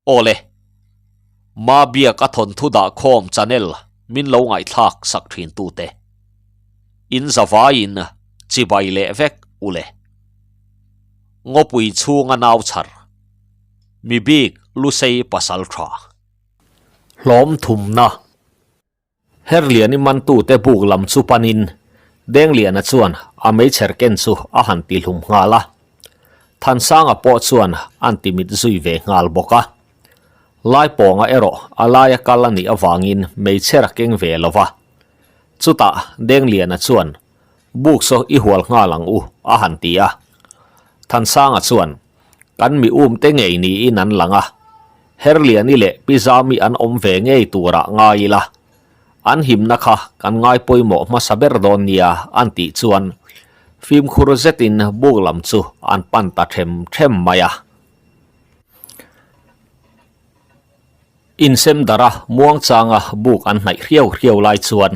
Awle. Ma biak a thawnthu dah khawm channel min lo ngaihthlak sak thin tute. In zavaiin chibai leh vek ule. Ngawpui chhunga nau chhar. Mi bik Lusei pasal tha. Hlawm thumna. Herliani mantute buk lam chu panin Dengliana chuan a meichher ken chu a han tihlum nghal a. Thansanga pawh chuan an timit zui ve nghal bawk a. Laipawnga erawh a laia kal a nih avangin meichher a keng ve lo va. Chutah Dengliana chuan Buk saw i hual nghal ang u a han ti a. Thansanga chuan Kan mi um te ngei niin an lang a, Herliani leh Pi Zami an awm ve ngei turah ngai ila, an himna kha kan ngai pawimawh hmasa ber dawn nia an tih chuan fimkhur zetin buk lam chu an pan ta them them mai a. Insem dara muangchanga buk an hnaih hriau hriau lai chuan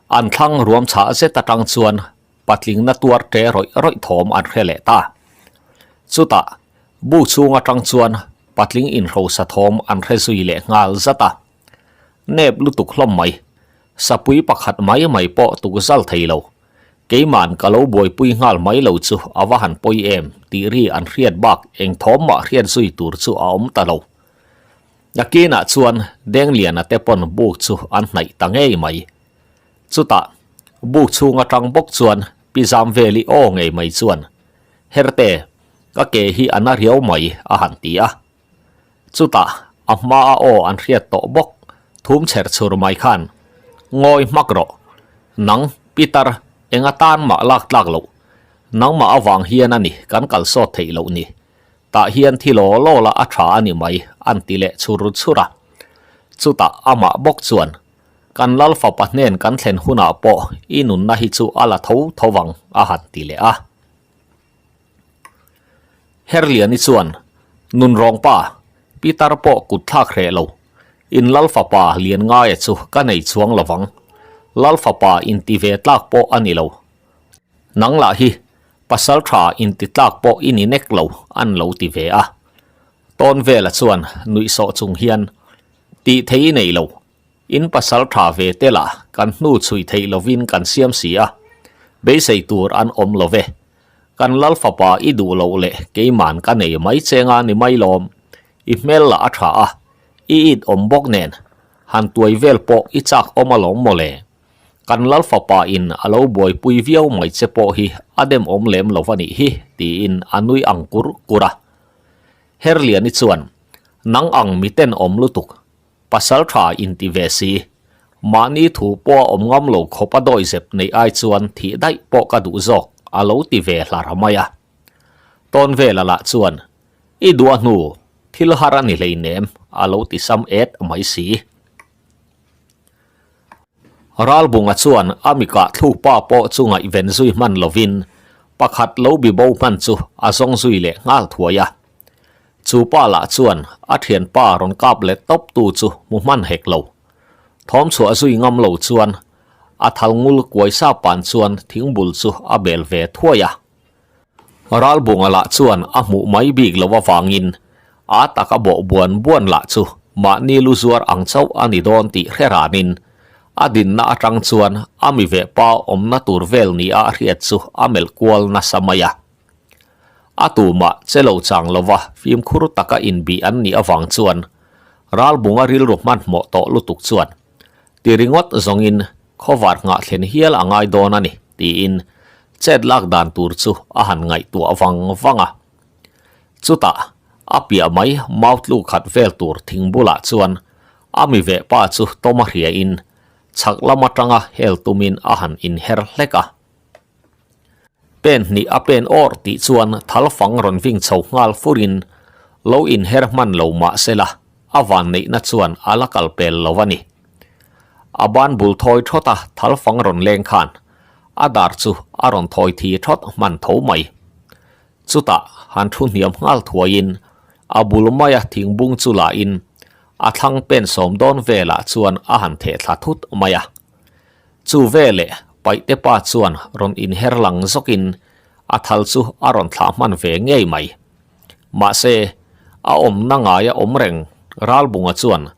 an thlang ruam chhah zet atang chuan Patling na tuar ṭe rawih rawih thawm an hre leh ta. Chutah, bu chhung aṭang chuan patling inhrosa thawm an hre zui leh nghal zat a. Nep lutuk hlawm mai, sapui pakhat mai mai pawh tuk zal thei lo. Keiman ka lo buaipui nghal mai lo chu a va han pawi em tih ri an hriat bak eng thawm mah hriat zui tur chu a awm ta lo. Nakinah chuan Dengliana te pawn buk chu an hnaih ta ngei mai. Chutah, buk chhung atang bawk chuan Pi Zamveli aw ngei mai chuan, Herte, ka ke hi a na riau mai, a han ti a. Chutah, a hma a aw an hriat tawh bawk thum chher chhur mai khan, Ngawi hmak rawh. Nang, Peter, eng atan mah lak tlak loh. Nangmah avang hian a ni kan kal sawt theih loh ni. Tah hian thi law law la a tha a ni mai, an ti leh chhur chhur a. Chutah amah bawk chuan, Kan lal fapa hnen kan thlen hunah pawh i nunna hi chu a la tho tho vang a han ti leh a. Herliani chuan, Nunrawng pa, Peter pawh kut thlak hreh lo. In lal fapa Lianngaia chu ka nei chuang lo vang. Lal fapa inti ve tlak pawh a ni lo. Nang lah hi pasal tha inti tlak pawh i ni nek lo an lo ti ve a. Tawnvela chuan nuihsawh chung hian, Tih thei i nei lo. In pasal tha ve te lah kan hnu chhui theih lovin kan siam si a, beisei tur an awm lo ve. Kan lal fapa i duh loh leh keiman ka nei mai che nga ni mai lawm. I hmel lah a tha a, i it awm bawk nen, han tuai vel pawh i chak awm alawm mawle. Kan lal fapa in a lo buaipui viau mai che pawh hi a dem awm lem lo va nih hi, tiin a nui ang kur kur a. Herliani chuan, Nang ang miten awm lutuk, pasal tha inti ve si. Mahni thu pawh a awm ngam lo khawp a dawi zep neih ai chuan thih daih pawh ka duh zawk a lo ti ve hlar mai a. Tawn vela lah chuan, I duh a hnu, thil har a ni hleinem a lo ti sam et mai si. Ralbunga chuan a mikah thluk pa pawh chu ngaihven zui hman lovin pakhat lo bi bo hman chu a zawng zui leh nghal thuai a. Chu pa lah chuan a thianpa rawn kap let tawp tu chu hmu hman hek lo. Thawm chhuah zui ngam lo chuan a thal ngul kuai sa pan chuan thingbul chu a bel ve thuai a. Ralbunga lah chuan a hmuh mai bik lo avangin a taka bawh buan buan lah chu mahni lu zuar ang chauh a ni dawn tih hre ranin a dinna atang chuan a mi veh pa awmna tur vel nia a hriat chu a melh kual nasa mai a. A tumah che lo chang lova fimkhur taka inbih an nih avang chuan Ralbunga rilru hmanhmawh tawh lutuk chuan ti ringawt zawngin khawvar nghah thlen hial a ngai dawn a ni tiin chet lak dan tur chu a han ngaihtuah vang vang a. Chutah a piah mai mau tlu khat vel tur thing bulah chuan a mi veh pa chu tawm a hriain chhak lam atanga hel tumin a han inher hlek a. Pen hnih a pen awr tih chuan thal fang rawn ving chho nghal furin lo inher hman lo mah sela a van neihna chuan a la kal pel lo a ni. A ban bul thawi thawt a thal fang rawn leng khan a dar chu a rawn thawi thi thawt hman tho mai. Chutah han thu hniam nghal thuaiin a bul maia thingbung chu lahin a thlang pen sawm dawn velah chuan a han theh thla thut mai a. Chu veleh Paihte pa chuan rawn inher lang zawkin a thal chu a rawn thlah hman ve ngei mai. Mahse, a awmna ngaia awm reng Ralbunga chuan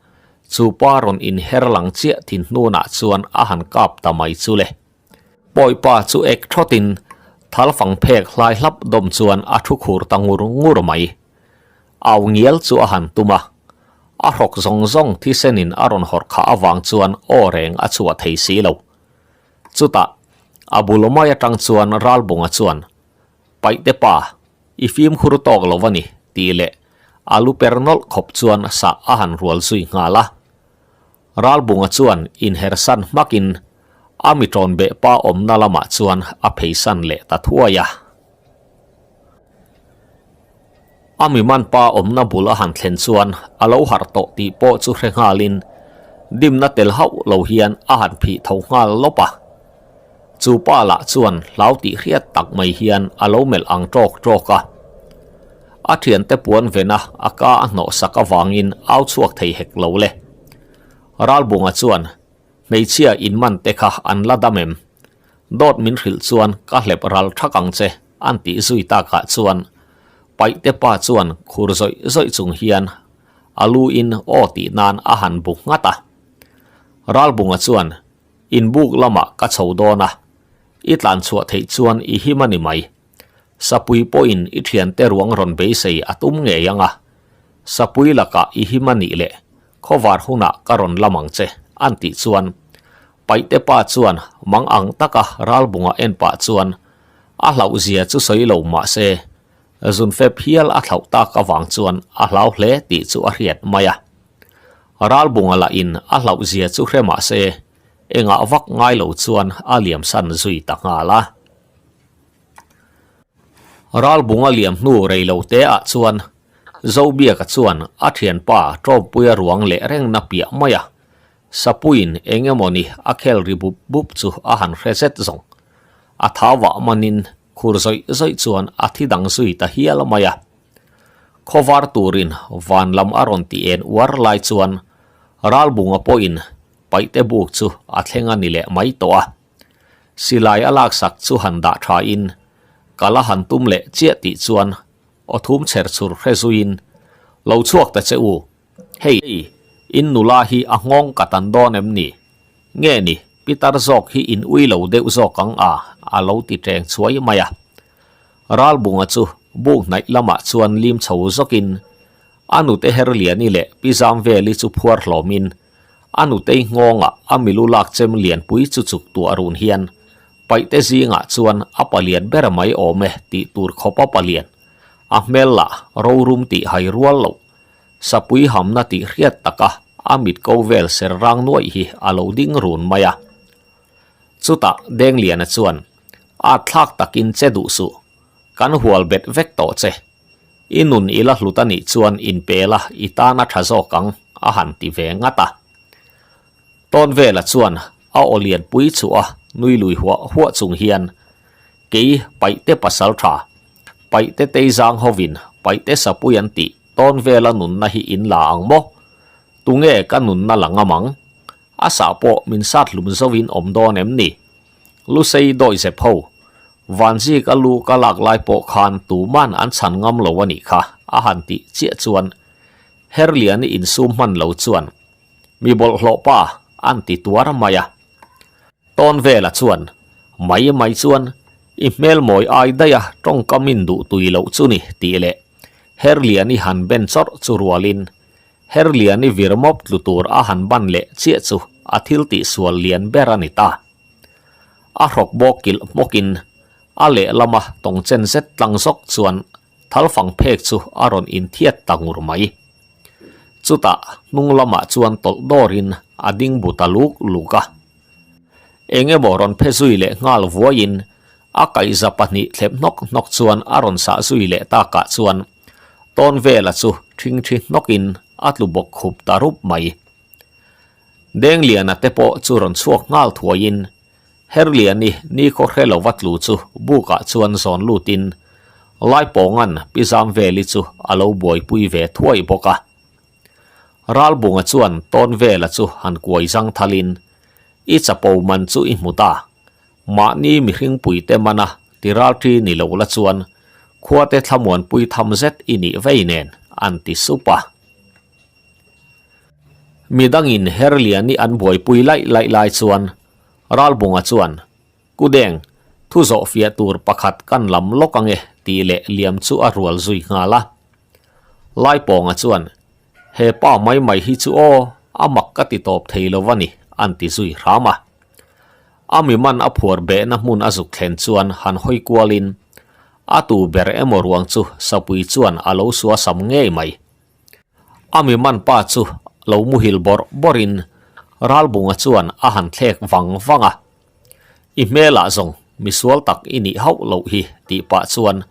chu pa rawn inher lang chiah thin hnunah chuan a han kap ta mai chu le. Pawipa chu ek thawtin thal fang phek hlai hlap dawm chuan a thu khur ta ngur ngur mai. Au ngial chu a han tum a, a hrawk zawng zawng thisenin a rawn hawrh khah avang chuan aw reng a chhuah thei si lo. Chutah, a bul mai atang chuan Ralbunga chuan, Paihte pa, i fimkhur tawk lo a ni, tih leh a lu per nawlh khawp chuan sah a han rual zui nghal a. Ralbunga chuan inhersan hmakin a mi ṭawn beh pa awmna lamah chuan a pheisan leh ta thuai a. A mi man pa awmna bul a han thlen chuan a lo harh tawh tih pawh chu hre nghalin dimna tel hauh lo hian a han phih tho nghal lawp a. Chu pa lah chuan hlau tih hriat tak mai hian a lo melh ang ṭawk ṭawk a. A thiante puan vena a ka a hnawh sak avangin au chhuak thei hek lo le. Ralbunga chuan hmeichhia inman te kha an la dam em? Dawt min hrilh chuan ka hlep ral thak ang che an tih zui takah chuan Paihte pa chuan khur zawih zawih chung hian a lu in aw tih nan a han bu nghat a. Ralbunga chuan inbuk lamah ka chho dawn a, i tlan chhuah theih chuan i him a ni mai. Sapui pawhin i thiante ruang rawn beisei a tum ngei ang a, Sapui lakah i him a nih leh khawvar hunah ka rawn lam ang che an tih chuan Paihte pa chuan mang ang taka ralbunga en pah chuan a hlauh zia chu sawi lo mah se zunfep hial a thlauh tak avang chuan a hlau hle tih chu a hriat mai a. Ralbunga lah in a hlauh zia chu hre mah se engah vak ngai lo chuan a liamsan zui ta nghal a. Ralbunga liam hnu rei lo te ah chuan Zobiaka chuan a thianpa Tawmpuia ruang leh rengna piah mai a, Sapuiin eng emawni a khel ri bup bup chu a han hre zet zawng. A thau vah manin khur zawih zawih chuan a thi dang zui ta hial mai a. Khawvar turin van lam a rawn ti en uar lai chuan Ralbunga pawhin Paihte buk chu a thleng a ni leh mai tawh a. Silai a laksak chu han dah tha in kal a han tum leh chiah tih chuan aw thum chher chhur hre zuiin, Lo chhuak ta che u, hei, in nula hi a nghawng ka tan dawn em ni? Nge ni, pitar zawk hi in ui lo deuh zawk ang a, a lo ti teng chhuai mai a. Ralbunga chu buk hnaih lamah chuan lim chho zawkin a nute Herliani leh Pi Zamveli chu phuar hlawmin a nutei nghawngah a milu lak chem lianpui chu chuk tuah run hian Paihte zingah chuan a palian ber mai awm e tih tur khawp a palian. A hmel lah rorum tih hai rual loh. Sapui hamna tih hriat taka a mit ko vel ser rang nuaih hi a lo ding run mai a. Chutah Dengliana chuan, At thlak takin che duh suh. Kan hual bet vek tawh che. I nun i la hlut a nih chuan inpel a i tan a tha zawk ang a han ti ve ngat a. Tawnvela chuan a aw lian pui chhuah a nui lui huah huah chung hian, Kei Paihte pasal tha, Paihte Teizang hovin Paihte Sapui an tih Tawnvela nunna hi in la ang maw? Tunge ka nunna la ngam ang? A sah pawh min sat hlum zovin awm dawn em ni? Lusei dawihzep ho, Vanzik a lu ka lak lai pawh khan tuman an chhan ngam lo a nih kha a han tih chiah chuan Herliani insum hman lo chuan Mi bawlhhlawh pa an ti tuar mai a. Tawnvela chuan, Mai mai chuan, i hmel mawi ai daih a tawngkam in duh tui loh chu ni tih leh Herliani han ben chawrh chu rualin Herliani vir mawp tlu tur a han ban leh chiah chu a thil tih sual lian ber a ni ta. A hrawk bawk kilh hmawkin a lehlama tawngchen zet tlang zawk chuan Thalfang phek chu a rawn inthiat ta ngur mai. Chutah hnung lamah chuan tawlh dawrin a ding bu ta luk luk a. Eng emaw rawn phe zui leh nghal vuaiin a kaihza pahnih thlep hnawk hnawk chuan a rawn sah zui leh takah chuan Tawnvela chu ṭhingṭhi hnawkin a tlu bawk khup ta rup mai. Dengliana te pawh chu rawn chhuak nghal thuaiin Herliani nikhaw hre lova tlu chu bukah chuan zawn lutin Laipawnga'n Pi Zamveli chu a lo buaipui ve thuai bawk a. Ralbunga chuan Tawnvela chu han kuai zang thalin, I chapo man chu i hmu ta. Mahni mihringpuite mana tiralṭi ni lo la chuan khuate thlamuanpui tham zet i nih vei nen, an ti sup a. Midangin Herliani an buaipui laih laih lai chuan Ralbunga chuan, Kudeng, thu zawh fiah tur pakhat kan lam lawk ange tih leh liam chu a rual zui nghal a. Laipawnga chuan, He pa mai mai hi chu aw, a mak ka ti tawp thei lo a ni, an ti zui hram a. A mi man a phuar behna hmun a zuk thlen chuan han hawi kualin, a tu ber emaw ruang chu sapui chuan a lo suasam ngei mai. A mi man pa chu lo muhil bawrh bawrhin Ralbunga chuan a han thlek vang vang a, I hmelah zawng misual tak i nih hauh loh hi tih pah chuan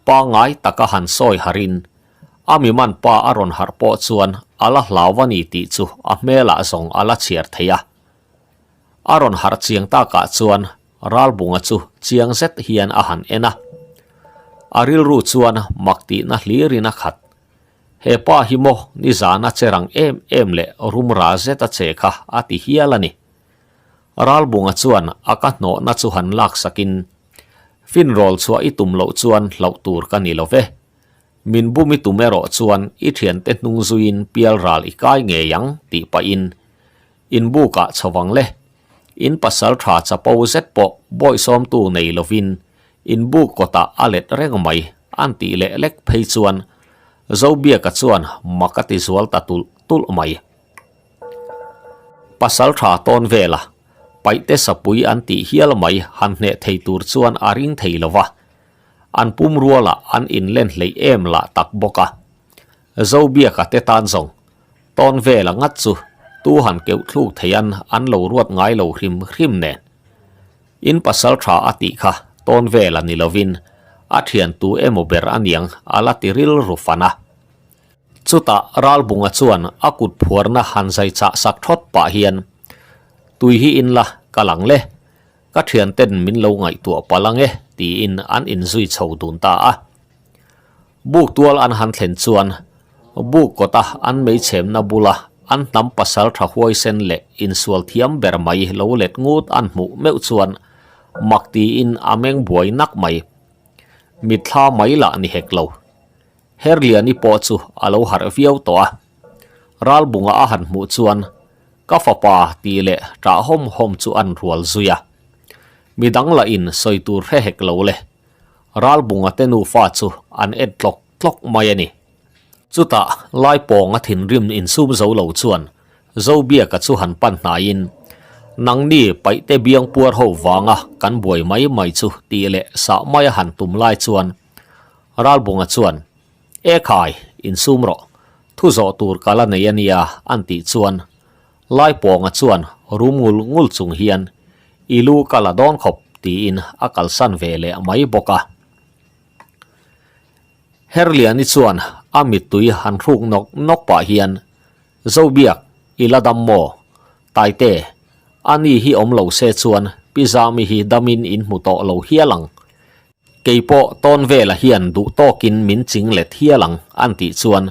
pangngai taka han sawi harin a mi man pa a rawn harh pawh chuan a la hlau a ni tih chu a hmelah zawng a la chhiar thei a. A rawn harh chiang takah chuan Ralbunga chu chiang zet hian a han en a. A rilru chuan mak tihna hlirin a khat. He pa hi maw nizana che rang em em leh rum ra zet a che kha a ti hial a ni. Ralbunga chuan a ka hnawhna chu han laksakin, Finrawl chhuah i tum loh chuan hlauh tur ka ni lo ve. Min bum i tum erawh chuan i thiante hnung zuiin pial ral i kai ngei ang tih pahin inbukah chho vang le. In pasal tha chapo zet pawh bawihsawmtu nei lovin inbuk kawtah a let reng mai an tih leh lek phei chuan Zobiaka chuan mak a ti zual ta tulh tulh mai. Pasal tha tawn vela paihte sapui an tih hial mai han hneh thei tur chuan a ring thei lova. An pum rualah an inlen hleih em lah tak bawk a. Zobiaka te tan zawng tawn vela ngat chu tu han keuh thluk thei an an lo ruat ngai lo hrim hrim nen. In pasal tha a tih kha tawn vela ni lovin a thian tu emaw ber aniang a la ti rilru fan a. Chutah Ralbunga chuan a kut phuarna han zai chah sak thawt pah hian, Tui hi in la ka lang le, Ka thianten min lo ngaihtuah palh ang e, tiin an inzui chho dun ta a. Buk tual an han thlen chuan buk kawta an meichhemna bula an hnam pasal tha huaisen leh insual thiam ber mai lo let ngut an hmuh meuh chuan mak tiin a meng buai nak mai. Mitthla mai lah ni hek lo. Herliani pawh chu a lo harh viau tawh a. Ralbunga a han hmuh chuan Ka fapa tih leh ṭah hawm hawm chu an rual zui a. Midang lahin sawi tur hre hek lo le. Ralbunga te nufa chu an en tlawk tlawk mai a ni. Chutah Laipawnga thinrim insum zo lo chuan Zobiaka chu han pan hnaiin, Nangni paihte biang puar ho vanga kan buai mai mai chu tih leh sah mai a han tum lai chuan Ralbunga chuan, E khai, insum rawh. Thu zawh tur ka la nei a nia an tih chuan Laipawnga chuan rum ngul ngul chung hian I lu ka la dawn khawp tiin a kalsan ve leh mai bawk a. Herliani chuan a mittui han hruk nawk nawk pah hian Zobiak, i la dam maw? Taite, ani hi awm lo se chuan Pi Zami hi damin in hmu tawh lo hial ang. Kei pawh tawn vela hian duh tawkin min ching let hial ang an tih chuan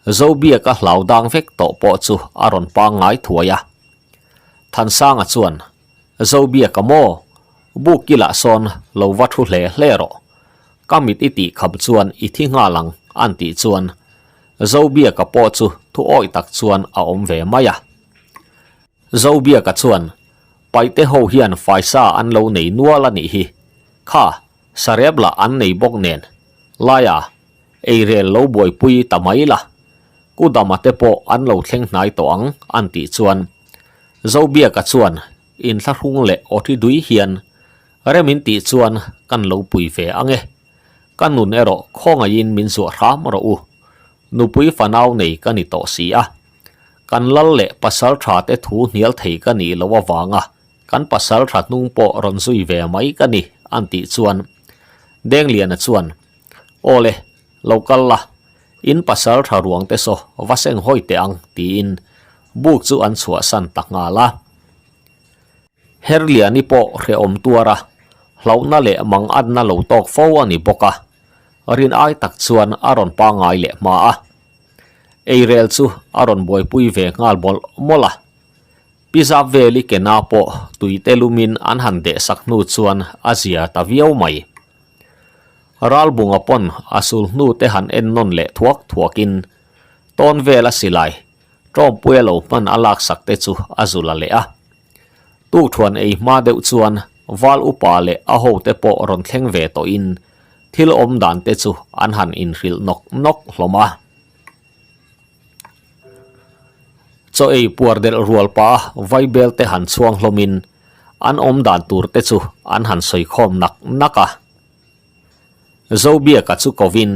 Zobiaka hlau dang vek tawh pawh chu a rawn pangngai thuai a. Thansanga chuan, Zobiaka maw? Buk kilah sawn lo va thu hle hle rawh. Ka mit i tih kham chuan i thi nghal ang an tih chuan Zobiaka pawh chu thu awih tak chuan a awm ve mai a. Zobiaka chuan, Paihte ho hian faisa an lo nei nual a nih hi. Kha, sarep lah an nei bawk nen. Laia, eirel lo buaipui ta mai la. Kudama te pawh an lo thleng hnai tawh ang, an tih chuan. Zobiaka chuan inthlahrung leh awthi dui hian, Rem in tih chuan kan lo pui ve ang e. Ka nun erawh khawngaihin min zuah hram rawh u. Nupui fanau nei ka ni tawh si a. Kan lal leh pasal tha te thu hnial thei ka nih loh avanga kan pasal tha hnung pawh rawn zui ve mai ka ni an tih chuan Dengliana chuan Aw le, lo kal la, in pasal tha ruang te saw va seng hawi teh ang tiin buk chu an chhuahsan ta nghal a. Herliani pawh hrehawm tuar a, hlauhna leh mangatna lo tawk fo a ni bawk a, rin ai tak chuan a rawn pangngai leh hma a. Eirel chu a rawn buaipui ve nghal mawlh mawlh a. Pi Zap Veli Kena pawh tuite lumin an han deh sak hnu chuan a zia ta viau mai. Ralbunga pawn a sul hnu te han en nawn leh thuak thuakin tawn vela silai. Tawmpuia lo hman a laksak te chu a zu la leh a. Tukthuan ei hma deuh chuan Val upa leh a hote pawh rawn thleng ve tawhin thil awm dan te chu an han inhrilh nawk nawk hlawm a. Chaw ei puar delh rual pah a vaibel te han chhuang hlawmin an awm dan tur te chu an han sawi khawm nak nak a. Zobiaka chu kovin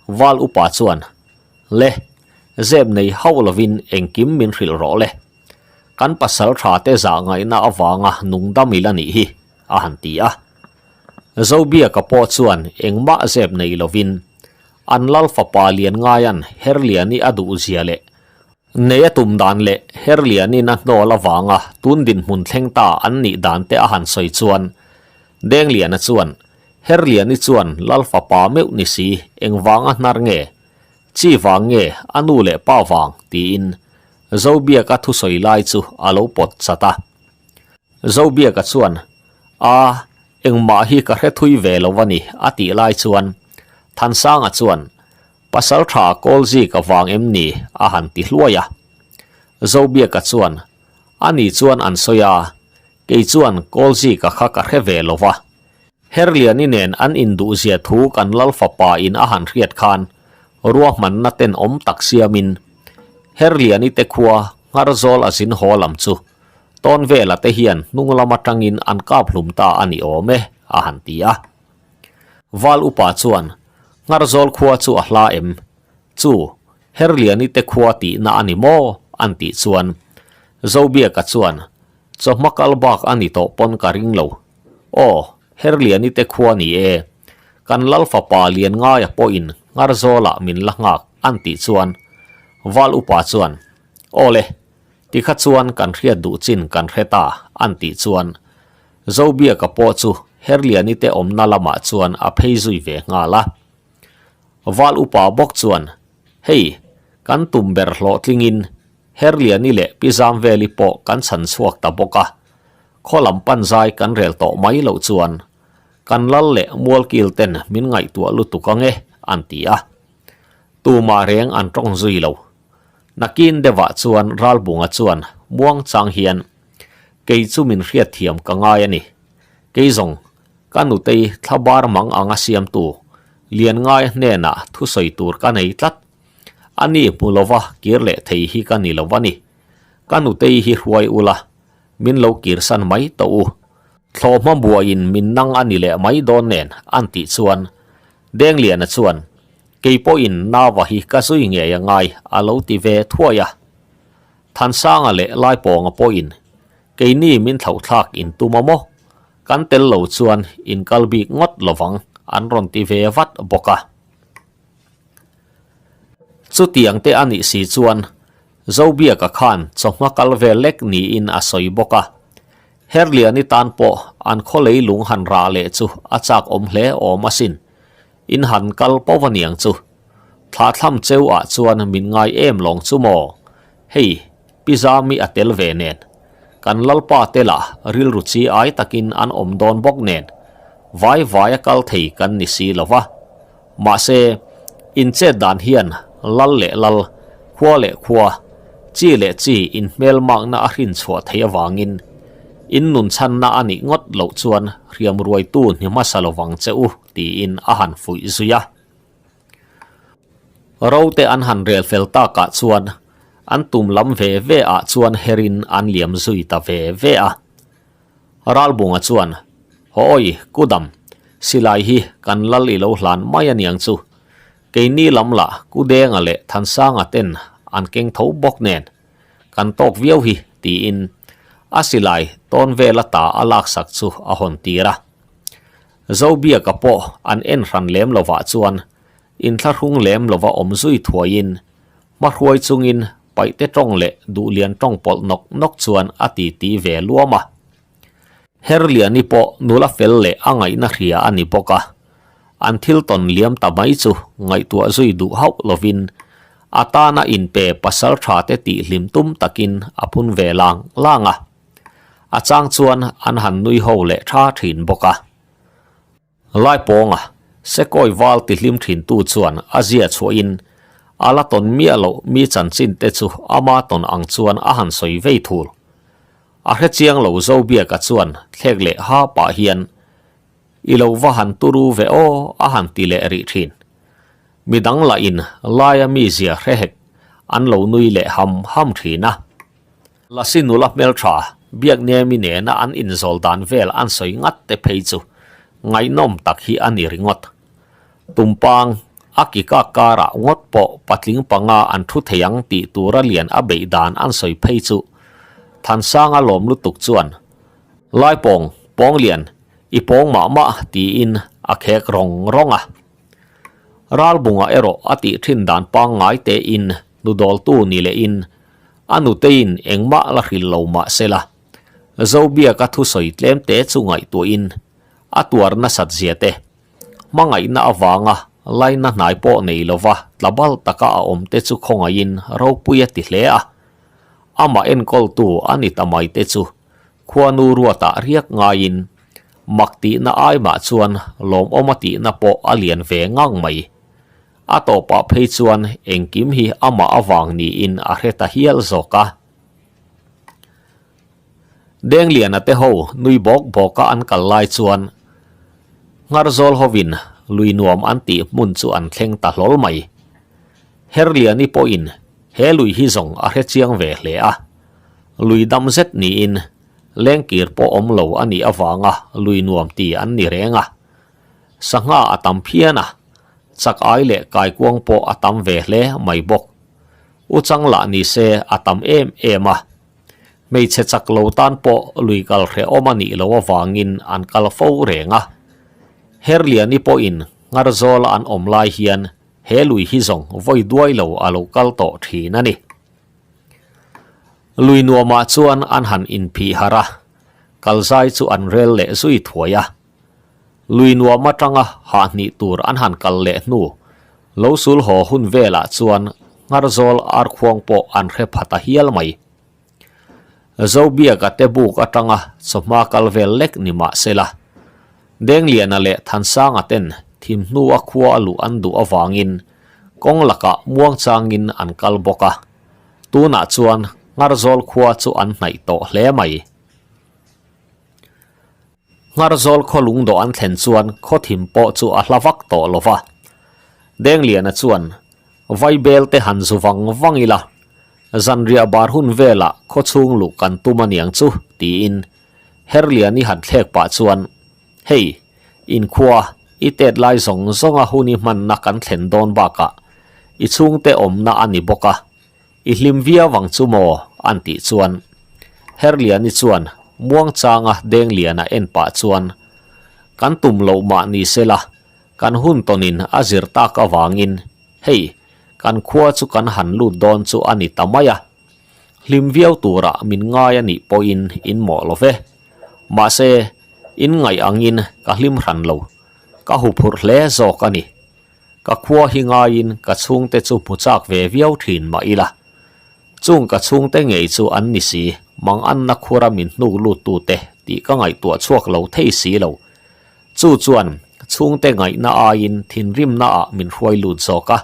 Val upa chuan, Le, zep nei hauh lovin engkim min hrilh rawh le. Kan pasal tha te zah ngaihna avanga nung dam ila nih hi, a han ti a. Zobiaka pawh chuan engmah zep nei lovin an lal fapa Lianngaia'n Herliani a duh zia leh nei a tum dan leh Herliani'n a hnawl avanga tun dinhmun thleng ta an nih dan te a han sawi chuan Dengliana chuan Herliani chuan lal fapa meuh ni si engvanga hnar nge Chi vang nge a nu leh pa vang tiin Zobiaka thusawi lai chu a lo pawt chat a. Zobiaka chuan, A, engmah hi ka hre thui ve lo a ni a tih lai chuan Thansanga chuan, Pasal tha Kawlzika vang em ni? a han ti hluai a. Zobiaka chuan, A ni chuan an sawi a, kei chuan Kawlzika kha ka hre ve lo va. Herliani nen an induhzia thu kan lal fapa in a han hriat khan ruahmanna tenawm tak siamin Herliani te khua Ngharzawl a zin haw lam chu Tawnvela te hian hnung lam atangin an kap hlum ta a ni awm e, a han ti a. Val upa chuan Ngharzawl khua chu a hla em? Chu, Herliani te khua tihna a ni maw? an tih chuan Zobiaka chuan Chawhma kal bak a ni tawh pawn ka ring lo. Aw, Herliani te khua ni e. Kan lal fapa Lianngaia pawhin Ngharzawlah min la nghak an tih chuan Val upa chuan, Aw le, tikha chuan kan hriat duh chin kan hre ta an tih chuan Zobiaka pawh chu Herliani te awmna lamah chuan a phei zui ve nghal a. Val upa bawk chuan, Hei, kan tum ber hlawhtlingin Herliani leh Pi Zamveli pawh kan chhan chhuak ta bawk a, khaw lam pan zai kan rel tawh mai loh chuan kan lal leh mualkil ten min ngaihtuah lutuk ang e, an ti a. Tumah reng an tawng zui lo. Nakin deuhah chuan Ralbunga chuan muang chang hian, Kei chu min hriatthiam ka ngai a ni. Kei zawng, ka nutei thlabar mang anga siamtu Lianngaia hnenah thusawi tur ka nei tlat. A ni hmu lova kir leh thei hi ka ni lo a ni. Ka nutei hi hruai ula, min lo kirsan mai tawh u. Thlawhhma buaiin min nang a ni leh mai dawn nen an tih chuan Dengliana chuan, Kei pawhin Nava hi ka zui ngei a ngai a lo ti ve thuai a. Thansanga leh Laipawnga pawhin, Keini min thlauhthlak in tum a maw? Kan tel lo chuan in kal bik ngawt lovang an rawn ti ve vat bawk a. Chutiang te a nih si chuan Zobiaka khan chawhma kal vel lek niin a sawi bawk a. Herliani tan pawh an khaw leilung han rah leh chu a chak awm hle awm asin. In han kal pauh aniang chu. Thlahthlam cheu ah chuan min ngai em lawng chu maw? Hei, Pi Zami a tel ve nen. Kan Lalpa te lah rilru chi ai takin an awm dawn bawk nen. Vai vai a kal thei kan ni si lo va. Mahse, in chet dan hian lal leh lal, khua leh khua, chi leh chi in hmelmakna a hrin chhuah theih avangin in nun chhanna a nih ngawt loh chuan hriam ruaitu ni hmasa lovang che u tiin a han fuih zui a. Rote an han rel fel takah chuan an tum lam ve ve ah chuan herin an liam zui ta ve ve a. Ralbunga chuan, Hawi, Kudam, silai hi kan lal i lo hlan mai aniang chu. Keini lam lah Kudenga leh Thansanga ten an keng tho bawk nen kan tawk viau hi, tiin a silai tawn vela ta a laksak chu a hawn tir a. Zobiaka pawh an en hran lem lovah chuan inthlahrung lem lova awm zui thuaiin hmahruai chungin paihte tawng leh duhlian tawng pawlh nawk nawk chuan a titi ve luam a. Herliani pawh nula fel leh a ngaihna hria a ni bawk a, an thil tawn liam ta mai chu ngaihtuah zui duh hauh lovin a tana inpe pasal tha te tih hlim tum takin a phun ve lang lang a. A chang chuan an han nui ho leh tha thin bawk a. Laipawnga, Sekawi val tihlim thintu chuan a zia chhuahin. A la tawn miah loh mi chanchin te chu ama tawn ang chuan a han sawi vei thul. A hre chiang lo Zobiaka chuan thlek leh ha pah hian, I lo va han turu ve aw a han ti leh rih thin. Midang lah in laia mizia hre hek an lo nui leh ham ham thin a. Lasi nula hmeltha Biaknemi nena an inzawl dan vel an sawi ngat te phei chu ngaihnawm tak hi a ni ringawt. Tumpang, a ki kak karah ngawt pawh patling panga an thu thei ang tih tura lian a beih dan an sawi phei chu Thansanga lawm lutuk chuan Laipawng, Pawnglian, i pawng mah mah tiin a khek rawng rawng a. Ralbunga erawh a tih thin dan pangngai tein hnudawltu ni lehin a nuteiin engmah la hrilh lo mah sela, Zobiaka thusawi tlemte chu ngaihtuahin a tuar nasat zia te, hmangaihna avanga laina hnai pawh nei lova tlabal taka a awm te chu khawngaihin ropui a ti hle a. Amah enkawltu a ni ta mai te chu Khuanu ruatah riak ngaiin mak tihna ai mah chuan lawmawm a tihna pawh a lian ve ngang mai. A tawpah phei chuan engkim hi amah avang niin a hre ta hial zawk a. Dengliana te ho nui bawk bawka an kal lai chuan Ngharzawl hovin lui nuam an tih hmun chu an thleng ta hlawl mai. Herliani pawhin he lui hi zawng a hre chiang ve hle a. Lui dam zet niin lengkir pawh awm lo a nih avanga lui nuam ti an ni reng a. Sangha a tam phian a, chak ai leh kaikuang pawh a tam ve hle mai bawk. U chang lah ni se a tam em em a. Hmeichhe chak lo tan pawh lui kal hrehawm a nih loh avangin an kal fo reng a. Herliani pawhin Ngharzawla an awm lai hian he lui hi zawng vawi duai lo a lo kal tawh thin a ni. Lui nuamah chuan an han inphih harh a, kalzai chu an rel leh zui thuai a. Lui nuam atanga hahnih tur an han kal leh hnu, lo sul haw hun velah chuan Ngharzawl arkhuang pawh an hre pha ta hial mai. Zobiaka te buk atanga chawhma kal vel lek ni mah sela, Dengliana leh Thansanga ten thim hnua khua a luh an duh avangin kawng lakah muangchangin an kal bawk a. Tunah chuan Ngharzawl khua chu an hnaih tawh hle mai. Ngharzawl khaw lungdawh an thlen chuan khaw thim pawh chu a hla vak tawh lo va. Dengliana chuan, Vaibel te han zu vang vang ila, zanriah bar hun velah khaw chhung luh kan tum aniang chu, tiin Herliani han thlek pah chuan, Hei, inkhua, i tet lai zawng zawnga hun i hmanna kan thlen dawn bakah i chhungte awmna a ni bawk a, I hlim viau ang chu maw? an tih chuan Herliani chuan muangchanga Dengliana en pah chuan Kan tum loh mah ni sela, kan hun tawnin a zir tak avangin hei kan khua chu kan han lut dawn chu a ni ta mai a, hlim viau turah min ngai a nih pawhin in mawh lo ve. Mahse, in ngaih angin ka hlim hran lo, ka huphurh hle zawk a ni. Ka khua hi ngaiin ka chhungte chu hmu chak ve viau thin mah ila. Chung ka chhungte ngei chu an ni si, mang anna khura min hnuk lut tute tih ka ngaihtuah chhuak lo thei si lo. Chu chuan chhungte ngaihna aiin thinrimna ah min hruai lut zawk a.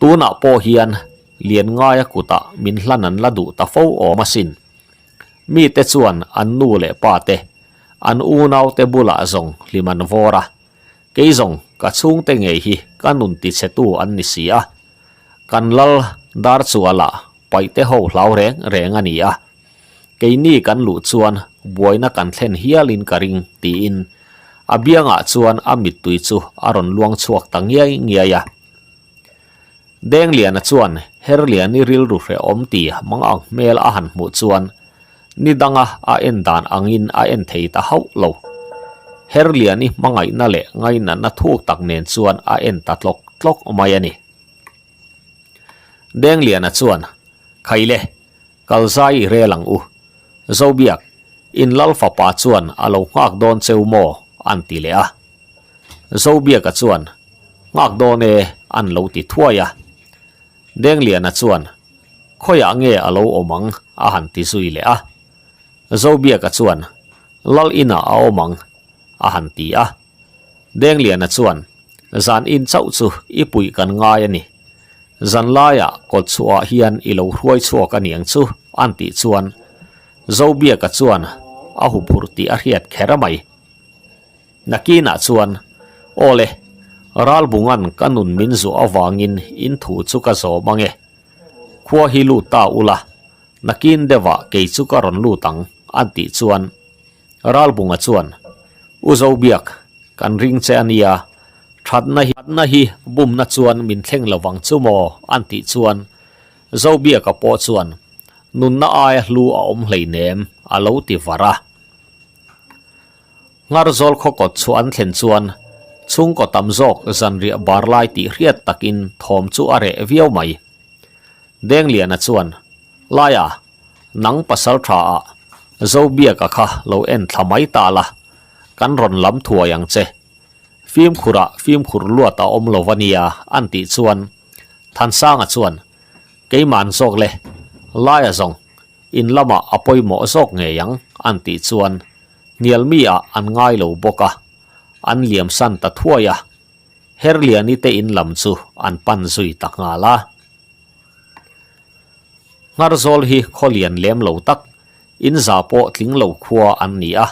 Tunah pawh hian Lianngaia kutah min hlan an la duh ta fo awm asin. Mite chuan an nu leh pate, an unaute bulah zawng hlim an vawr a. Kei zawng ka chhungte ngei hi ka nun tichhetu an ni si a, kan lal Darchuala paihte ho hlau reng reng a ni a, keini kan luh chuan buaina kan thlen hialin ka ring tiin a biangah chuan a mittui chu a rawn luang chhuak ta ngiai ngiai a. Dengliana chuan Herliani rilru hrehawm ti mang ang hmel a han hmuh chuan Ni danga a en dan angin a en thei ta hauh lo. Herliani hmangaihna leh ngainatna thuk tak nen chuan a en ta tlawk tlawk mai a ni. Dengliana chuan, Khaile, kal zai i rel ang u. Zobiak, in lal fapa chuan a lo nghak dawn cheu maw? an ti leh a. Zobiaka chuan, Nghak dawn e, an lo ti thuai a. Dengliana chuan, Khawiah nge a lo awm ang? a han ti zui leh a. Zobiaka chuan, Lal inah a awm ang, a han ti a. Dengliana chuan, Zan in chauh chu i puih kan ngai a ni. Zanlaiah kawtchhuahah hian i lo hruai chhuak a niang chu an tih chuan Zobiaka chuan a huphurh tih a hriat kher mai. Nakinah chuan, Aw le, Ralbunga'n ka nun min zuah avangin in thu chu ka zawm ang e. Khua hi lut ta ula, nakin deuhah kei chu ka rawn lut ang, an tih chuan Ralbunga chuan, U Zobiak, kan ring che a nia, thatna hi thatna hi bumna chuan min thleng lo vang chu maw? an tih chuan Zobiaka pawh chuan, Nunna aia hlu a awm hleinem, a lo ti var a. Ngharzawl khaw kawt chu an thlen chuan chhungkaw tam zawk zanriah bar lai tih hriat takin thawm chu a reh viau mai. Dengliana chuan, Laia, nang pasal tha ah Zobiaka kha lo en thla mai ta la, kan rawn lam thuai ang che. Fimkhurah fimkhur luat a awm lo va nia an tih chuan Thansanga chuan, Keiman zawk le, Laia zawng in lamah a pawimawh zawk ngei ang an tih chuan hnial mi ah an ngai lo bawk a, an liam san ta thuai a, Herliani te in lam chu an pan zui ta nghal a. Ngharzawl hi khaw lian lem lo tak, in za pawh tling lo khua an ni a.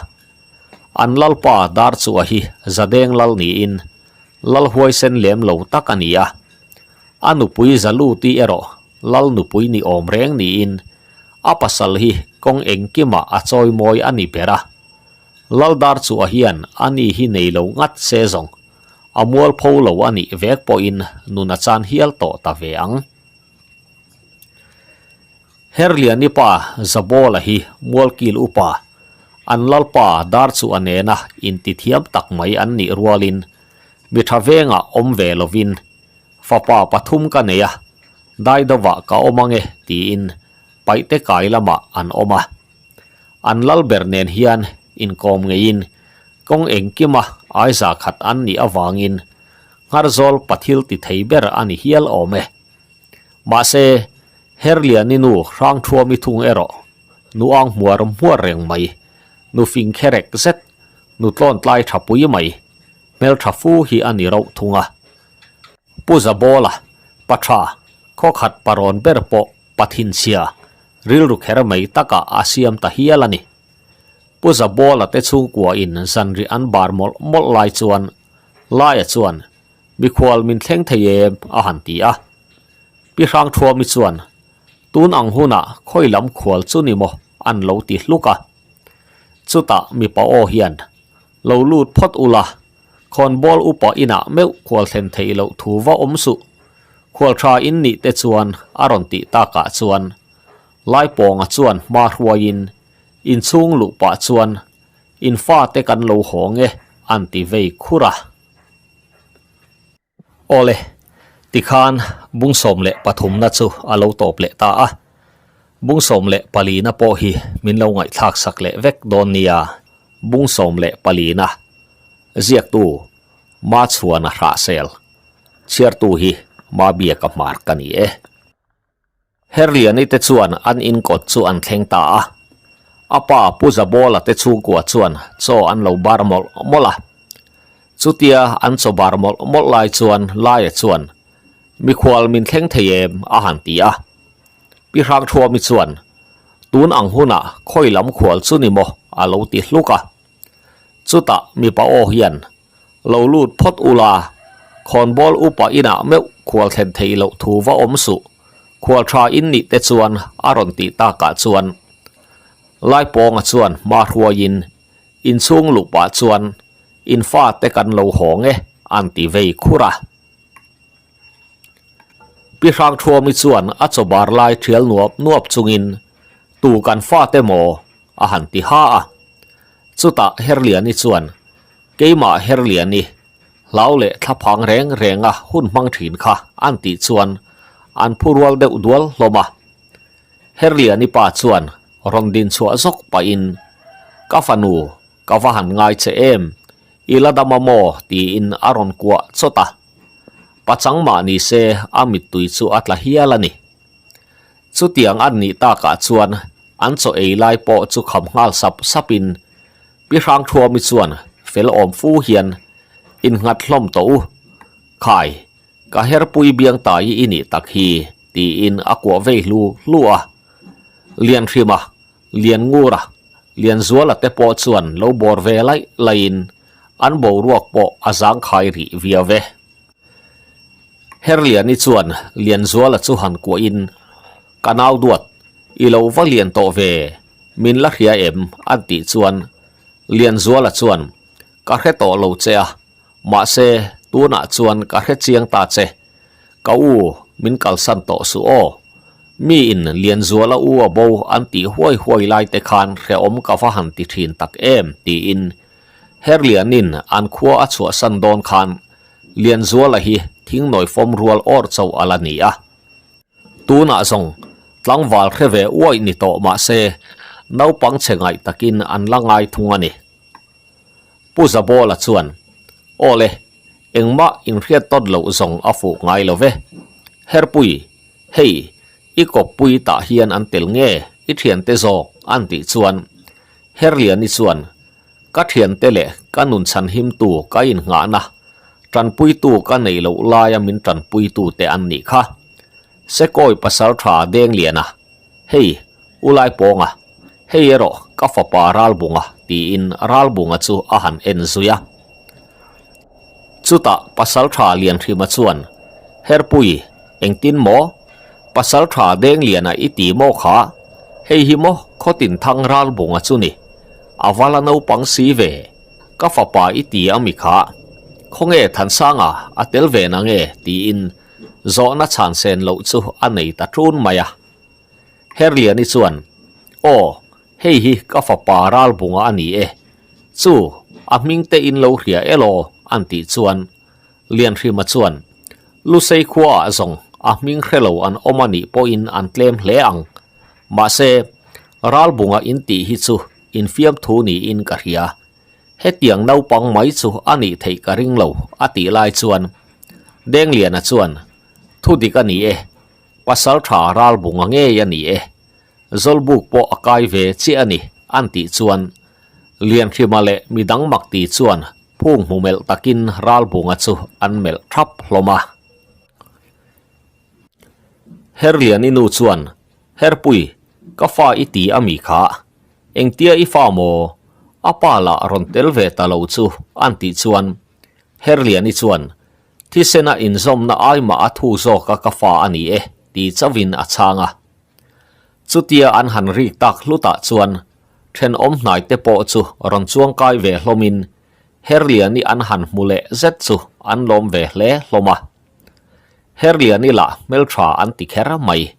An lalpa Darchua hi Zadeng lal niin lal huaisen lem lo tak a ni a. A nupui Zaluti erawh lal nupui ni awm reng niin a pasal hi kawng engkimah a chawimawi a ni ber a. Laldarchua hian a ni hi nei lo ngat se zawng, a mualpho lo a nih vek pawhin nun a chan hial tawh ta ve ang. Herliani pa Zabawla hi mualkil upa, an lalpa Darchua nena intithiam tak mai an nih rualin mi tha vengah awm ve lovin Fapa pathum ka nei a, Daidovah ka awm ange tiin Paihte kai lamah an awm a. An lal ber nen hian inkawm ngeiin kawng engkima aiza khat an nih avangin Ngharzawl pathil ti thei ber a ni hial awm e. Mahse, Herliani nu Hrangthuami thung erawh nu ang hmuar hmuar reng mai, nu fing kherek zet, nu tlawntlai tha pui mai, hmeltha fu hi a ni rauh thung a. Pu Zabawla, pa tha, khawkhat parawn ber pawh pa thinchhia, rilru kher mai takah a siam ta hial a ni. Pu Zabawla te chhungkua in zanri an bar mawlh mawlh lai chuan Laia chuan, Mikhual min thleng thei em? a han ti a. Pi Hrangthuami chuan, Tun ang hunah khawi lam khual chu ni maw? an lo ti hluk a. Chutah mipa aw hian, Lo lut phawt ula, Khawnbawl upa inah meuh khual thlen theih loh thu va awm suh. Khual tha in nih te chuan a rawn tih takah chuan Laipawnga chuan hma hruaiin inchhung luh pah chuan in fate kan lo hawng e an ti vei khur a. Awle, tikhan bung 13na chu a lo tawp leh ta a. Bung 14na pawh hi min lo ngaihthlak sak leh vek dawn nia. Bung 14na ziaktu Machhuana Hrahsel chhiartu hi Mabiaka Hmar ka ni e. Herliani te chuan an inkawt chu an thleng ta a. A pa Pu Zabawla te chhungkua chuan chaw an lo bar mawlh mawlh a. Chutia an chaw bar mawlh mawlh lai chuan Laia chuan, Mikhual min thleng thei em? a han ti a. Pi Hrangthuami chuan, Tun ang hunah khawi lam khual chu ni maw? a lo ti hluk a. Chutah mipa aw hian, Lo lut phawt ula, khawnbawl upa inah meuh khual thlen theih loh thu va awm suh, khual tha in nih te chuan a rawn tih takah chuan Laipawnga chuan hma hruaiin inchhung luh pah chuan in fate kan lo hawng e an ti vei khur a. Pi Hrangthuami chuan a chaw bar lai thial nuap nuap chungin tu kan fate maw a han ti ha a. Chutah Herliani chuan Keimah Herliani, hlau leh thlaphang reng renga hun hmang thin kha an tih chuan an phu rual deuh dual hlawm a. Herliani pa chuan rawn din chhuah zawk pahin, Ka fanu, ka va han ngai che em, i la dam a maw? tiin a rawn kuah chawt a. Pachang mah ni se a mittui chu a tla hial a ni. Chutiang an nih takah chuan an chaw ei lai pawh chu kham nghal sap sapin Pi Hrangthuami chuan fel awm fu hian innghat hlawm tawh u. Khai, Ka herpui biang tai i nih tak hi, tiin a kuah vei hlu hlu a. Lianhrima, Lianngura, Lianzuala te pawh chuan lo bawr ve laih laihin an boruak pawh a zangkhai rih viau e. Herliani chuan Lianzuala chu han kuahin, Ka nau duat, i lo va lian tawh ve, min la hria em? an tih chuan Lianzuala chuan, Ka hre tawh lo che a, mahse tunah chuan ka hre chiang ta che. Ka u, min kalsan tawh suh aw. Mi in Lianzuala u a bo an tih huai huai lai te khan hrehawm ka va han ti thin tak em tiin Herlianin an khua a chhuahsan dawn khan Lianzuala hi thingnawi fawm rual awr chauh a la ni a. Tunah zawng tlangval hre ve uaih ni tawh mahse naupang chhe ngaih takin an la ngai thung a ni. Pu Zabawla chuan, Aw le, engmah inhriat tawt loh zawng a fuh ngai lo ve. Herpui, hei, i kawppui tah hian an tel nge, i thiante zawk, an tih chuan Herliani chuan, Ka thiante leh ka nun chhanhimtu ka innghahna, tanpuitu ka neih loh laia min tanpuitu te an nih kha. Sekawi pasal tha Dengliana, Hei, U Laipawnga, hei erawh ka fapa Ralbunga tiin Ralbunga chu a han en zui a. Chutah Pasaltha Lianhrima chuan, Herpui, engtin maw? Pasaltha Dengliana i ti maw kha? Hei hi maw Khawtin Thang Ralbunga chu ni? A va la naupang si ve, ka fapa i ti a mi kha? Khawnge Thansanga a tel ve na nge? tiin zawhna chhansen loh chu a nei ta ṭun mai a. Herliani chuan, Aw, hei hi ka fapa Ralbunga a ni e. Chu, a hming te in lo hria elaw? an tih chuan Lianhrima chuan, Lusei khuaah zawng a hming hre lo an awm a nih pawhin an tlem hle ang. Mahse, Ralbunga in tih hi chu infiamthu niin ka hria. Hetiang naupang mai chu a nih theih ka ring lo, a tih lai chuan Dengliana chuan, Thu dik a ni e, pasal tha Ralbunga ngei a ni e, Zawlbuk pawh a kai ve chiah a ni, an tih chuan Lianhrima leh midang mak ti chuan phung hmu melh takin Ralbunga chu an melh thap hlawm a. Herliani nu chuan, Herpui, ka fa i ti a mi kha, engtia i fa maw? A pa lah rawn tel ve ta lo chu, an tih chuan Herliani chuan, Thisena inzawmna ai mah a thu zawka ka fa a ni e, ti chauhin a chhang a. Chutia an han rik tak hlutah chuan thenawm hnaite pawh chu rawn chuangkai ve hlawmin Herliani an han hmu leh zet chu an lawm ve hle hlawm a. Herliani lah hmeltha an ti kher mai.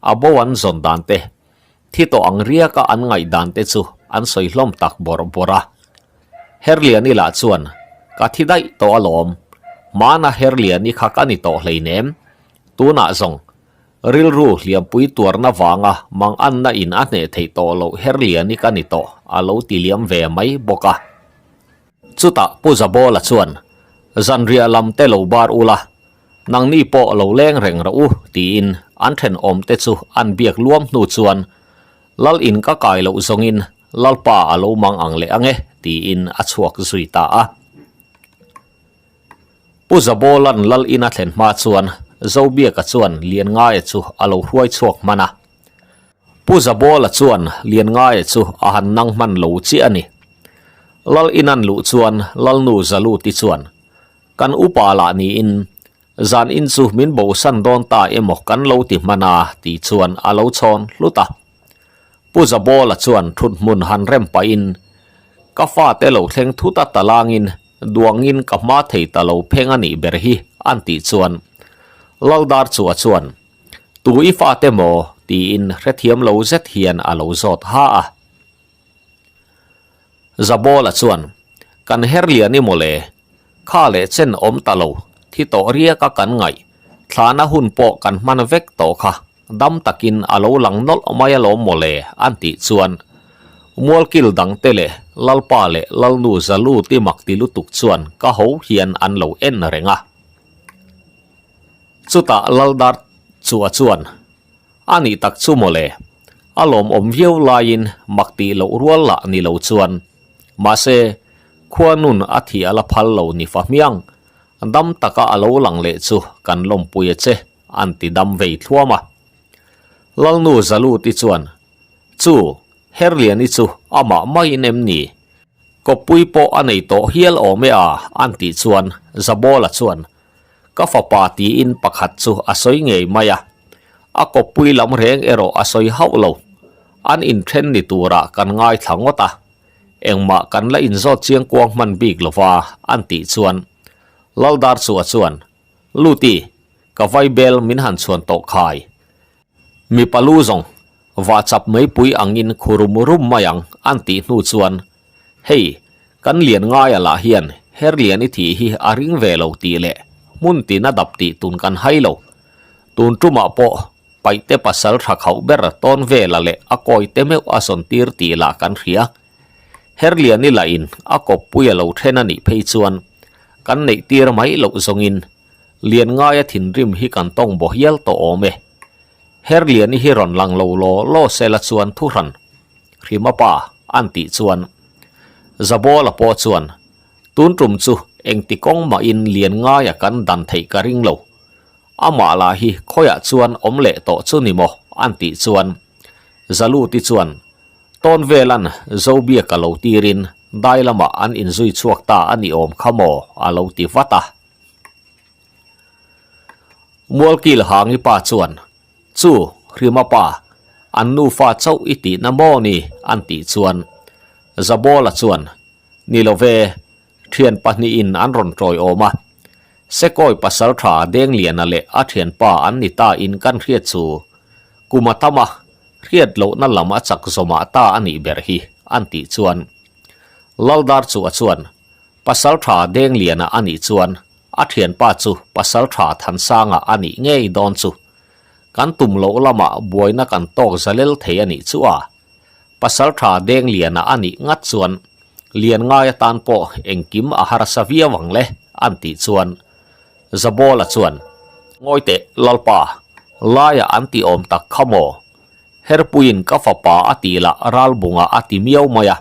A bo an zawn dan te, thi tawh ang riaka an ngaih dan te chu an sawi hlawm tak bawrh bawrh a. Herliani lah chuan, Ka thi daih tawh alawm, hmana Herliani kha ka ni tawh hleinem, tunah zawng Rilru hliampui tuarna vanga manganna in a hneh theih tawh loh Herliani ka ni tawh a lo ti liam ve mai bawk a. Chutah Pu Zabawla chuan, Zanriah lam te lo bar ula, nangni pawh lo leng reng rawh u tiin an thenawmte chu an biak luam hnu chuan Lal in ka kai loh zawngin Lalpa a lo mang ang leh ang e tiin a chhuak zui ta a. Pu Zabawla'n Lal ina thlen hma chuan Zobiaka chuan Lianngaia chu a lo hruai chhuak hman a. Pu Zabawla chuan Lianngaia chu a han nang hman lo chiah a ni. Lal inan luh chuan Lalnu Zaluti chuan, Kan upa lah niin zan in chu min bosan dawn ta emaw kan lo ti hman a tih chuan a lo chhawn hlut a. Pu Zabawla chuan thuthmun han rem pahin, Ka fate lo thleng thut a talangin Duangin ka hma thei ta lo pheng a nih ber hi an tih chuan Laldar chua chuan Tu i fate maw? tiin hrethiam lo zet hian a lo zawt ha a. Zabawla chuan Kan her lian i mawle, kha leh chen awm ta lo, thi tawh riaka kan ngaih, thlahna hun pawh kan hman vek tawh kha. Dam takin a lo lang nawlh mai alawm mawle an tih chuan Mualkil dangte leh Lalpa leh Lalnu Zaluti mak ti lutuk chuan ka ho hian an lo en reng a. Chutah Laldar chua chuan a nih tak chu mawle, a lawmawm viau laiin mak tih loh rual lah ni lo chuan mahse khuanun a thih a la phal lo ni fa hmiang. Dam taka a lo lang leh chu kan lawmpui a che, an ti dam vei thluam a. Lalnu Zaluti chuan, Chu, Herliani chu amah maiin em ni? Kawppui pawh a nei tawh hial awm e a, an tih chuan Zabawla chuan, Ka fapa tiin pakhat chu a sawi ngei mai a, a kawppui lam reng erawh a sawi hauh lo. An inthen ni turah kan ngaithla ngawt a, engmah kan la inzawt chiang kuang hman bik lo va, an tih chuan Laldarchua chuan, Luti, ka vaibel min han chhuan tawh khai. Mipa lu zawng, vahchap meipui angin khu rum rum mai ang, an tih hnu chuan, Hei, kan lian ngaia lah hian Herlian i thih hi a ring ve lo tih leh hmun tin a dap tih tun kan hai lo. Tun tumah pawh Paihte pasal tha khauh ber tawn vela leh a kawite meuh a sawn tir tih lah kan hria. Herlian i lahin a kawppui a lo then a nih phei chuan kan neih tir mai loh zawngin Lian ngaia thinrim hi kan tawng baw hial tawh awm e. Herliani hi rawn lang lo law law sela chuan thuhran Hrima pa an tih chuan Zabawla pawh chuan tun tum chu engti kawng mahin Lian ngaia kan dan theih ka ring lo. Amah lah hi khawiah chuan awm leh tawh chu ni maw an tih chuan Zaluti chuan tawn velan Zobiaka lo tirin dai lamah an inzui chhuak ta a ni awm kha maw a lo ti vat a. Mualkil Hangi pa chuan, Chu, Hrima pa, an nufa chauh i tihna maw ni? an tih chuan Zabawla chuan, Ni lo ve, thian pahnihin an rawn tawiawm a. Sekawi pasal tha Dengliana leh a thianpa an ni ta in kan hriat chu kum a tam a, hriat lohna lam a chak zawmah ta a nih ber hi, an tih chuan Laldarchua chuan, Pasaltha Dengliana a nih chuan a thianpa chu Pasaltha Thansanga a nih ngei dawn chu. Kan tum loh lamah buaina kan tawk zalel thei a nih chu a. Pasaltha Dengliana a nih ngat chuan Lianngai atan pawh engkim a harsa viau ang le an tih chuan Zabawla chuan, Ngawi teh Lalpa, laiah an ti awm tak kha maw? Herpuiin ka fapa a tih lah ralbungah a ti miau mai a.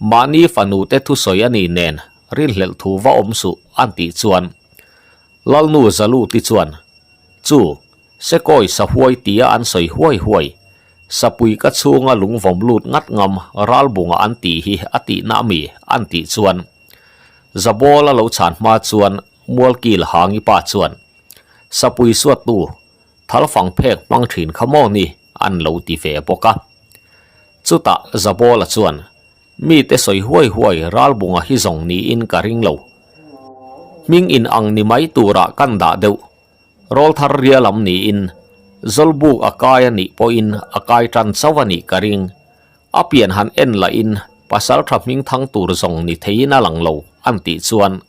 Mahni fanu te thusawi a nih nen rinhlelh thu va awm suh an tih chuan Lalnu Zaluti chuan Chu, Sekawi sahuai tia an sawi huai huai, sapui ka chhunga lungvawm lut ngat ngam ralbunga an tih hi a tihna ami an tih chuan Zabawla lo chhan hma chuan Mualkil Hangi pa chuan Sapui suattu Thalfang phek hmang thin kha maw ni an lo ti ve bawk a. Chutah Zabawla chuan, Mite sawi huai huai ralbunga hi zawng niin ka ring lo. Hming in ang ni mai turah kan dah deuh. Rawlthar ria lam niin Zawlbuk a kai a nih pawhin a kai tan chauh a nih ka ring. A pian han en lahin pasaltha hming thang tur zawng ni theiin a lang lo an tih chuan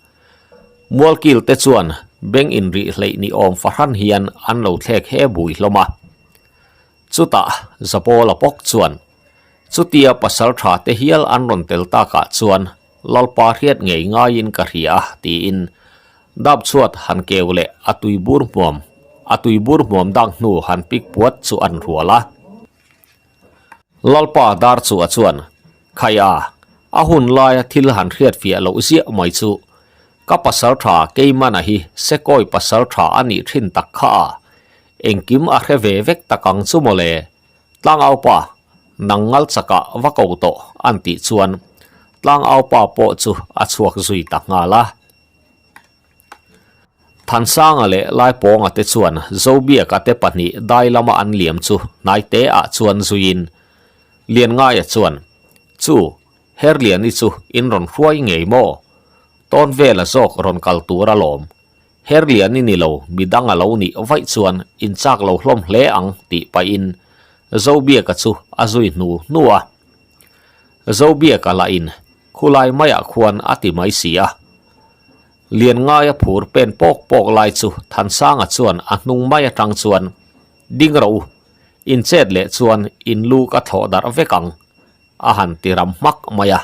Mualkil te chuan beng inrih hleih ni awm fahran hian an lo thlek he bui hlawm a. Chutah Zapawla bawk chuan chutia pasal tha te hial an rawn tel takah chuan Lalpa hriat ngei ngaiin ka hria a tiin dap chhuat han keu leh a tuibur hmuam a tuibur hmuam dak hnu han pik puat chu an rual a. Lalpa Darchua chuan, Khaia, a hun laia thil han hriat fiah loh ziah mai chu ka pasal tha Keimana hi Sekawi pasal tha a nih thin tak kha a, engkim a hre ve vek tak ang chu mawle. Tlangaupa, nang ngal chakah va ko tawh an tih chuan Tlangaupa pawh chu a chhuak zui ta nghal a. Thansanga leh Laipawnga te chuan Zobiaka te pahnih dai lama an liam chu hnaite ah chuan zuiin Lianngaia chuan, Chu, Herliani chu in rawn hruai ngei maw? Tawn vela zawk rawn kal tur alawm. Herliani ni lo midang a lo nih vaih chuan in chak lo hlawm hle ang tih pahin Zobiaka chu a zui hnu hnu a. Zobiaka lahin Khulai maiah khuan a ti mai si a. Lianngaia phur pen pawk pawk lai chu Thansanga chuan a hnung mai atang chuan, Ding rawh u, in chet leh chuan in lu ka thlawh darh vek ang, a han ti ram hmak mai a.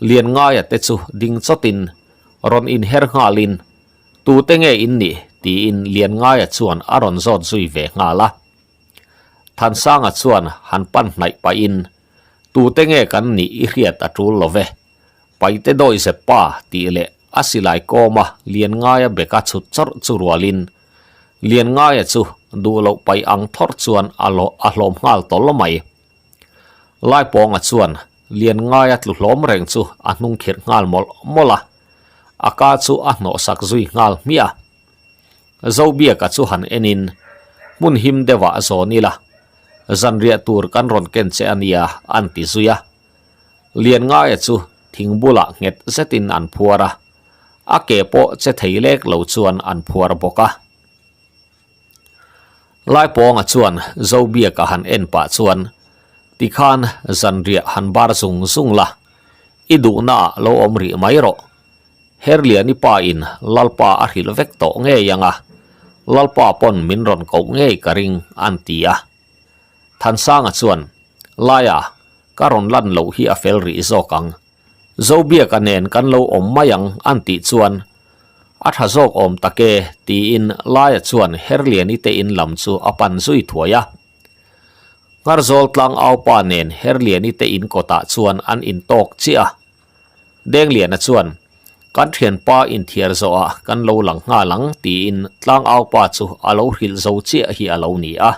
Lianngaia te chu ding chawtin rawn inher nghalin, Tute nge in nih? tiin Lianngaia chuan a rawn zawt zui ve nghal a. Thansanga chuan han pan hnaih pahin, Tute nge kan nih i hriat a tul lo ve. Paite dawi zep pa tih leh a silai kawma Lianngaia beka chhut chawrh chu rualin Lianngaia chu duh loh paih ang thawr chuan a a hlawm nghal tawl mai. Laipawnga chuan Lianngaia tlu hlawm reng chu a hnung khirh nghal mawlh mawlh a, a ka chu a hnawhsak zui nghal hmiah a. Zobiaka chu han enin hmun him deuhah zawn ila, zanriah tur kan rawn ken che a nia an ti zui a. Lianngaia chu thing bulah nghet zetin an phuar a, a ke pawh che thei lek lo chuan an phuar bawk a. Laipawnga chuan Zobiaka han en pah chuan, Tikhan zanriah han bar zung zung la, i duhnaah lo awm rih mai rawh. Herliani pa in Lalpa a hrilh vek tawh ngei ang a, Lalpa pawn min rawn koh ngei ka ring an ti a. Thansanga chuan, Laia, ka rawn lan loh hi a fel rih zawk ang. Zobiaka nen kan lo awm mai ang an tih chuan, A tha zawk awm tak e, tiin Laia chuan Herliani te in lam chu a pan zui thuai a. Ngharzawl tlangaupa nen Herliani te in kawtah chuan an intawk chiah a. Dengliana chuan, Kan thianpa inthiar zawhah kan lo lang nghal ang, tiin tlangaupa chu a lo hrilh zo chiah hi a lo ni a.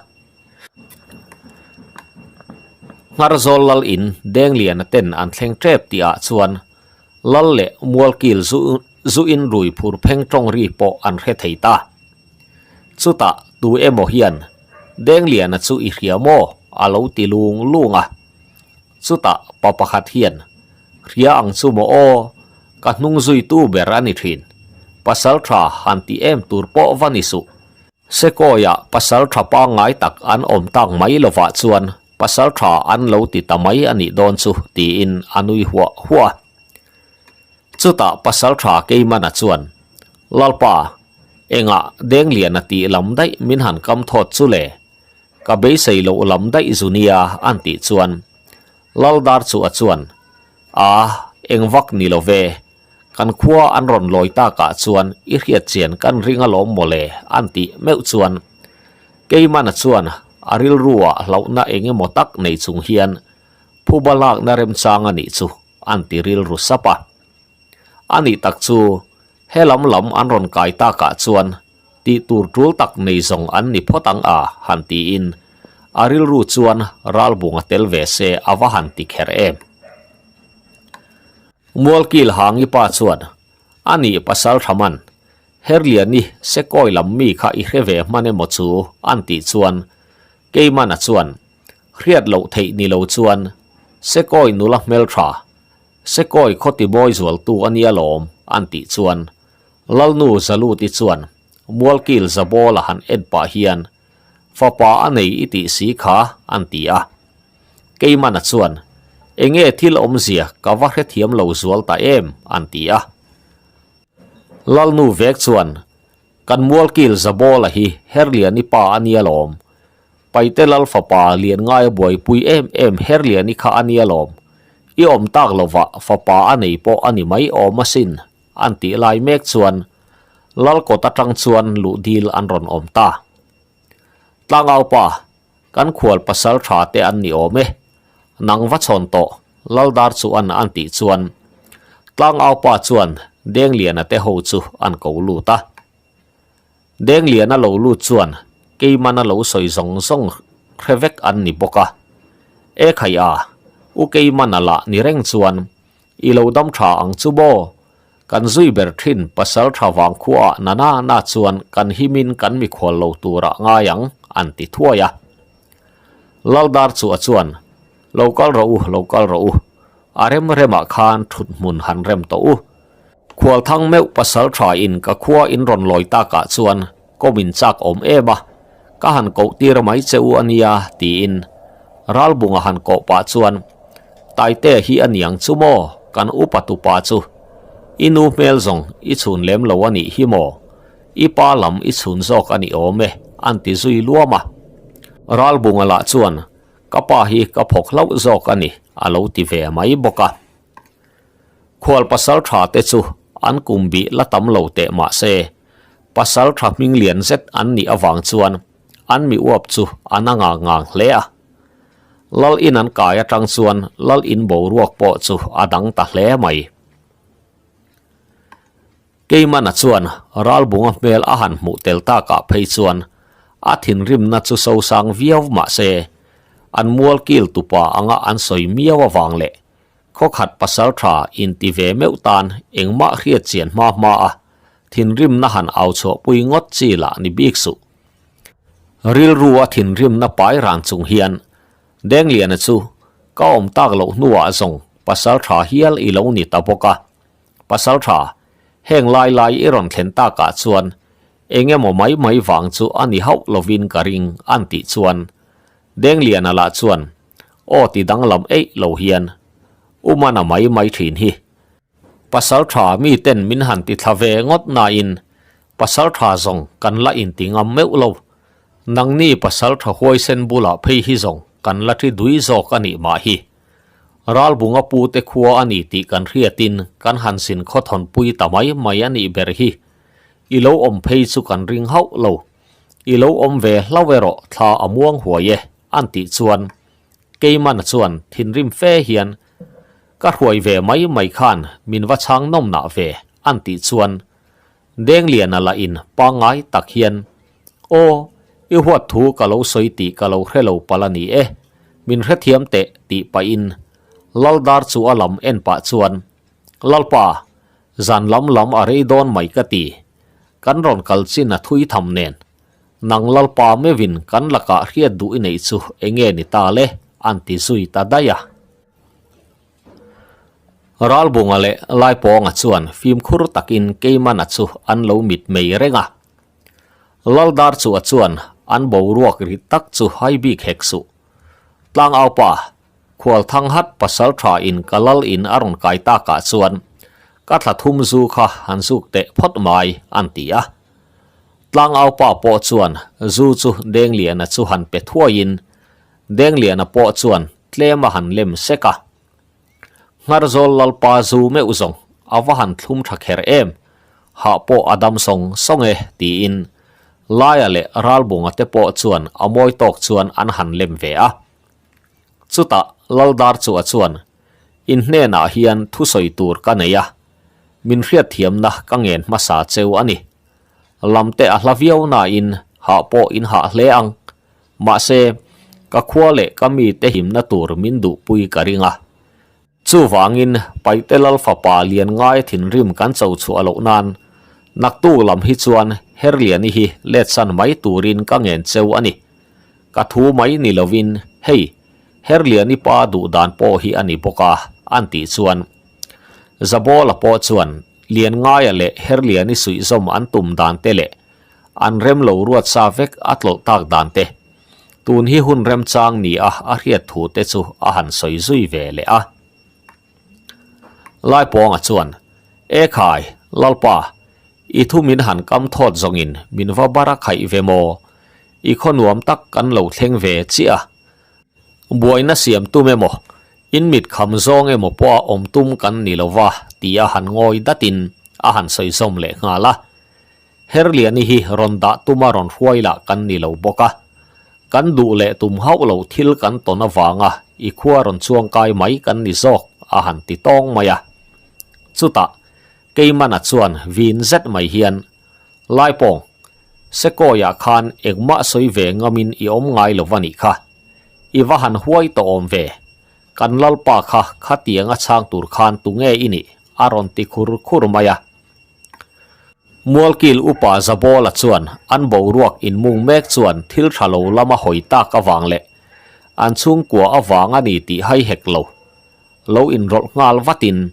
Ngharzawl lal in Dengliana ten an thleng tep tihah chuan lal leh mualkil zu zu in rui phur pheng tawng ri pawh an hre thei ta. Chutah tu emaw hian, Dengliana chu i hria maw? a lo ti lung lung a. Chutah pa pakhat hian, Hria ang chu maw aw, ka hnung zuitu ber a ni thin. Pasal tha han ti em tur pawh va ni suh. Sekawiah pasal tha pangngai tak an awm tak mai lovah chuan pasal tha an lo ti ta mai a nih dawn chu tiin a nui huah huah a. Chutah pasal tha Keimana chuan, Lalpa, engah Dengliana tih lam daih min han kam thawt chu le? Ka beisei loh lam daih zu nia an tih chuan Laldar chu a chuan, A, eng vak ni lo ve, kan khua an rawn lawi takah chuan i hriat chian kan ring alawm maw le an tih meuh chuan Keimana chuan a rilruah hlauhna eng emaw tak nei chung hian phuba lakna remchang a nih chu an ti rilru sap a. A nih tak chu He lam lam an rawn kai takah chuan tih tur tul tak nei zawng an ni phawt ang a, han tiin a rilru chuan ralbung a tel ve se a va han ti kher em. Mualkil Hangi pa chuan, A nih pasal tha man, Herliani sekawi lam mi kha i hre ve hman emaw chu an tih chuan Keimana chuan, Hriat loh theih ni lo chuan sekawi nula hmeltha Sekawi khawti mawi zualtu a nia lawm, an tih chuan Lalnu Zaluti chuan Mualkil Zabawla han en pah hian, Fapa a nei i tih si kha, an ti a. Keimana chuan, Enge thil awmzia ka va hrethiam lo zual ta em, an ti a. Lalnu vek chuan, Kan Mualkil Zabawla hi Herliani pa a nia lawm. Paite Lal fapa lian ngaia buaipui em em Herliani kha a nia lawm. I awm tak lovah fapa a nei pawh a ni mai awm asin, an tih lai mek chuan Lal kawt atang chuan luh dil an rawn awm ta. Tlangaupa, kan khual pasal tha te an ni awm e. Nang va chhawn tawh, Laldar chu an an tih chuan Tlangaupa chuan Dengliana te ho chu an ko lut a. Dengliana lo lut chuan Keimana lo sawi zawng zawng hre vek an ni bawk a. E khai a, u Keimana lah ni reng chuan i lo dam tha ang chu maw? Kan zui ber thin pasal tha vang khuaah na na na chuan kan himin kan mikhual lo turah ngai ang an ti thuai a. Laldar chu a chuan, Lo kal rawh u, lo kal rawh u. A rem remah khan thut hmun han rem tawh u. Khualthang meuh pasal tha in ka khua in rawn lawi takah chuan kawm in chak awm em a, ka han koh tir mai che u a nia tiin Ralbunga han koh pah chuan Taitea hi a niang chu maw kan upa tupa chu i nu hmel zawng i chhun lem lo a nih hi maw i pa lam i chhun zawk a ni awm e an ti zui luam a. Ralbunga lah chuan ka pa hi ka phawk hlauh zawk a ni a lo ti ve mai bawk a. Khual pasal tha te chu an kum bih la tam lo teh mah se, pasal tha hming lian zet an nih avang chuan an mi uap chu a na ngang ngang hle a. Lal in an kai atang chuan lal in boruak pawh chu a dang ta hle mai. Keimana chuan Ralbunga hmel a han hmuh tel takah phei chuan a thinrimna chu sosang viau mah se, an mualkil tupa anga an sawi miau avang leh khawkhat pasal tha inti ve meuh tan engmah hriat chian hma hma a thinrimna han au chhuahpui ngawt chi lah ni bik suh. Rilru a thinrimna pai ran chung hian Dengliana chu ka awm tak loh hnuah zawng pasal tha hial i lo ni ta bawk a. Pasal tha, heng lai lai i rawn thlen takah chuan eng emaw mai mai vang chu a ni hauh lovin ka ring an tih chuan Dengliana lah chuan aw ti danglam eih lo hian U Mana mai mai thin hi. Pasal tha mi ten min han ti thla ve ngawt nain pasal tha zawng kan la inti ngam meuh lo. Nangni pasal tha huaisen bulah phei hi zawng kan la thi dui zawk a nih mah hi. Ralbunga pu te khua a ni tih kan hriatin kan han sin khawthawnpui ta mai mai a nih ber hi. I lo awm phei chu kan ring hauh lo. I lo awm ve hlauh erawh thla a muang huai e, an tih chuan Keimana chuan thinrim fe hian ka hruai ve mai mai khan min va chhang nawm nah ve, an tih chuan Dengliana lah in pangngai tak hian, Aw, i huat thu ka lo sawi tih ka lo hre lo palh a ni e, min hrethiam teh tih pahin Laldar chu a lam en pah chuan, Lalpa, zan lam lam a rei dawn mai ka ti, kan rawn kal chin a thui tham nen, nang Lalpa meuhin kan lakah hriat duh i neih chu enge ni ta le, an ti zui ta daih a. Ralbunga leh Laipawnga chuan fimkhur takin Keimana chu an lo mit mei reng a. Laldar chu a chuan an boruak ri tak chu hai bik hek suh. Tlangaupa, Khualthang hat pasal tha in ka lal in a rawn kai takah chuan ka thla thum zu kha han zuk teh phawt mai an ti a. Tlangaupa pawh chuan zu chu Dengliana chu han pe thuaiin Dengliana pawh chuan tlem a han lem sek a. Ngharzawl Lalpa zu meuh zawng a va han thlum tha kher em, hah pawh a dam sawng sawng e tiin Laia leh Ralbunga te pawh chuan a mawi tawk chuan an han lem ve a. Chutah Laldar chu a chuan, In hnenah hian thusawi tur ka nei a, min hriatthiamna ka ngen hmasa cheu a ni. Lamte a hla viau nain hah pawh in hah hle ang. Mahse, ka khua leh ka mite himna tur min duhpui ka ring a. Chuvangin, Paite Lal fapa lian ngai thinrim kan cho chhuah loh nan, naktuk lam hi chuan Herliani hi letsan mai turin ka ngen cheu a ni. Ka thu mai ni lovin, hei, Herliani pa duh dan pawh hi a ni bawk a, an tih chuan. Zabawla pawh chuan Lianngaia leh Herliani suihzawm an tum dan te leh An rem lo ruat sa vek a tlawlh tak dan te. Tun hi hun remchang ni a a hriat thu te chu a han sawi zui ve leh a. Laipawnga chuan, E khai, Lalpa, i thu min han kam thawt zawngin min va bar a khaih ve maw? I khaw nuam tak kan lo thleng ve chiah a. Buaina siam tum emaw, in mit kham zawng emaw pawha awm tum kan ni lo va tia han ngawi datin a han sawi zawm leh nghal a. Herliani hi rawn dah tuma rawn hruai lah kan ni lo bawk a, kan duh leh tum hauh lo thil kan tawn avanga i khua rawn chuangkai mai kan ni zawk a han ti tawng mai a. Chutah Keimana chuan vin zet mai hian, Laipawng, Sekawiah khan engmah sawi ve ngamin i awm ngai lo va nih kha. I va han huai tawh awm ve. Kan Lalpa kha khatianga chhang tur khan tunge i nih? a rawn ti khur khur mai a. Mualkil upa Zabawla chuan an boruak inmung mek chuan thil tha lo lama hawi tak avang leh an chhungkua avang a ni tih hai hek lo lo inrawlh nghal vatin,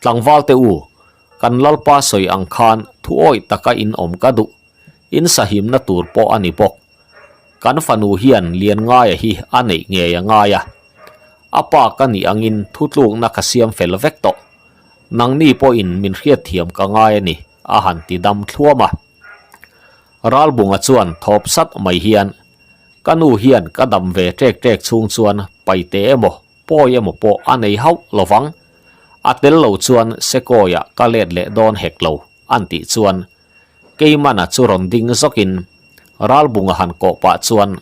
Tlangval te u, kan Lalpa sawi ang khan thu awih taka in awm ka duh, in sahimna tur pawh a ni bawk. Kan fanu hian Lianngaia hi a neih ngei a ngai a, a pa ka nih angin thutlukna ka siam fel vek tawh. Nangni pawhin min hriatthiam ka ngai a ni, a han ti dam thluam a. Ralbunga chuan thawp sat mai hian, Ka nu hian ka dam ve ṭek ṭek chhung chuan paite emaw, pawi emaw pawh a nei hauh lo vang. A tel lo chuan Sekawiah ka let leh dawn hek lo, an tih chuan Keimana chu rawn ding zawkin Ralbunga han kawh pah chuan,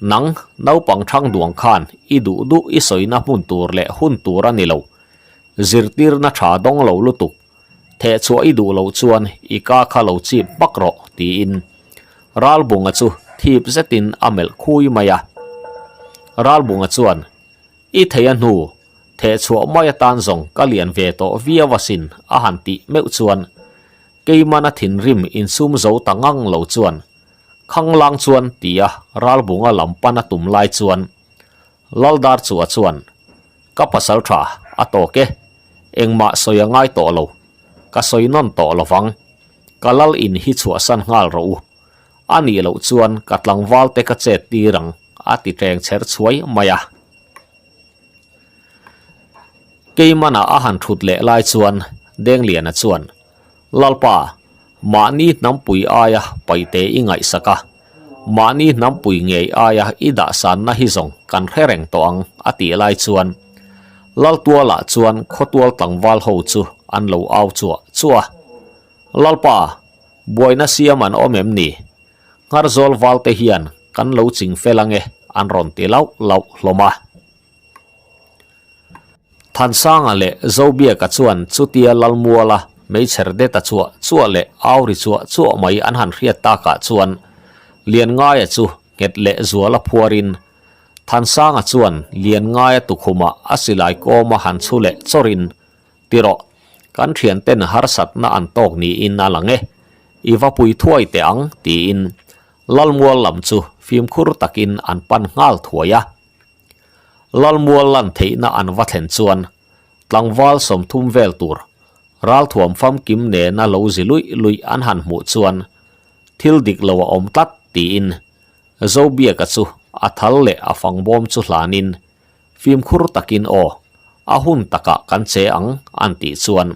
Nang, naupang thang duang khan i duh duh i sawina hmun tur leh hun tur a ni lo. Zirtirna tha dawng lo lutuk. Thehchhuah i duh loh chuan i ka kha lo chip hmak rawh, tiin Ralbunga chu thip zetin a melh khui mai a. Ralbunga chuan, I thei a hnu, thehchhuah mai atan zawng ka lian ve tawh viau asin, a han tih meuh chuan Keimana thinrim insum zo ta ngang lo chuan Khanglang chuan tia Ralbunga lam pan a tum lai chuan Laldar chua chuan, Ka pasal tha, a tawk e. Engmah sawi a ngai tawh lo. Ka sawi nawn tawh lo vang. Ka lal in hi chhuahsan nghal rawh u. A nih loh chuan ka tlangval te ka chet tir ang, a ti ṭeng chher chhuai mai a. Keimana a han ṭhut leh lai chuan Dengliana chuan, Lalpa, mahni hnampui aia paite i ngaihsak a, mahni hnampui ngei aia i dahsanna hi zawng kan hre reng tawh ang, a tih lai chuan Laltualah chuan khawtual tlangval ho chu an lo au chuah chuah a. Lalpa, buaina siam an awm em ni? Ngharzawl valte hian kan lo ching fel ange, an rawn ti lauh lauh hlawm a. Thansanga leh Zobiaka chuan chutia Lalmuala hmeichher det a chhuah chuah leh auri chuah chuah mai an han hriat takah chuan Lianngaia chu nghet leh zuala phuarin Thansanga chuan Lianngaia tukhumah a silai kawma han chhu leh chawrin Ti rawh, kan thianten harsatna an tawk niin a lang e, i va pui thuai teh ang tiin Lalmual lam chu fimkhur takin an pan nghal thuai a. Lalmual lan theihna an va thlen chuan tlangval 30 vel tur ralthuam famkim nena lo zi luih luih an han hmuh chuan thil dik lo a awm tlat tiin Zobiaka chu a thal leh a fangbawm chu hlanin fimkhur takin aw a hun takah kan che ang an tih chuan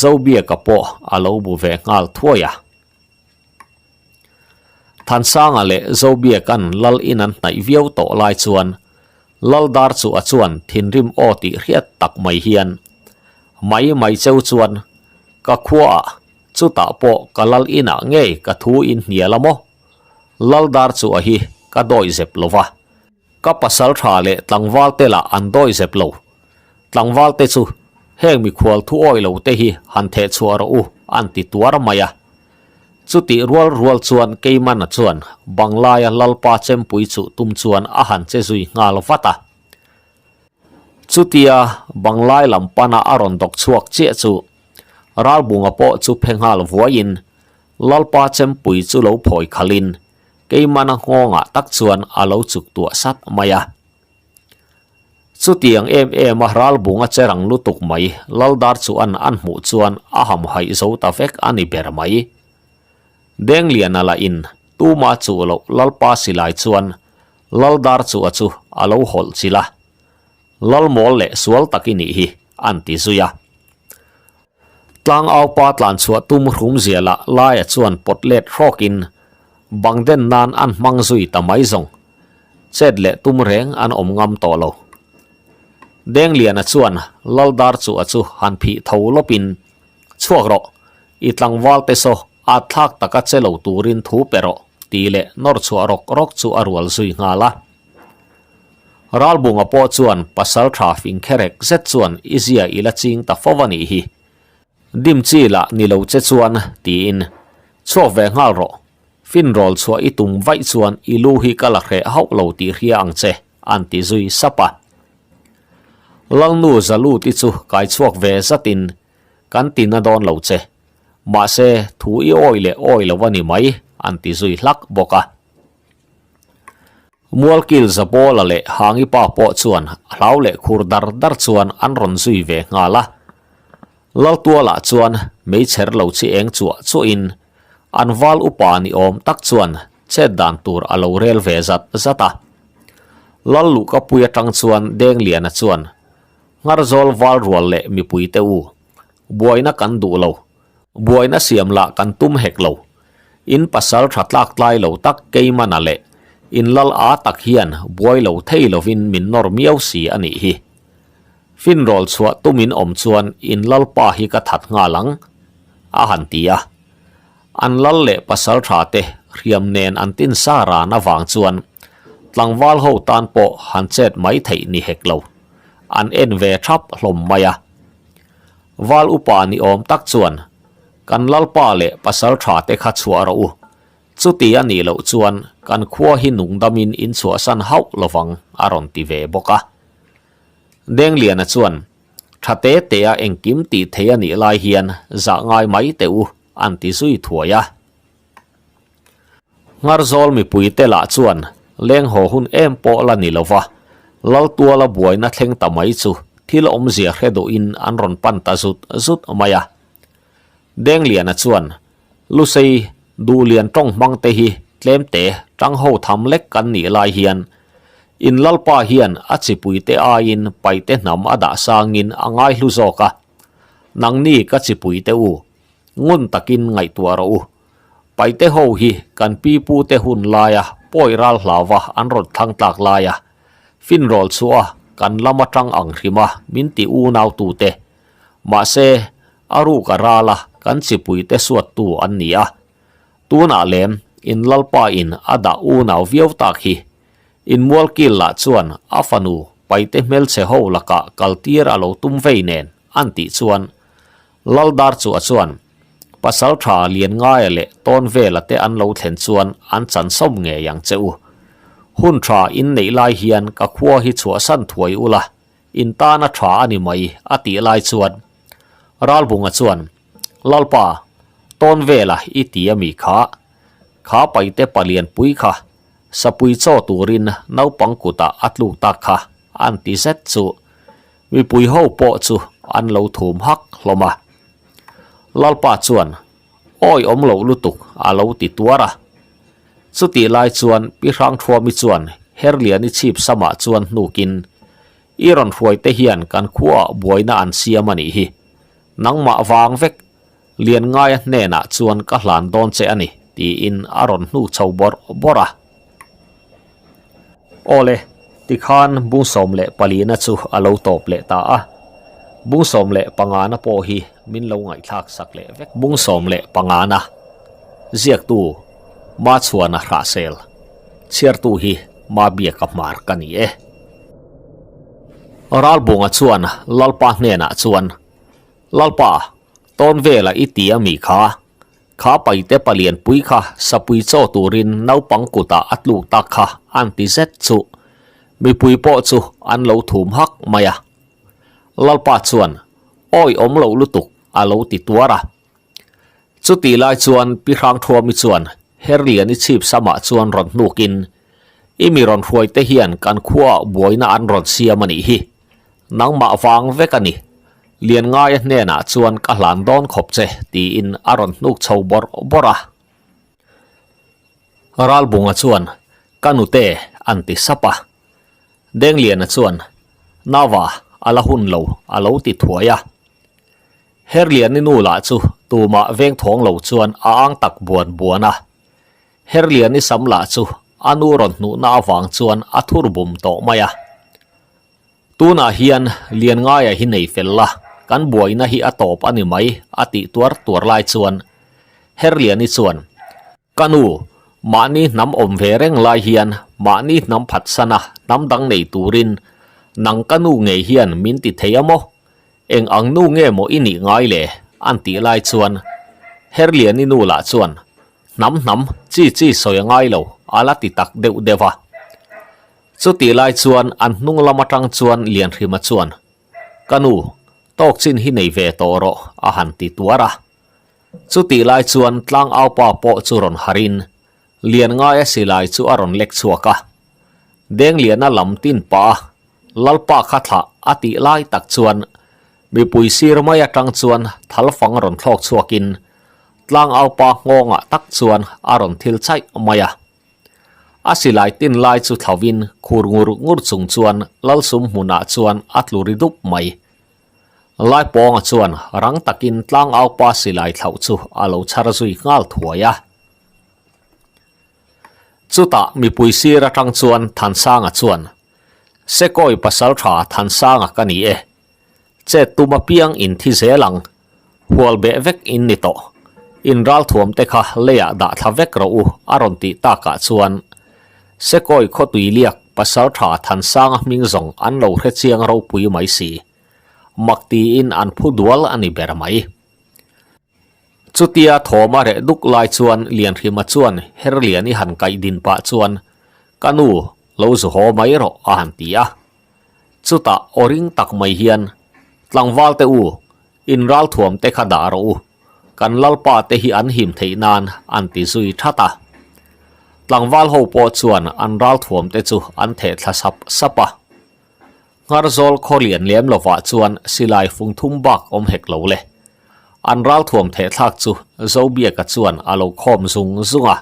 Zobiaka pawh a lo bu ve nghal thuai a. Thansanga leh Zobiaka'n Lal in an hnaih viau tawh lai chuan Laldar chu a chuan thinrim aw tih hriat tak mai hian mai mai cheu chuan ka khuaah chutah pawh ka Lal inah ngei ka thu in hnial a maw? Laldar chu a hi ka dawi zep lo va. Ka pasal tha leh tlangval te lah an dawi zep lo. Tlangval te chu heng mikhual thu awi lo te hi han theh chhuah rawh u an ti tuar mai a. Chutih rual rual chuan Keimana chuan Banglaia Lalpa chempui chuh tum chuan a han che zui nghal vat a. Chutia Banglai lam pana a rawn dawk chhuak chiah chu Ralbunga pawh chu phe nghal vuaiin Lalpa chempui chu lo phawi khalhin Keimana nghawngah tak chuan a lo chuk tuah sat mai a. Chutiang em em a ralbung a che rang lutuk mai Laldar chuan an hmuh chuan a hamhaih zo ta vek a ni ber mai. Dengliana lah in tuma chuh loh Lalpa silai chuan Laldar chu a chu a lo hawlh chilh a. Lalmawl leh sual tak i nih hi an ti zui a. Tlangaupa tlan chhuah tum hrum zia lah laia chuan pawt let hrawkin bang den nan an hmang zui ta mai zawng. Chet leh tum reng an awm ngam tawh lo. Dengliana chuan Laldar chu a chu han phih tho lawpin, Chhuak rawh, i tlangval te saw at thlak taka che lo turin thu pe rawh tih leh nawr chhuah rawk rawk chu a rual zui nghal a. Ralbunga pawh chuan pasal tha fing kherek zet chuan i zia i la ching ta fo a nih hi. Dim chi lah ni lo che chuan tiin, Chhuak ve nghal rawh. Finrawl chhuah i tum vaih chuan i lu hi ka la hreh hauh lo tih hria ang che, an ti zui sap a. Lalnu Zaluti chu kai chhuak ve zatin, Kan ti na dawn lo che. Mahse, thu i awi leh awi lo a ni mai, an ti zui hlak bawk a. Mualkil Zabawla leh Hangi pa pawh chuan hlau leh khur dar dar chuan an rawn zui ve nghal a. Laltualah chuan meichher lo chi eng chuah chuahin an val upa ni awm tak chuan chet dan tur a lo rel ve zat zat a. Lal luhkapui atang chuan Dengliana chuan Ngharzawl val rual leh mipuite u, buaina kan duh lo, buaina siam lah kan tum hek lo. In pasal tha tlak tlai lo tak Keimana leh in lal a tak hian buai lo thei lovin min nawr miau si a nih hi. Finrawl chhuah tumin awm chuan in lalpa hi ka that nghal ang, a han ti a. An lal leh pasal tha te hriam nen an tin sa ran avang chuan tlangval ho tan pawh han chet mai theih ni hek lo. An en ve thap hlawm mai a. Val upa ni awm tak chuan, Kan lalpa leh pasal tha te kha chhuah rawh u. Chuti a nih loh chuan kan khua hi nungdamin in chhuahsan hauh lovang a rawn ti ve bawk a. Dengliana chuan, Tha te te a engkim tih thei a nih lai hian zah ngai mai teh u an ti zui thuai a. Ngharzawl mipuite lah chuan leng haw hun em pawh la ni lova, Laltuala buaina thleng ta mai chu thil awmzia hre duhin an rawn pan ta zut zut mai a. Dengliana chuan Lusei duhlian tawng hmang te hi tlemte tang ho tham lek kan nih lai hian in Lalpa hian a chipuite aiin paite hnam a dah sangin a ngaihlu zawk a, nangni ka chipuite u, ngun takin ngaihtuah rawh u. Paite ho hi kan pi pute hun laia pawi ral hlauva an rawn thlang tlak laia finrawl chhuah a kan lam atang ang hrima min ti unau tute. Mahse, a ruk a ral a kan chipuite suattu an ni a. Tunah lem in Lalpa in a dah unau viau tak hi. In mualkil lah chuan a fanu paite hmelchhe ho lakah kaltir a lo tum vei nen an tih chuan Laldar chu a chuan Pasal tha Lianngaia leh Tawnvela te an lo thlen chuan an chan sawm ngei ang che u. Hun tha in neih lai hian ka khua hi chhuahsan thuai ula, in tan a tha a ni mai a tih lai chuan Ralbunga chuan Lalpa, Tawnvela i ti a mi kha, kha paite palianpui kha sapui chaw turin naupang kutah a tluk tak kha an ti zet chu mipui ho pawh chu an lo thum hak hlawm a. Lalpa chuan, Awi awm loh lutuk a lo ti tuar a. Chutih lai chuan Pi Hrangthuami chuan Herliani chhip samah chuan hnukin, I rawn hruaite hian kan khuaah buaina an siam a nih hi. Nangmah vang vek, Lianngaia hnenah chuan ka hlan dawn che a ni, tiin a rawn hnuk chho bawrh bawrh a. Awle, tikhan bung 14na chu a lo tawp leh ta a. Bung 15na pawh hi min lo ngaihthlak sak leh vek. Bung 15na ziaktu Machhuana Hrahsel chhiartu hi Mabiaka Hmar ka ni e. Ralbunga chuan Lalpa hnenah chuan, Lalpa, tawn vela i ti a mi kha? Kha paite palianpui kha sapui chaw turin naupang kutah a tluk tak kha an ti zet chu mipui pawh chu an lo thum hak mai a. Lalpa chuan, Awi awm loh lutuk a lo ti tuar a. Chutih lai chuan Pi Hrangthuami chuan Herliani chhip samah chuan rawn hnukin, I mi rawn hruaite hian kan khuaah buaina an rawn siam a nih hi. Nangmah vang vek a ni. Lianngaia hnenah chuan ka hlan dawn khawp che tiin a rawn hnuk chho bawrh bawrh a. Ralbunga chuan, Ka nute an ti sap a. Dengliana chuan, Nava, a la hun lo a lo ti thuai a. Herliani nu lah chu tumah vengthawng lo chuan a ang tak buan buan a. Herliani sam lah chu a nu rawn hnuhna avang chuan a thur bum tawh mai a. Tunah hian Lianngaia hi nei fel la, kan buaina hi a tawp a ni mai a tih tuar tuar lai chuan Herliani chuan, Ka nu, mahni hnam awm ve reng lai hian mahni hnam phatsana hnam dang nei turin nang ka nu ngei hian min ti thei a maw? Eng ang nu nge maw i nih ngai le? an tih lai chuan Herliani nu lah chuan, Hnam hnam, chi chi sawi a ngai lo a la ti tak deuh deuh a. Chutih lai chuan an hnung lam atang chuan Lianhrima chuan, Ka nu, tawk chin hi nei ve tawh rawh, a han ti tuar a. Chutih lai chuan tlangaupa pawh chu rawn harin Lianngaia silai chu a rawn lek chhuak a. Dengliana lam tin pah a, Lalpa kha thlah a tih lai tak chuan mipui sir mai atang chuan thalfang rawn thlawk chhuakin tlangaupa nghawngah tak chuan a rawn thil chaih mai a. A silai tin lai chu thlauhin khur ngur ngur chung chuan Lalsum hmunah chuan a tlu ri dup mai. Laipawnga chuan rang takin tlangaupa silai thlauh chu a lo chhar zui nghal thuai a. Chutah mipui sir atang chuan Thansanga chuan, Sekawi pasaltha Thansanga ka ni e. Chet tum apiang in thi zel ang. Hual beh vek in ni tawh. In ralthuam te kha leiah dah thla vek rawh u a rawn tih takah chuan Sekawi khawtui liak Pasaltha Thansanga hming zawng an lo hre chiang ropui mai si. mak tiin an phu dual a ni ber mai. Chutia thawm a reh duk lai chuan Lianhrima chuan Herliani han kaih din pah chuan, Ka nu, lo zu haw mai rawh a han ti a. Chutah aw ring tak mai hian, Tlangval te u, in ralthuam te kha dah rawh u, kan lalpa te hi an him theih nan an ti zui that a. Tlangval ho pawh chuan an ralthuam te chu an theh thla sap sap a. Ngharzawl khaw lian lem lovah chuan silai fung thum bak awm hek lo le. An ralthuam theh thlak chu Zobiaka chuan a lo khawm zung zung a.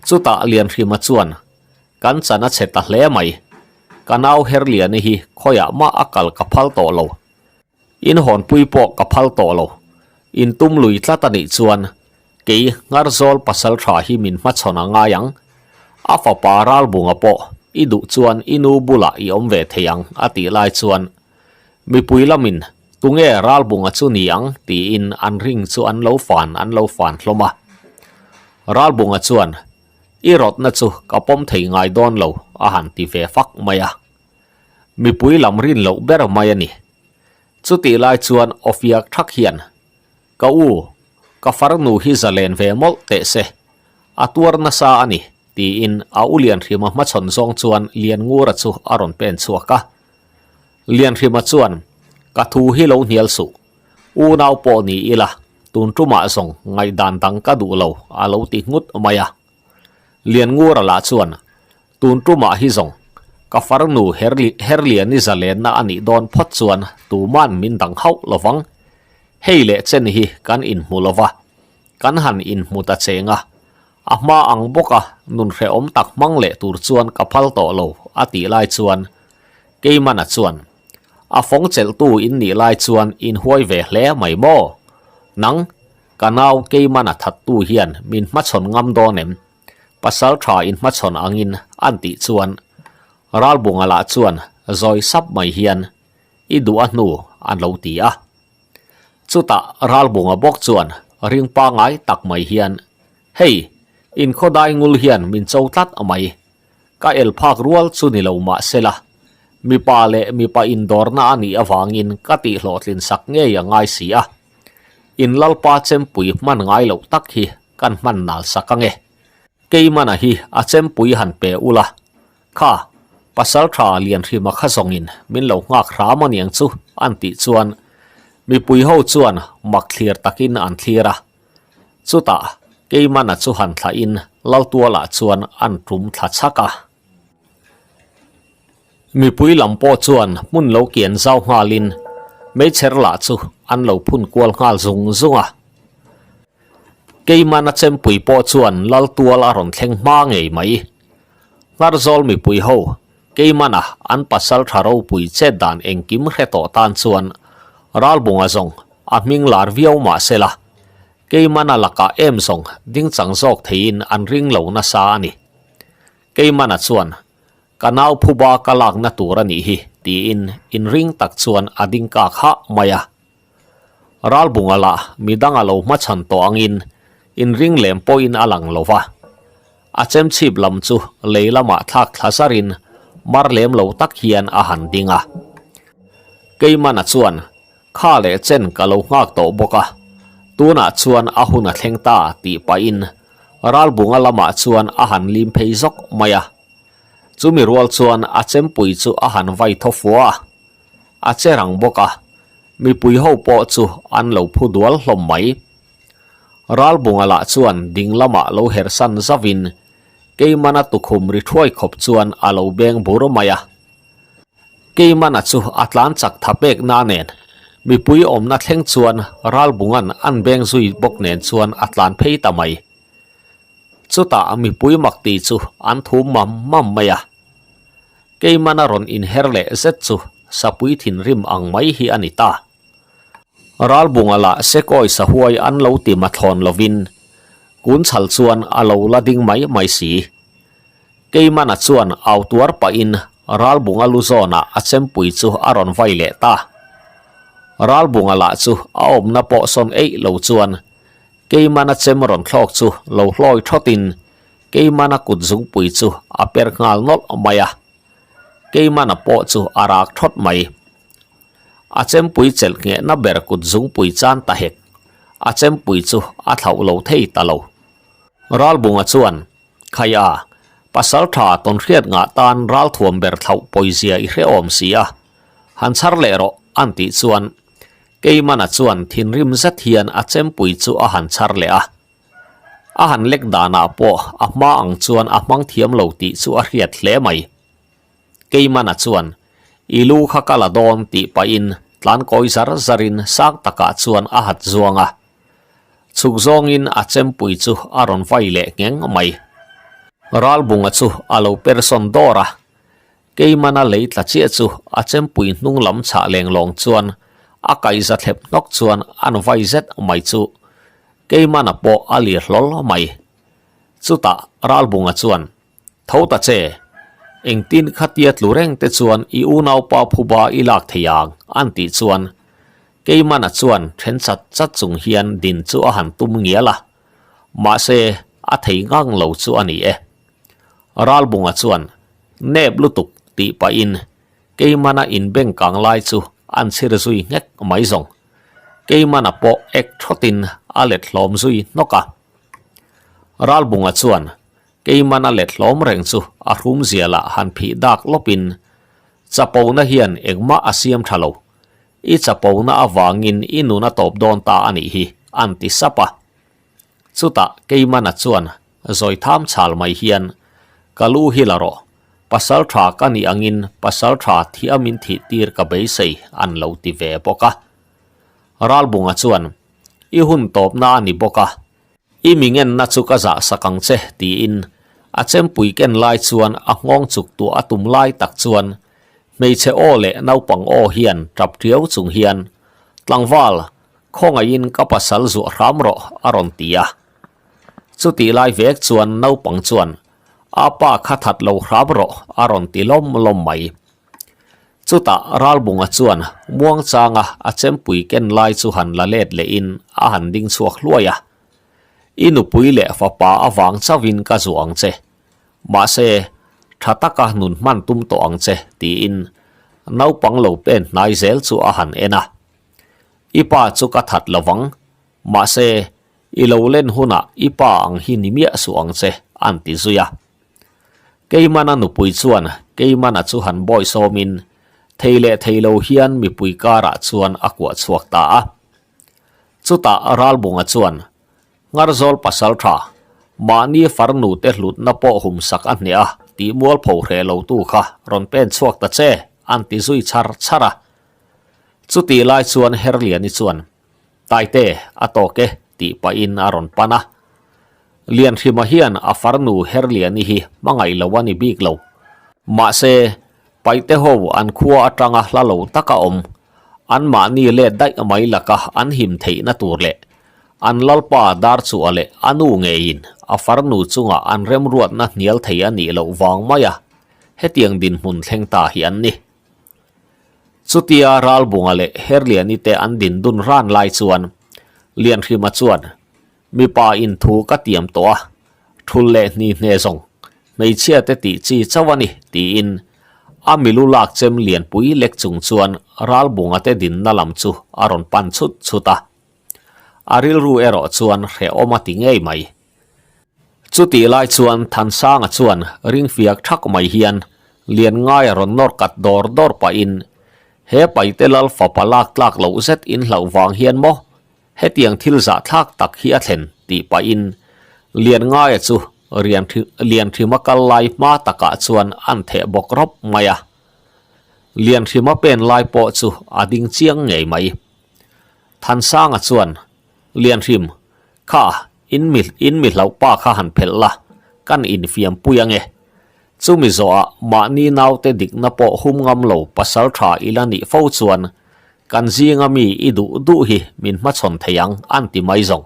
Chutah Lianhrima chuan, Kan chan a chhe ta hle mai. Ka nau Herliani hi khawiah mah a kal ka phal tawh lo. In hawnpui pawh ka phal tawh lo. In tum lui tlat a nih chuan kei Ngharzawl pasal tha hi min hmachhawn a ngai ang. A fapa Ralbunga pawh i duh chuan i nu bulah i awm ve thei ang a tih lai chuan mipui lamin tunge Ralbunga chu ni ang tiin an ring chu an lo fan an lo fan hlawm a. Ralbunga chuan i rawtna chu ka pawm thei ngai dawn lo a han ti ve fak mai a. Mipui lam rin loh ber mai a ni. Chutih lai chuan Awfiak thak hian, Ka u, ka farnu hi zalen ve mawlh teh se, a tuar nasa a ni, tiin a u Lianhrima hmachhawn zawng chuan Lianngura chu a rawn pen chhuak a. Lianhrima chuan, Ka thu hi lo hnial suh, unau pawh ni ila, tun tumah zawng ngaihdan dang ka duh lo, a lo ti nghut mai a. Lianngura lah chuan, Tun tumah hi zawng, ka farnu Herliani zalenna a nih dawn phawt chuan tuman min dang hauh lo vang. Hei leh chen hi kan inhmu lo va, kan han inhmu ta cheng a, a hma ang bawka nun hrehawm tak hmang leh tur chuan ka phal tawh lo a tih lai chuan Keimana chuan, A fawng chelhtu in nih lai chuan in huai ve hle mai maw? Nang, ka nau Keimana thattu hian min hmachhawn ngam dawn em? Pasal tha in hmachhawn angin an tih chuan Ralbunga lah chuan zawi sap mai hian i duh a hnu an lo ti a. Chutah Ralbunga bawk chuan ring pangai tak mai hian Hei, in khawdai ngul hian min cho tlat mai. Ka el phak rual chu ni lo mah sela, mipa leh mipa indawrna a nih avangin ka tihhlawhtlin sak ngei a ngai si a. In lalpa chempui hman ngai loh tak hi kan hman nal sak ange. Keimana hi a chempui han pe ula, kha pasal tha Lianhrima kha zawngin min lo nghak hram aniang chu an tih chuan mipui ho chuan mak thlir takin an thlir a. Chutah Keimana chu han thlahin Laltualah chuan an tum thla chhak a. Mipui lam pawh chuan hmun lo kian zau nghalin meichher lah chu an lo phun kual nghal zung zung a. Keimana chempui pawh chuan lal tual a rawn thleng hma ngei mai. Ngharzawl mipui ho Keimana an pasal tha ropui chet dan engkim hre tawh tan chuan Ralbunga zawng a hming lar viau mah sela Keimana lakah em zawng dingchang zawk theiin an ring lo nasa a ni. Keimana chuan Ka nau phuba ka lakna tur a nih hi, tiin inring tak chuan a ding kak hah mai a. Ralbunga lah midang a lo hmachhan tawh angin inring lem pawhin a lang lo va. A chemchhip lam chu lei lamah thlak thla zarin mar lem lo tak hian a han ding a. Keimana chuan kha leh chen ka lo nghak tawh bawk a, tunah chuan a hun a thleng ta tih pahin Ralbunga lamah chuan a han lim phei zawk mai a. Chumi rual chuan a chempui chu a han vai thaw fua a, a che rang bawk a, mipui ho pawh chu an lo phu dual hlawm mai. Ralbunga lah chuan ding lamah lo hersan zauhin Keimana tukhum ri thuai khawp chuan a lo beng bur mai a. Keimana chu a tlan chak tha pek na nen mipui awmna thleng chuan Ralbunga'n an beng zui bawk nen chuan a tlan phei ta mai. Chutah mipui mak ti chu an thum mam mam mai a. Keimana rawn inher leh zet chu sapui thinrim ang mai hi a ni ta. Ralbunga lah sekawi sahuai an lo ti mathlawn lovin kun chhal chuan a lo la ding mai mai si. Keimana chuan au tuar pahin Ralbunga lu zawnah a chempui chu a rawn vai leh ta. Ralbunga lah chu a awmna pawh sawn eih lo chuan Keimana chem rawn thlawk chu lo hlawi thawtin Keimana kut zungpui chu a per nghal nawlh mai a. Keimana pawh chu a rak thawt mai. A chempui chelh nghehna ber kut zungpui chan ta hek. A chempui chu a thlauh lo thei ta lo. Ralbunga chuan, Khaia, pasal tha tawnhriat ngah tan ralthuam ber thlauh pawizia i hrehawm si a, han chhar leh rawh, an tih chuan Keimana chuan thinrim zet hian a chempui chu a han chhar leh a. A han lek danah pawh a hma ang chuan a hmang thiam lo tih chu a hriat hle mai. Keimana chuan, I lu kha ka la dawn tih pahin tlankawi zar zarin sang takah chuan a hat zuang a. Chhuk zawngin a chempui chu a rawn vai leh ngheng mai. Ralbunga chu a lo persawn dawr a. Keimana lei tla chiah chu a chempui hnung lam chhah leng lawng chuan a kaihza thlep hnawk chuan an vai zet mai chu Keimana pawh a lir hlawl mai. Chutah Ralbunga chuan, Tho ta che, engtin khatia tlu reng te chuan i unaupa phuba i lak thei ang an tih chuan Keimana chuan then chat chat chung hian din chu a han tum ngial a, mahse a thei ngang lo chu a ni e. Ralbunga chuan nep lutuk tih pahin Keimana inbeng kang lai chu an chhir zui nghek mai zawng. Keimana pawh ek thawtin a let hlawm zui hnawk a. Ralbunga chuan Keimana let hlawm reng chu a hrum zia lah han phih dak lawpin Chapona hian engmah a siam tha lo. I chapona avangin i nun a tawp dawn ta a nih hi, an ti sap a. Chutah Keimana chuan zawi tham chhal mai hian, Ka lu hi la rawh, pasal tha ka nih angin pasal tha thiamin thih tir ka beisei an lo ti ve bawk a. Ralbunga chuan, I hun tawpna a ni bawk a, I mi ngenna chu ka zah sak ang che, tiin a chempui ken lai chuan a nghawng chuk tuah a tum lai tak chuan hmeichhe aw leh naupang aw hian tap tiau chung hian, Tlangval, khawngaihin ka pasal zuah hram rawh, a rawn ti a. Chutih lai vek chuan naupang chuan, A pa kha that lo hram rawh, a rawn ti lawm lawm mai. Chutah Ralbunga chuan muangchanga a chempui ken lai chu han la let lehin a han ding chhuak hluai a. I nupui leh fapa avang chauhin ka zuah ang che. Mahse, tha taka nun hman tum tawh ang che, tiin naupang lo pen hnai zel chu a han en a. I pa chu ka that lovang, mahse, i lo len hunah i pa ang hi ni miah suh ang che, an ti zui a. Keimana nupui chuan Keimana chu han bawi sawmin thei leh thei lo hian mipui karah chuan a kuah chhuak ta a. Chutah Ralbunga chuan Ngharzawl pasal tha, mahni farnu te hlutna pawh humsak a hneh a tih mualpho hreh lo tu kha rawn pen chhuak ta che an ti zui char char a. Chutih lai chuan Herliani chuan Taite, a tawk e, tih pahin a rawn pan a. Lianhrima hian a farnu Herliani hi hmangaih lo a ni bik lo. Mahse, Paihte ho an khua atanga hla lo taka awm, anmahni let daih mai laka an him theihna tur leh an lalpa Darchua leh a nu ngeiin a farnu chunga an remruatna hnial thei a nih loh vang maia hetiang dinhmun thleng ta hi an ni. Chutia Ralbunga leh Herliani te an din dun ran lai chuan Lianhrima chuan, Mipa in thu ka tiam tawh a, thul leh hni hne zawng, hmeichhia te tih chi chauh a ni, tiin a milu lak chem lianpui lek chung chuan Ralbunga te dinna lam chu a rawn pan chhut chhut a. A rilru erawh chuan hrehawm a ti ngei mai. Chutih lai chuan Thansanga chuan ring fiak thak mai hian Lianngaia rawn nawr kat dawr dawr pahin, He paite lal fapa lak tlak loh zet in hlauh vang hian maw hetiang thil zahthlak tak hi a thlen tih pahin Lianngaia chu Lianhrima kal lai hma takah chuan an theh bawk rawp mai a. Lianhrima pen lai pawh chu a ding chiang ngei mai. Thansanga chuan Lianhrim, kha in mi in mi hlauh pa kha han phelh la, kan infiam pui ange. Chumi zawhah mahni naute dikna pawh hum ngam lo pasal tha i la nih fo chuan kan zinga mi i duh duh hi min hmachhawn thei ang an ti mai zawng.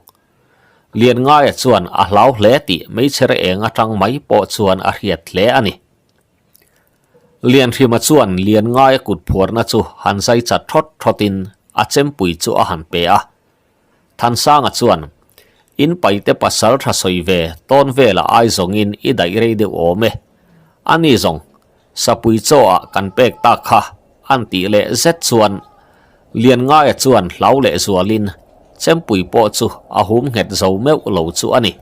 Lianngaia chuan a hlau hle tih meichher eng atang mai pawh chuan a hriat hle a ni. Lianhrima chuan Lianngaia kut phuarna chu han zai chat thawt thawtin a chempui chu a han pe a. Thansanga chuan, In paite pasal tha sawi ve tawn vela ai zawngin i daih rei deuh awm e. A ni zawng, sapui chaw ah kan pek tak kha an tih leh zet chuan. Lianngaia chuan hlau leh zualin chempui pawh chu a hum nghet zo meuh lo chu a ni.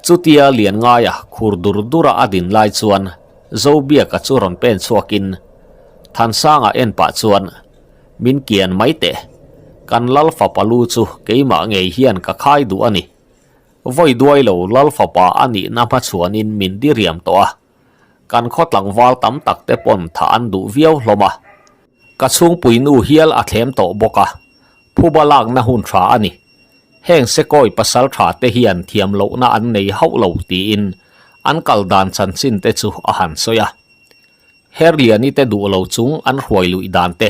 Chutia Lianngaia khur dur dura a din lai chuan Zobiaka chu rawn pen chhuakin Thansanga en pah chuan min kian mai teh, kan lal fapa lu chu keimah ngei hian ka khai duh a ni. Vawi duai lo lal fapa a nihna hmachhuanin min diriam tawh a, kan khaw tlangval tam tak te pawn thah an duh viau hlawm a. Ka chhungpui nu hial a thlem tawh bawk a, phuba lakna hun tha a ni. Heng sekawi pasal tha te hian thiam lohna an nei hauh lo tiin an kal dan chanchin te chu a han sawi a. Herliani te duh lo chung an hruai luih dan te,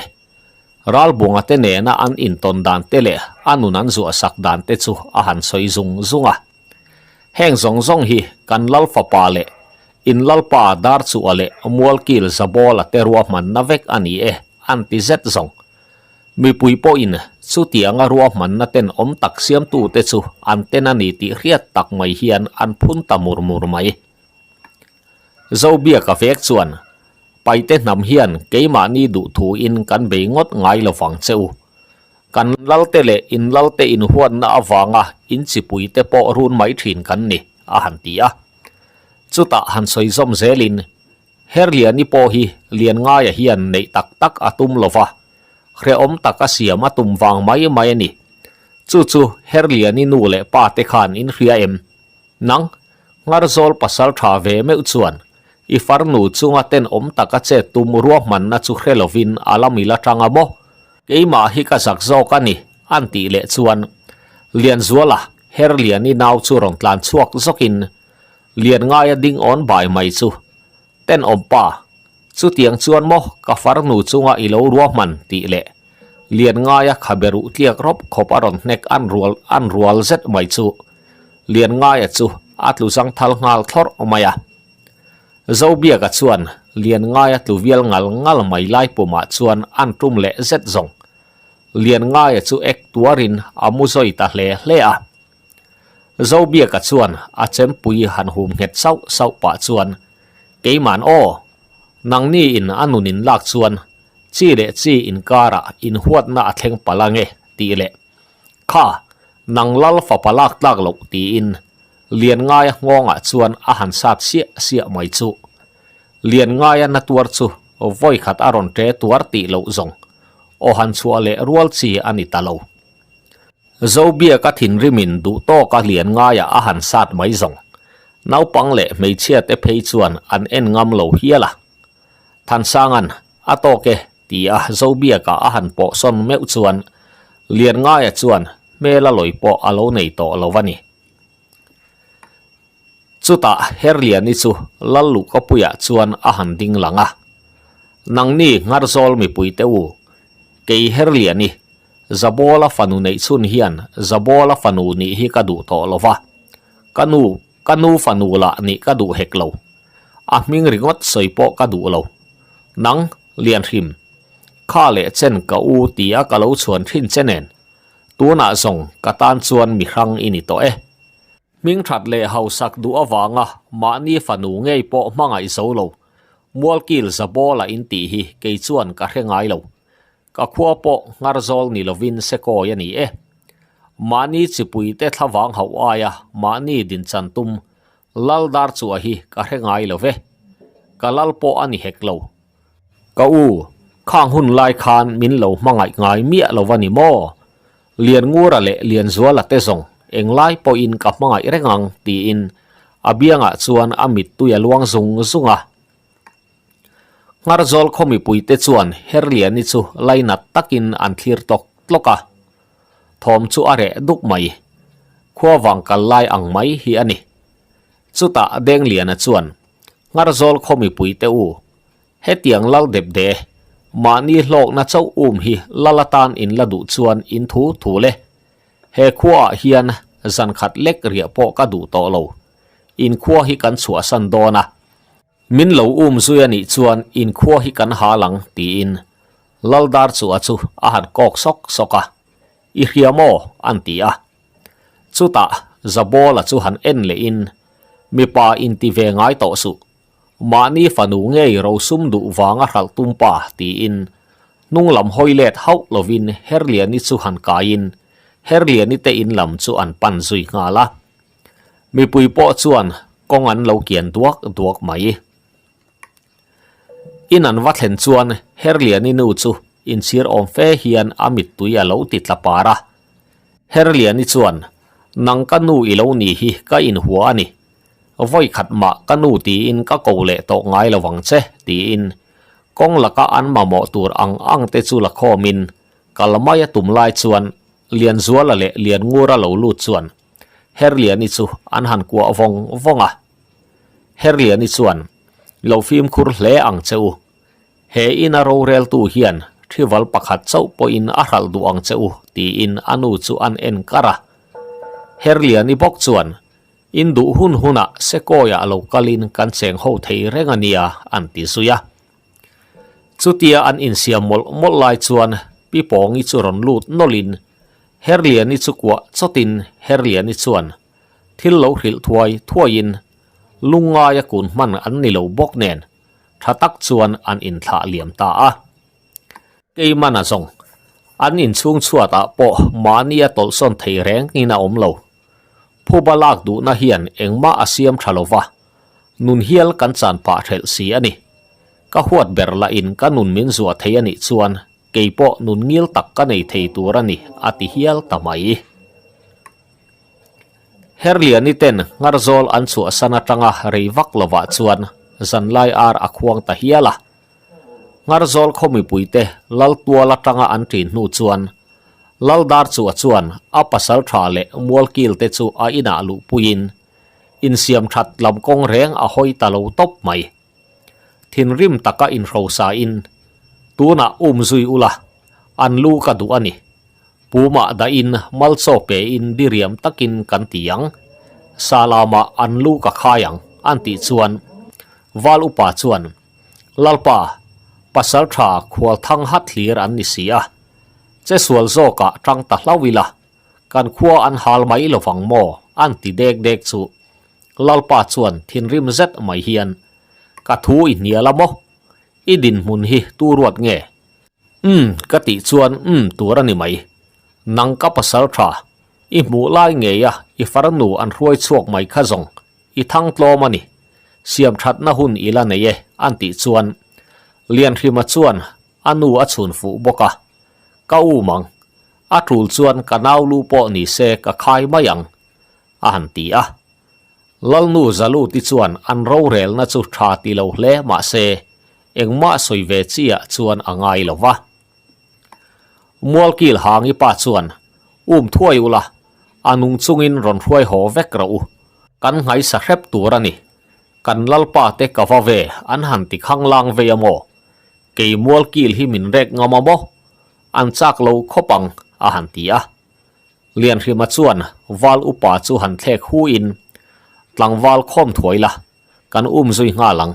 Ralbunga te nena an intawn dan te leh a nun an zuahsak dan te chu a han sawi zung zung a. Heng zawng zawng hi kan lal fapa leh in lalpa Darchuah leh Mualkil Zabawla te ruahmanna vek a ni e an ti zet zawng. Mipui pawhin chutianga ruahmanna ten awm tak siamtute chu an ten a ni tih hriat tak mai hian an phun ta mur mur mai. Zobiaka vek chuan Paite hnam hian keimahni duhthuin kan bei ngawt ngai lovang che u. Kan lalte leh in lalte inhuatna avanga in chipuite pawh run mai thin kan ni, a han ti a. Chutah han sawi zawm zelin, Herliani pawh hi Lianngaia hian neih tak tak a tum lo va, hrehawm taka siam a tum vang mai mai a ni. Chu chu Herliani nu leh pa te khan in hria em? Nang, Ngharzawl pasal tha ve meuh chuan i farnu chunga tenawm taka chet tum ruahmanna chu hre lovin a la mil atang a maw? Keimah hi ka zak zawk a ni, an tih leh chuan Lianzuala, Herliani nau chu rawn tlan chhuak zawkin Lianngaia ding awn bai mai chu, Tenawm pa, chutiang chuan maw ka farnu chunga i lo ruahman tih leh Lianngaia khabe ruh tliak rawp khawp a rawn hnek an rual an rual zet mai chu Lianngaia chu a tlu zang thal nghal thlawrh mai a. Zobiaka chuan Lianngaia tlu vial ngal ngal mai lai pumah chuan an tum leh zet zawng. Lianngaia chu ek tuarin a mu zawi ta hle hle a. Zobiaka chuan a chempui han hum nghet sauh sauh pah chuan, Keiman aw, nangni in a nun in lak chuan chi leh chi inkarah inhuatna a thleng palh ange tih leh Kha, nang lal fapa lak tlak loh tiin Lianngaia nghawngah chuan a han sat siah siah mai chu. Lianngaia na tuar chu vawi khat a rawn ṭe tuar tih loh zawng aw han chhuah leh rual chi a ni ta lo. Zobiaka thinrimin duh tawka Lianngaia a han sat mai zawng naupang leh hmeichhiate phei chuan an en ngam lo hial a. Thansanga'n a tawk e ti a Zobiaka a han pawh sawn meuh chuan Lianngaia chuan hmel a lawi pawh a lo nei tawh lo a ni. Chutah Herliani chu Lalluhkapuiah chuan a han ding lang a, Nangni Ngharzawl mipuite u, kei Herliani, Zabawla fanu neih chhun hian Zabawla fanu nih hi ka duh tawh lo va, ka nu ka nu fanu lah nih ka duh hek lo. A hming ringawt sawi pawh ka duh lo. Nang, Lianhrim, kha leh chen ka u tia ka lo chhuan thin che nen, tunah zawng ka tan chuan mi hrang i ni tawh e. Hming that leh hausak duh avanga mahni fanu ngei pawh hmangaih zo lo, Mualkil Zabawla in tih hi kei chuan ka hre ngai lo. Ka khua pawh Ngharzawl ni lovin Sekawi a ni e. Mahni chipuite thlavang hauh aia mahni dinchan tum Lal Darchua hi ka hre ngai lo ve. Ka lal pawh a ni hek lo. Ka u, khang hun lai khan min lo hmangaih ngai miah lo a ni maw? Lianngura leh Lianzuala te zawng englai pawhin ka hmangaih reng ang tiin a biangah chuan a mittui a luang zung zung a. Ngharzawl khaw mipuite chuan Herliani chu lainat takin an thlir tlawk tlawk a. Thawm chu a reh duk mai. Khua vang kal lai ang mai hi a ni. Chutah Dengliana chuan, Ngharzawl khaw mipuite u, hetiang lal dep de, mahni hlawkna chauh um hi lal atan in la duh chuan in thu thu le. He khuaah hian zan khat lek riah pawh ka duh tawh lo. In khua hi kan chhuahsan dawn a. Min lo um zui a nih chuan inkhua hi kan hal ang, tiin Laldar chu a chu a han kawk sawk sawk a. I hria maw? an ti a. Chutah Zabawla chu han en lehin, Mipa inti ve ngai tawh suh. Mahni fanu ngei rosum duh vanga hralh tum pa, tiin. Hnung lam hawi let hauh lovin Herliani chu han kaiin Herliani te in lam chu an pan zui nghal a. Mipui pawh chuan kawng an lo kian duak duak mai. In an va thlen chuan Herliani nu chu inchhir awm fe hian a mittui a lo ti tla par a. Herliani chuan, Nang ka nu i lo ni hi ka inhua a ni. Vawi khat mah ka nu tiin ka ko leh tawh ngai lo vang che, tiin kawng laka an mamawh tur ang ang te chu la khawmin kal mai a tum lai chuan Lianzuala leh Lianngura lo lut chuan Herliani chu an han kuah vawng vawng a. Herliani chuan, Lo fimkhur hle ang che u. He ina roreltu hian thival pakhat chauh pawhin a hralh duh ang che u, tiin a nu chu an en kar a. Herliani bawk chuan, In duh hun hunah Sekoia lo kalin kan cheng ho thei reng a nia, an ti zui a. Chutia an insiam mawlh mawlh lai chuan Pi Pawngi chu rawn lut nawlhin Herliani chu kuah chawtin Herliani chuan thil lo hrilh thuai thuaiin lungngaia kun hman an ni lo bawk nen tha tak chuan an inthlah liam ta a. Keimana zawng an inchhung chhuatah pawh mahnia tawlhsawn thei rengin a awm lo. Phuba lak duhna hian engmah a siam tha lo va, nun hial kan chan pah hrelh si a ni. Ka huat ber lahin ka nun min zuah thei a nih chuan kei pawh nun ngil tak ka nei thei tur a ni, a ti hial ta mai. Herliani ten Ngharzawl an chhuahsan atanga rei vak lovah chuan zanlai ar a khuang ta hial a. Ngharzawl khaw mipuite Laltual atanga an ṭin hnu chuan Laldar chu a chuan a pasal tha leh mualkil te chu a inah luhpuiin insiam that lam kawng reng a hawi ta lo tawp mai. Thinrim taka inhrosain, Tunah um zui ula, an lu ka duh a ni. Pumah dahin malchaw pein diriam takin kan ti ang. Salamah an lu ka khai ang, an tih chuan Val upa chuan, Lalpa, pasal tha khual thang hat hlir an ni si a. Che sual zawkah tang ta hlau ila, kan khua an hal mai lovang maw? an ti dek dek chu. Lalpa chuan thinrim zet mai hian, Ka thu i hnial a maw? I dinhmun hi tu ruat nge? Umm, ka tih chuan umm tur a ni mai. Nang ka pasal tha, i hmuh lai ngei a i farnu an hruai chhuak mai kha zawng, i thang tlawm a ni. Siam thatna hun i la nei e, an tih chuan Lianhrima chuan A nu a chhun fuh bawk a, Ka um ang, a tul chuan ka nau lu pawh ni se ka khai mai ang, a han ti a. Lalnu Zaluti chuan an rorelna chu tha ti lo hle mah se, engmah sawi ve chiah chuan a ngai lo va. Mualkil Hangi pa chuan, Um thuai ula, a nung chungin rawn hruai haw vek rawh u, kan nghaisa hrep tur a ni, Kan lalpa te ka va ve an han ti khanglang vei a maw? Kei mualkil hi min rek ngam a maw? An chak lo khawp ang, a han ti a. Lianhrima chuan val upa chu han thlek hu in, Tlangval khawm thuai la, kan um zui nghal ang.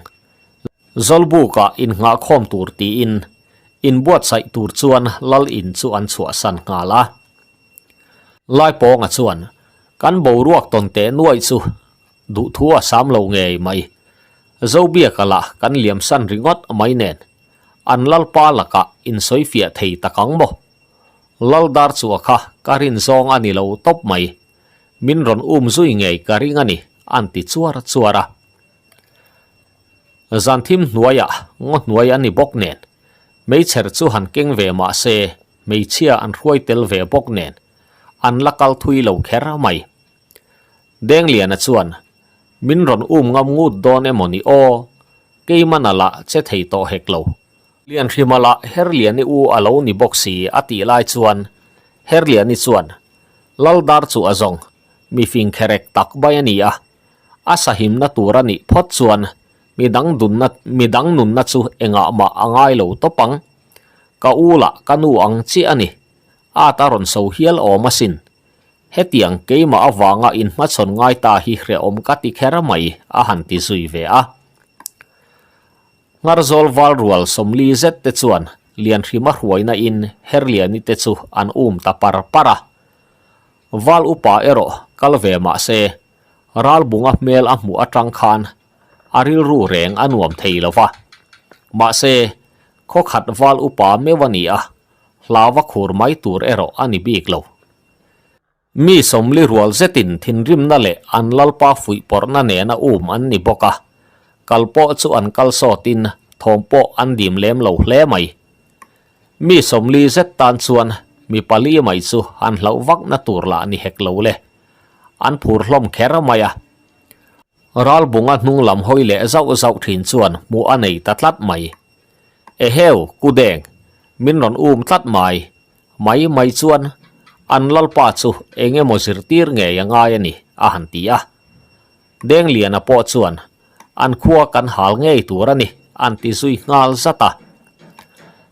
Zawlbukah innghah khawm tur tiin inbuatsaih tur chuan lal in chu an chhuahsan nghal a. Laipawnga chuan, Kan boruak tawn teh nuaih chu Duhthu a sam lo ngei mai. Zobiaka lah kan liamsan ringawt mai nen an lalpa lakah insawifiah thei tak ang maw? Laldar chu a kha ka rin zawng a ni lo tawp mai. Min rawn um zui ngei ka ring a ni, an ti chuar chuar a. Zanthim hnuaiah ngaw hnuai a ni bawk nen meichher chu han keng ve mah se hmeichhia an hruai tel ve bawk nen an la kal thui lo kher mai. Dengliana chuan, Min rawn um ngam ngut dawn emaw ni aw? Keimana lah che thei tawh hek lo. Lianhrima lah Herliani u a lo ni bawk si a tih lai chuan Herliani chuan, Laldar chu a zawng, mi fing kherek tak mai a ni a, a sahimna tur a nih phawt chuan midang dunna midang nunna chu engah mah a ngai lo tawp ang. Ka u lah ka nu ang chiah a ni, at a rawn so hial awm asin. Hetiang keimah avanga inhmachhawn ngai ta hi hrehawm ka ti kher mai, a han ti zui ve a. Ngharzawl val rual sawmli zet te chuan Lianhrima hruaina in Herliani te chu an um ta par par a. Val upa erawh kal ve mah se, Ralbunga hmel a hmuh atang khan a rilru reng a nuam thei lo va. Mahse. Khaw khat val upa meuh a ni a, hlauva khur mai tur erawh a ni bik lo. Mi sawmli rual zetin thinrimna leh an lalpa fuih pawrhna nena um an ni bawk a, kal pawh chu an kal sawtin thawm pawh an dim lem lo hle mai. Mi sawmli zet tan chuan mi pali mai chu han hlauh vakna tur lah ni hek lo le. An phur hlawm kher mai a. Ralbunga hnung lam hawi leh zauh zauh thin chuan hmuh a nei ta tlat mai. Eheu, Kudeng, min rawn um tlat mai. Mai mai chuan an lalpa chu eng emaw zirtir ngei a ngai a ni, a han ti a. Dengliana pawh chuan an khua kan hal ngei tur a ni, an ti zui nghal zat a.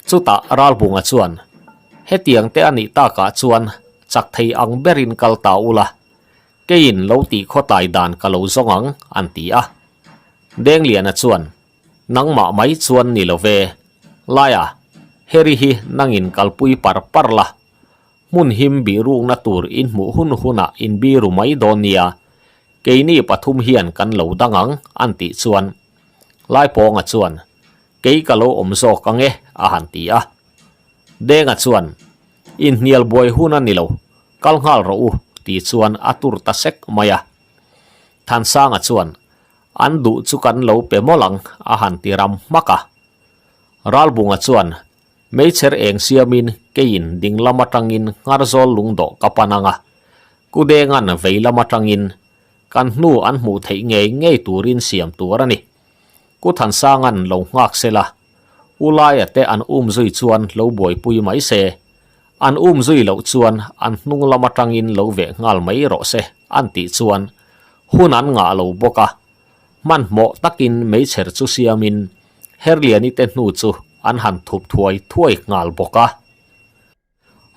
Chutah Ralbunga chuan, Hetiang te a nih takah chuan chak thei ang berin kal ta ula, keiin lo tih khawtlai dan ka lo zawng ang, an ti a. Dengliana chuan, Nangmah mai chuan ni lo ve. Laia, Harry hi nangin kalpui par par la. Hmun him bihrukna tur in hmuh hun hunah in biru mai dawn nia. Keini pathum hian kan lo dang ang, an tih chuan. Laipawnga chuan, Kei ka lo awm zawk ang e, a han ti a. Denga chuan, Inhnial buai hun a ni lo, kal nghal rawh u, ti chuan a tur ta sek mai a. Thansanga chuan, An duh chu kan lo pe mawlh ang, a han ti ram hmak a. Ralbunga chuan, Meichher eng siamin keiin ding lam atangin Ngharzawl lungdawh ka pan ang a, Kudenga'n vei lam atangin kan hnu an hmuh theih ngei ngei turin siam tur a ni. Kuthansanga'n lo nghak se la, U Laia te an um zui chuan lo buaipui mai se, an um zui loh chuan an hnung lam atangin lo veh nghal mai rawh se an tih chuan hun an ngah lo bawk a, hmanhmawh takin meichher chu siamin Herliani te hnu chu an han thup thuai thuai nghal bawk a.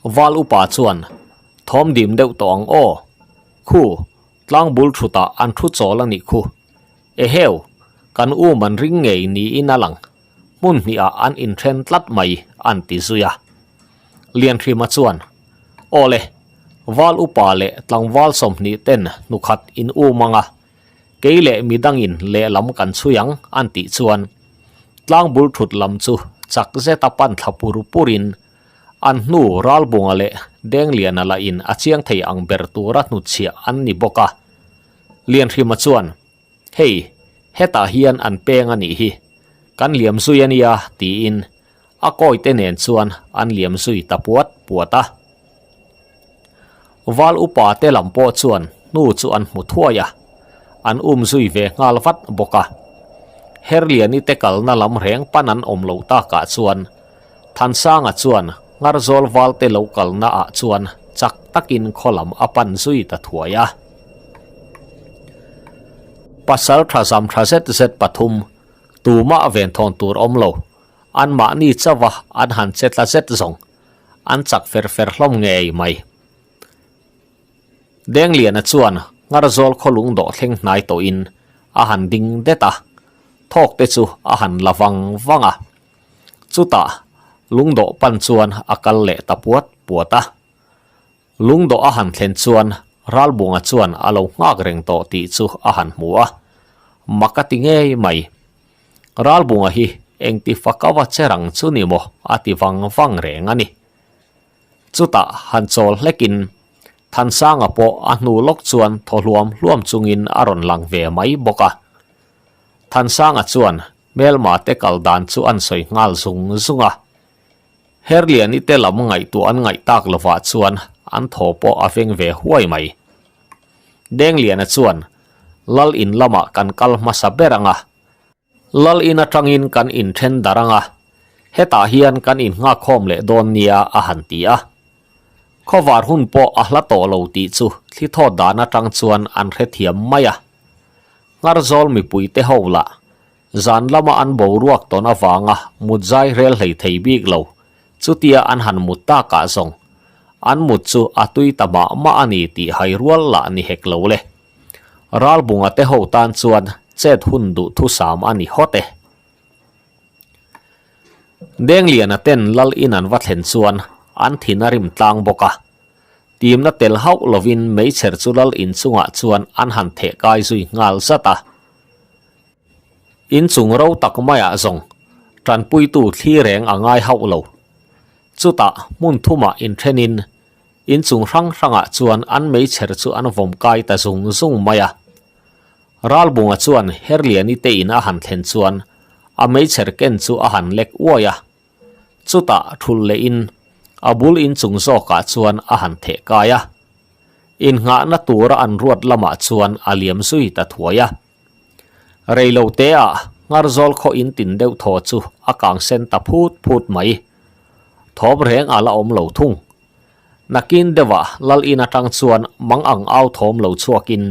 Val upa chuan, Thawm dim deuh tawh ang aw. Khu, tlang bul thutah an thu chawl a nih khu. Eheu, kan um an ring ngei niin a lang. Hmun hnihah an inthen tlat mai, an ti zui a. Lianhrima chuan, Aw le, Val upa leh tlangval 20 ten hnukhat in um ang a, kei leh midangin lehlam kan chhui ang, an tih chuan tlang bul thut lam chu chak zeta pan thla pur purin An hnu Ralbunga leh Dengliana lahin a chiang thei ang ber tura hnutchhiah an ni bawk a. Lianhrima chuan, Hei, hetah hian an peng a nih hi. Kan liam zui a nia, tiin a kawite nen chuan an liam zui ta puat puat a. Val upa te lam pawh chuan hnu chu an hmu thuai a, an um zui ve nghal vat bawk a. Herliani te kalna lam reng pan an awm lo takah chuan Thansanga chuan Ngharzawl valte lo kalna ah chuan chak takin khaw lam a pan zui ta thuai a. Pasal tha zam tha zet zet pathum, tumah venthawn tur awm lo, anmahni chauha an han che tla zet zawng, an chak fer fer hlawm ngei mai. Dengliana chuan Ngharzawl khawlung dawh thleng hnai tawhin a han ding det a, thawk te chu a han la vang vang a. Chutah lungdawh pan chuan a kal leh ta puat puat a. Lungdawh a han thlen chuan Ralbunga chuan a lo nghak reng tawh tih chu a han hmu a, mak a ti ngei mai. Ralbunga hi engti fakava che rang chu ni maw a ti vang vang reng a ni. Chutah han chawl hlekin Thansanga pawh a hnu lawk chuan thaw hluam hluam chungin a rawn lang ve mai bawk a. Thansanga chuan Hmelma te kal dan chu an sawi nghal zung zung a. Herliani te lam ngaihtuah an ngaih tak lovah chuan an thaw pawh a veng ve huai mai. Dengliana chuan Lal in lamah kan kal hmasa ber ang a. Lal in atangin kan inthen dar ang a, hetah hian kan innghakkhawm leh dawn nia a han ti a. Khawvar hun pawh a hla tawh lo tih chu thli thawt dan atang chuan an hrethiam mai a. Ngharzawl mipuite ho lah zan lama an boruak tawn avanga mut zai rel hlei thei bik lo, chutia an han mut takah zawng an mut chu a tui ta mah mah a ni tih hai rual lah ni hek lo le. Ralbunga te ho tan chuan chet hun duh thusam a ni hawt e. Dengliana ten lal in an va thlen chuan an thin a rim tlang bawk a. Timna tel hauh lovin meichher chu lal inchungah chuan an han theh kai zui nghal zat a. Inchung ro tak maiah zawng. Tanpuitu thli reng a ngai hauh lo. Chutah hmun thumah inthenin inchung hrang hrangah chuan an meichher chu an vawm kai ta zung zung mai a. Ralbunga chuan Herliani te in a han thlen chuan a meichher ken chu a han lek uai a. Chutah thul lehin a bul inchung zawkah chuan a han theh kai a. Innghahna tura an ruat lamah chuan a liam zui ta thuai a. Rei lo te ah Ngharzawl khaw in tin deuh thaw chu a kang sen ta phut phut mai. Thawm reng a la awm lo thung. Nakin deuhah Lal in atang chuan mang ang au thawm lo chhuakin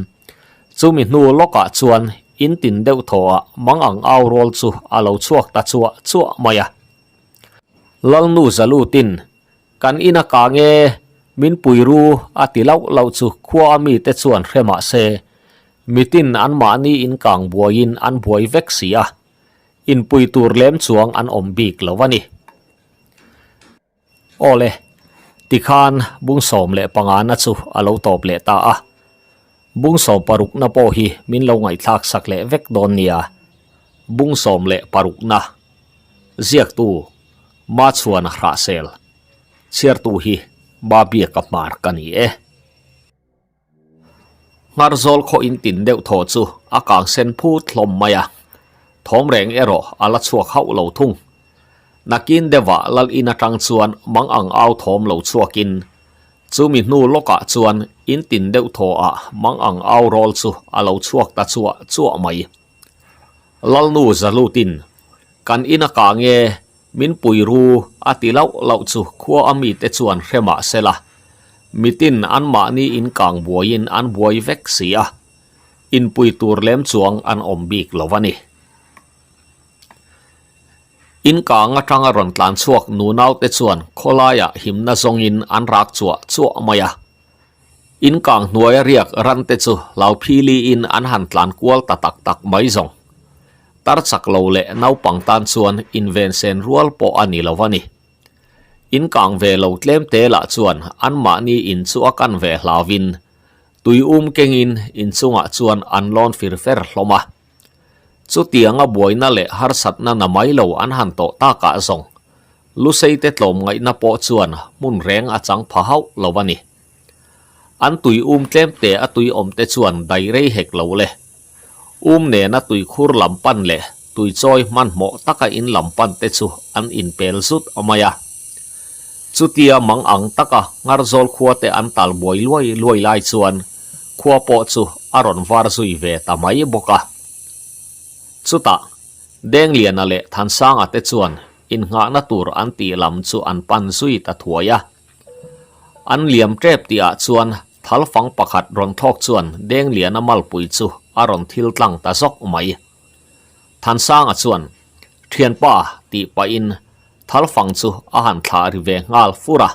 chumi hnu lawkah chuan in tin deuh thaw ah mang ang au rawl chu a lo chhuak ta chuah chuah mai a. Lalnu Zalutin Kan in a kang e, min pui ru a ti lauh lauh chu khua a mite chuan hre mah se, mitin anmahni in kang buaiin an buai vek si a, inpui tur lem chuang an awm bik lo a ni. Awle, tikhan bung 15na chu a lo tawp leh ta a, bung sawmparukna pawh hi min lo ngaihthlak sak leh vek dawn nia, bung 16na ziaktu Machuan Hrahsel, chhiartu hi Babiaka hmar ka ni e. Ngharzawl khaw in tin deuh thaw chu a kang sen phut hlawm mai a, thawm reng erawh a la chhuak hauh lo thung. Nakin deuhah lal in atang chuan mang ang au thawm lo chhuakin chumi hnu lawkah chuan in tin deuh thaw ah mang ang au rawl chu a lo chhuak ta chuah chuah mai. Lalnu Zalutin Kan in a kang e, min pui ru a ti lauh lauh chu khua a mite chuan hre mah se la, mitin anmahni in kang buaiin an buai vek si a, inpui tur lem chuang an awm bik lo a ni. In kang atanga rawn tlan chhuak nunaute chuan khawlaiah himna zawngin an rak chuah chuah mai a. In kang hnuaia riak rante chu hlau philiin an han tlan kual ta tak tak mai zawng. Tar chak lo leh naupang tan chuan inven sen rual pawh a ni lo a ni. In kang ve lo tlem te lah chuan anmahni in chu a kan ve hlauvin tui um kengin inchungah chuan an lawn fir fer hlawm a. Chutianga buaina leh harsatna na mai lo an han tawh takah zawng Luseite tlawmngaihna pawh chuan hmun reng a chang pha hauh lo a ni. An tui um tlemte a tui awmte chuan dai rei hek lo le. Um nena tui khur lam pan leh tui chawi hmanhmawh taka in lam pan te chu an inpel zut mai a. Chutia mang ang taka Ngharzawl khua te an tal buai luai luai lai chuan khua pawh chu a rawn var zui ve ta mai bawk a. Chutah Dengliana leh Thansanga te chuan innghahna tur an tih lam chu an pan zui ta thuai a. An liam tep tihah chuan thalfang pakhat rawn thlawk chuan Dengliana malpui chu a rawn thil tlang ta zawk mai. Thansanga chuan, Thianpa tih pahin thalfang chu a han thlah ri ve nghal fur a.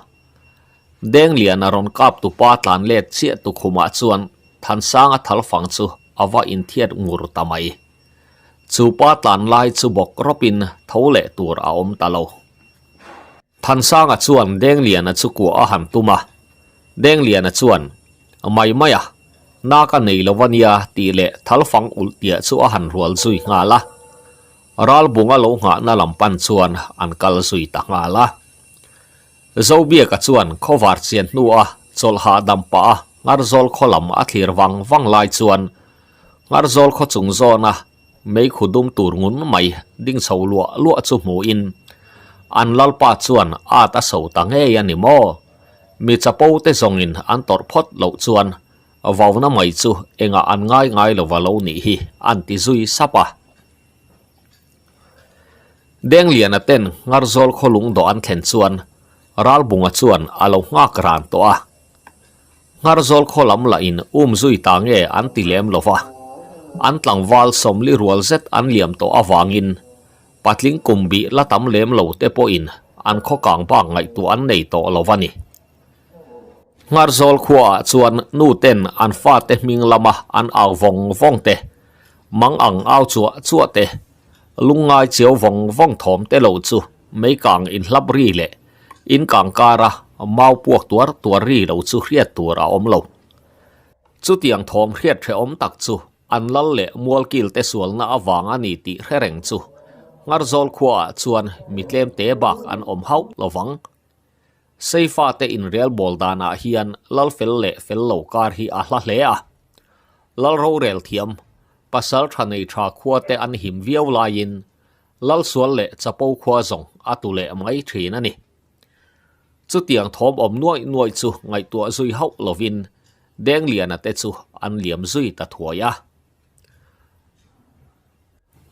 Dengliana rawn kap tupa tlan let chiah tukhumah chuan Thansanga thalfang chu a va inthiat ngur ta mai. Chu pa tlan lai chu bawk rawpin tho leh tur a awm ta lo. Thansanga chuan Dengliana chu kuah a han tum a, Dengliana chuan, Mai mai a, na ka nei lo a nia tih leh thalfang ulh tiah chu a han rual zui nghal a. Ralbunga lo nghahna lam pan chuan an kal zui ta nghal a. Zobiaka chuan khawvar chian hnua chawlh hahdam pah a Ngharzawl khaw lam a thlir vang vang lai chuan Ngharzawl khaw chung zawna meikhu dum tur ngun mai ding chho luah luah chu hmuhin an lalpa chuan at a so ta ngei a ni maw? Mi chapo te zawngin an tawrh phawt loh chuan vauna mai chu engah an ngai ngai lova lo nih hi an ti zui sap a. Dengliana ten Ngharzawl khaw lung dawh an thlen chuan Ralbunga chuan a lo nghak ran tawh a. Ngharzawl khaw lam lah in um zui ta nge an ti lem lo va. An tlangval sawmli rual zet an liam tawh avangin patling kum bih la tam lem lo te pawhin an khaw kang bak ngaihtuah an nei tawh lo va ni. Ngharzawl khuaah chuan nu ten an fate hming lama an au vawng vawng te, mang ang au chuah chuah te, lungngai chiau vawng vawng thawm te lo chu meikang inhlap ri leh inkang kara mau puak tuar tuar ri lo chu hriat tur a awm lo. Chutiang thawm hriat hrehawm tak chu an lal leh mualkil te sualna avang a ni tih hre reng chu. Ngharzawl khuaah chuan mi tlemte bak an awm hauh lo vang. Seifa te inrelbawl danah hian lal fel leh fel lo kar hi a hla hle a. Lal rorel thiam, pasal tha nei tha khua te an him viau laiin lal sual leh chapo khua zawng a tu leh mai thin a ni. Chutiang thawm awm nuaih nuaih chu ngaihtuah zui hauh lovin Dengliana te chu an liam zui ta thuai a.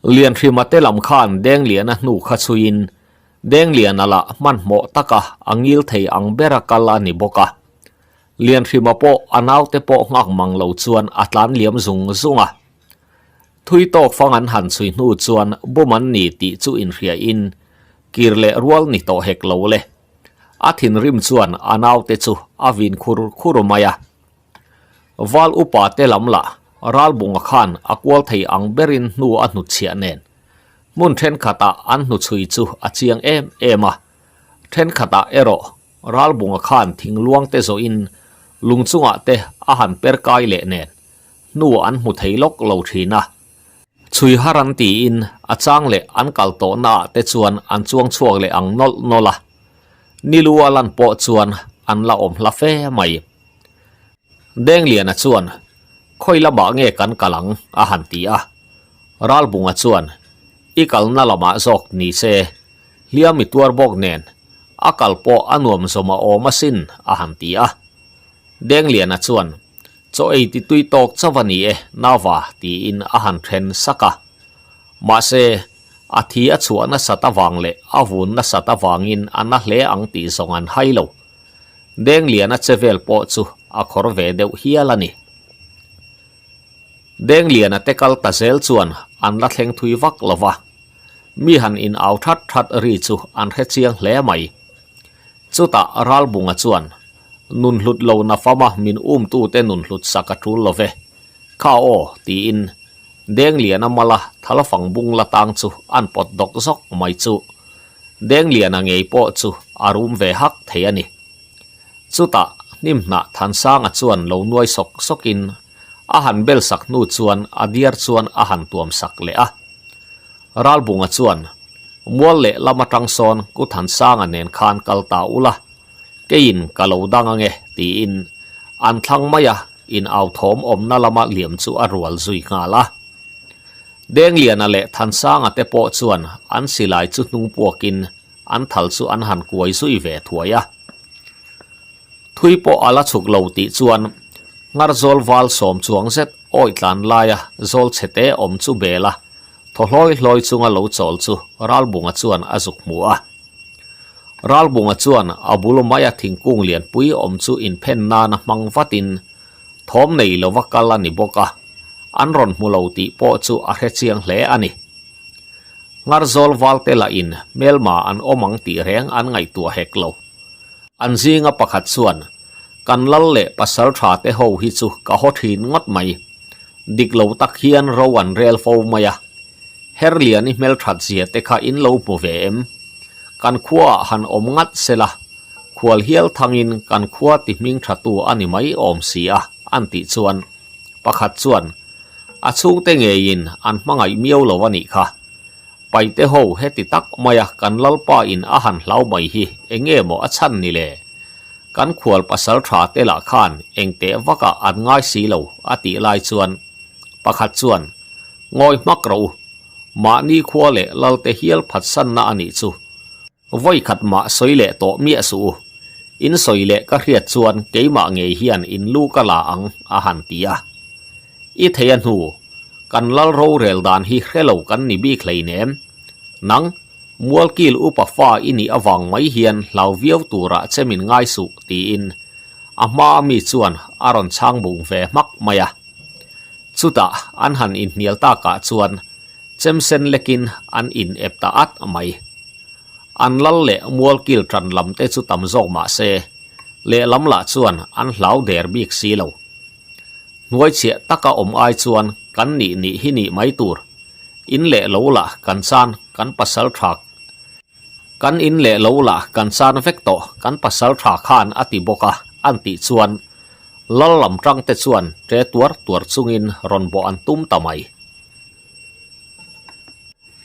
Lianhrima te lam khan Dengliana hnu kha chhuiin Dengliana lah hmanhmawh taka a ngil thei ang bera kal a ni bawk a. Lianhrima pawh a naute pawh nghak mang lo chuan a tlan liam zung zung a. Thui tawk fang an han chhui hnu chuan bum an ni tih chu inhriain kir leh rual ni tawh hek lo le. A thinrim chuan a naute chu a vin khur khur mai a. Val upa te lam lah Ralbunga khan a kual thei ang berin hnu a hnutchhiah nen hmun thenkhatah an hnuchhui chu a chiang em em a, thenkhatah erawh Ralbunga khan thingluang te zawhin lung chungah te a han per kai leh nen hnu an hmu thei lawk lo thin a. Chhui har an tiin a chang leh an kal tawhnaah te chuan an chuang chhuak leh ang nawlh nawlh a, nilu a lan pawh chuan an la awm hla fe mai. Dengliana chuan, Khawi lamah nge kan kal ang? a han ti a. Ralbunga chuan, I kalna lamah zawk ni se, hliam i tuar bawk nen, a kal pawh a nuam zawm a awm asin, a han ti a. Dengliana chuan, Chaw ei ti tui tawk chauh a ni e, Nava, tiin a han then sak a. Mahse, a thi a chhuah nasat avang leh a vun nasat avangin a na hle ang tih zawng an hai lo. Dengliana che vel pawh chu a khawr ve deuh hial a ni. Dengliana te kal ta zel chuan an la thleng thui vak lo va, mi han in au that that ri chu an hre chiang hle mai. Chutah Ralbunga chuan, Nun hlut lo na fama min umtute nun hlut sak a tul lo ve, kha aw, tiin Dengliana mala thalfang bung la tang chu an pawt dawk zawk mai chu. Dengliana ngei pawh chu a rum ve hak thei a ni. Chutah Hnimhnah Thansanga chuan lo nuai sawk sawkin a han bel sak hnu chuan a diar chuan a han tuam sak leh a. Ralbunga chuan, Mual leh lam atang sawn Ku Thansanga nen khan kal ta ula, keiin ka lo dang ange tiin an thlang mai a, in au thawm awmna lama liam chu a rual zui nghal a. Dengliana leh Thansanga te pawh chuan an silai chu hnung puakin an thal chu an han kuai zui ve thuai a. Thui pawh a la chhuk lo tih chuan Ngharzawl val sawm chuang zet awi tlan laia zawl chhe te awm chu bel a, thaw hlawi hlawi chunga lo chawl chu Ralbunga chuan a zuk hmu a. Ralbunga chuan a bul maia thingkung lianpui awm chu inphen nana hmang vatin thawm nei lova kal a ni bawk a. An rawn hmu lo tih pawh chu a hre chiang hle a ni. Ngharzawl valte lahin hmelma an awm ang tih reng an ngaihtuah hek lo. An zinga pakhat chuan, Kan lal leh pasal tha te ho hi chu ka haw thin ngawt mai. Dik lo tak hian ro an rel fo mai a. Herliani hmelthat zia te kha in lo hmu ve em? Kan khuaah han awm ngat sela, khual hial thangin kan khua ti hming thatu a ni mai awm si a, an tih chuan Pakhat chuan, A chhungte ngeiin an hmangaih miau lo a nih kha. Paite ho heti tak maia kan Lalpa in a han hlau mai hi eng nge maw a chhan ni le? Kan khual pasal tha te lah khan eng teh vakah an ngai si lo a tih lai chuan pakhat chuan, Ngawi hmak rawh u, mahni khua leh Lalte hial phatsanna a nih chu. Vawi khat mah sawi leh tawh miah suh u. In sawi leh ka hriat chuan keimah ngei hian in lu ka la ang, a han ti a. I thei a hnu, kan lal rorel dan hi hre lo kan ni bik hleinem. Nang, Mualkil upa fa i nih avang mai hian hlau viau turah che min ngai suh, tiin a hmaa mi chuan a rawn chhang bung ve hmak mai a. Chutah an han inhnial takah chuan Chemsen lekin an in ep ta at mai. An lal leh mualkil tan lam te chu tam zawk mah se, lehlam lah chuan an hlau der bik si lo. Hnuai chhiah taka awm ai chuan kan nih nih hi nih mai tur. In leh lo lah kan chan kan pasal tha Kan in leh lo lah kan chan vek tawh kan pasal tha khan a ti bawk a an tih chuan lal lam tang te chuan ṭe tuar tuar chungin rawn bawh an tum ta mai.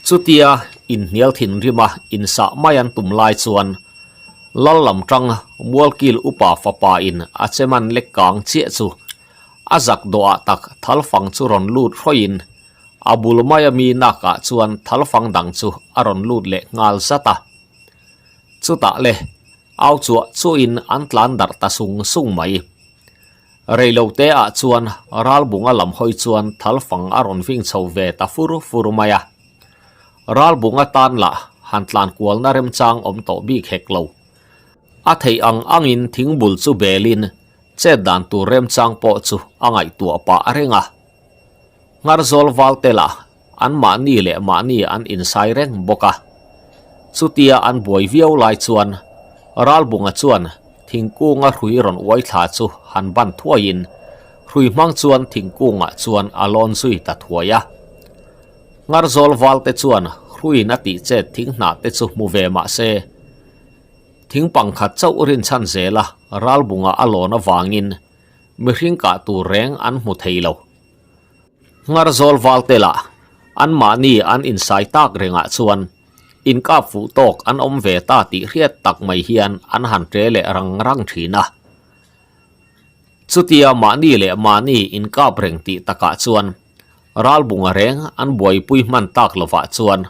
Chutia inhnial thinrima insah mai an tum lai chuan Lal lam tang Mualkil upa fapa in a che man lek kang chiah chu a zak dawhah tak thalfang chu rawn lut hrawiin a bul maia mi nakah chuan thalfang dang chu a rawn lut leh nghal zat a. Chutah le au chuah chuahin an tlan darh ta sung sung mai. Reilote ah chuan Ralbunga lam hawi chuan thalfang a rawn ving chho ve ta fur fur mai a. Ralbunga tan lah han tlan kualna remchang awm tawh bik hek lo. A theih ang angin thingbul chu belin chet dan tur remchang pawh chu a ngaihtuah pah reng a. Ngharzawl valte lah an mahni leh mahni an insai reng bawk a. Chutia an buai viau lai chuan Ralbunga chuan thingkunga hrui rawn uai thla chu han ban thuaiin hrui hmang chuan thingkungah chuan a lawn zui ta thuai a. Ngharzawl valte chuan hruiin a tih chet thing hnah te chu hmu ve mah se thing pangkhat chauh rinchhan zela Ralbunga a lawn avangin mihring kah tur reng an hmu thei lo. Ngharzawl valte lah anmahni an insai tak rengah chuan inkap fuh tawk an awm ve ta tih hriat tak mai hian an han ṭe leh rang rang ṭhin a. Chutia mahni leh mahni inkap reng tih takah chuan ralbunga reng an buaipui hman tak lovah chuan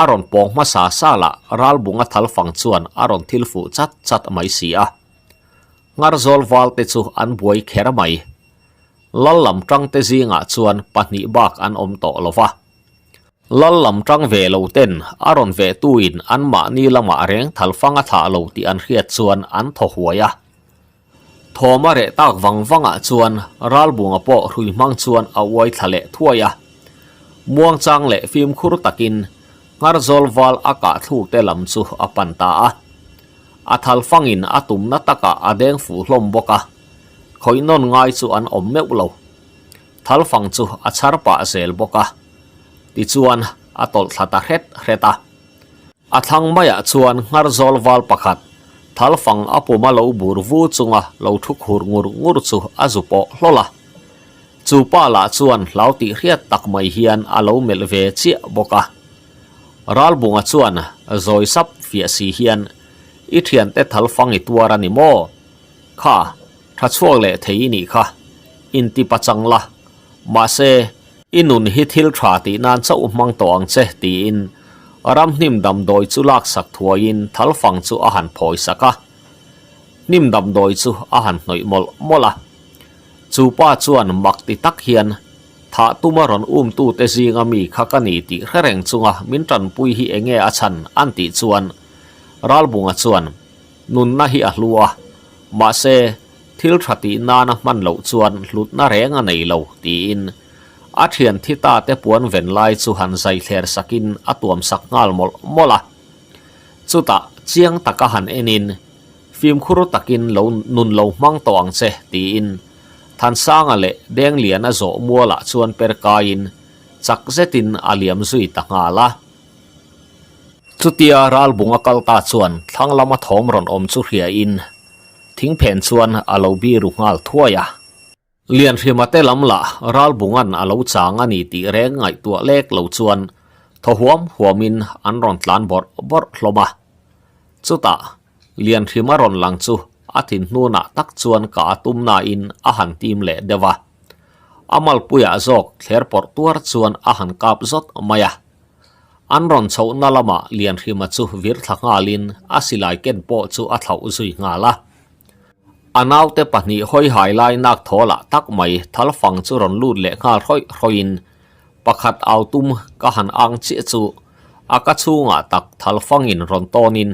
a rawn pawng hmasa sa lah ralbunga thalfang chuan a rawn thil fuh chat chat mai si a. Ngharzawl valte chu an buai kher mai. Lal lam tangte zingah chuan pahnih bak an awm tawh lo va. Lal lam tang ve lo ten a rawn vehtuin anmahni lamah reng thalfang a thlah lo tih an hriat chuan an thaw huai a. Thawm a reh tak vang vangah chuan Ralbunga pawh hrui hmang chuan a uai thla leh thuai a. Muangchang leh fimkhur takin Ngharzawl val a kah thlukte lam chu a pan ta a. A thalfangin a tumna takah a deng fuh hlawm bawk a. Khawih nawn ngai chu an awm meuh lo. Thalfang chu a chhar pah zel bawk a. Tichuan, a tawlh thla ta hret hret a. A thlang maiah chuan ngharzawl val pakhat, thalfang a puma lo bur vu chunga lo thu khur ngur ngur chu a zu pawh hlawl a. Chu pa lah chuan hlau tih hriat tak mai hian a lo melh ve chiah bawk a. Ralbunga chuan zawi sap fiah si hian, I thiante thalfang i tuar a ni maw? Kha, tha chhuak leh thei i nih kha, inti pachang la. Mahse, i nun hi thil tha tih nan chauh hmang tawh ang che, tiin ramhnim damdawi chu laksak thuaiin thalfang chu a han phawi sak a. Hnim damdawi chu a han hnawih mawlh mawlh a. Chu pa chuan mak ti tak hian, Thah tuma rawn umtute zinga mi kha ka ni tih hre reng chunga min tanpui hi enge a chhan an tih chuan Ralbunga chuan, Nunna hi a hlu a, mahse, thil tha tih nana hman loh chuan hlutna reng a nei lo, tiin a thian thi ta te puan ven lai chu han zai thler sakin a tuam sak nghal mawlh mawlh a. Chutah chiang taka han enin, Fimkhur takin lo nun lo hmang tawh ang che, tiin Thansanga leh Dengliana zawh mualah chuan per kaiin chak zetin a liam zui ta nghal a. Chutia ralbung a kal ta chuan thlang lama thawm rawn awm chu hriain thingphen chuan a lo biru nghal thuai a. Lianhrima te lam lah ralbungan a lo chang a ni tih reng ngaihtuah lek lo chuan thaw huam huamin an rawn tlan bawrh bawrh hlawm a. Chutah Lianhrima rawn lang chu a thin hnunah tak chuan ka a tum nain a han tim leh deuh a. A malpuiah zawk thler pawrh tuar chuan a han kap zawt mai a. An rawn chhohna lamah Lianhrima chu vir thla nghalin a silai ken pawh chu a thlauh zui nghal a. A naute pahnih hawi hai lai nak thaw lah tak mai thalfang chu rawn lut leh nghal hrawih hrawih in pakhat au tum ka han ang chiah chu a ka chhungah tak thalfangin rawn tawnin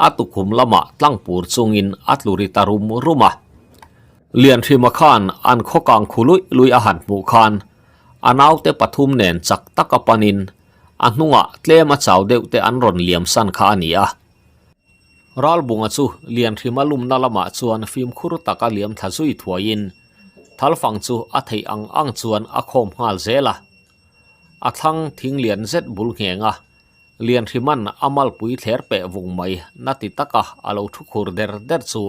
a tukhum lamah tlangpur chungin a tlu ri ta rum rum a. Lianhrima khan an khaw kang khu luih luih a han hmuh khan A naute pathum nen chak taka panin a hnungah tlem a chau deuh te an rawn liam san kha a ni a. Ralbunga chu Lianhrima lumna lamah chuan fimkhur taka liam thla zui thuaiin thalfang chu a theih ang ang chuan a khawm nghal zel a. A thlang thing lian zet bul ngheng a, Lianhriman a malpui thler peh vung mai na ti taka a lo thu khur der der chu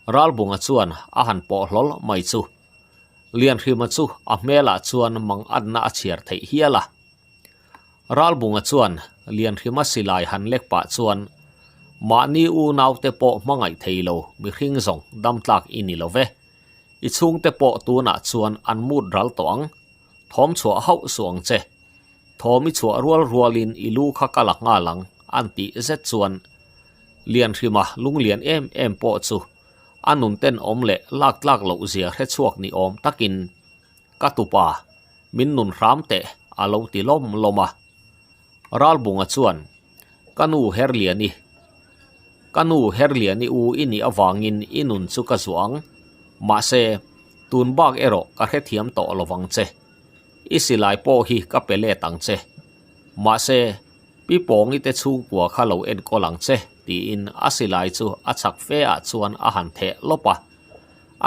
Ralbunga chuan a han pawh hlawl mai chu. Lianhrima chu a hmelah chuan mang atna a chhiar theih hial a. Ralbunga chuan Lianhrima silai han lek pah chuan mahni unaute pawh hmangaih thei lo mihring zawng dam tlak i ni lo ve. I chhungte pawh tunah chuan an mut ral tawh ang. Thawm chhuah hauh suh ang che. Thawm i chhuah rual rualin i lu kha ka la nghal ang an tih zet chuan Lianhrima lunglian em em pawh chu a nun tenawm leh lak tlak loh zia hre chhuak ni awm takin ka tupa min nun hram teh a lo ti lawm lawm a. Ralbunga chuan ka nu Herliani ka nu Herliani u i nih avangin i nun chu ka zuah ang mahse tun bak erawh ka hrethiam tawh lovang che. I silai pawh hi ka pe let ang che. Mahse, Pi Pawngi te chhungkua kha lo enkawl ang che, tiin a silai chu a chhak fe ah chuan a han theh lawp a.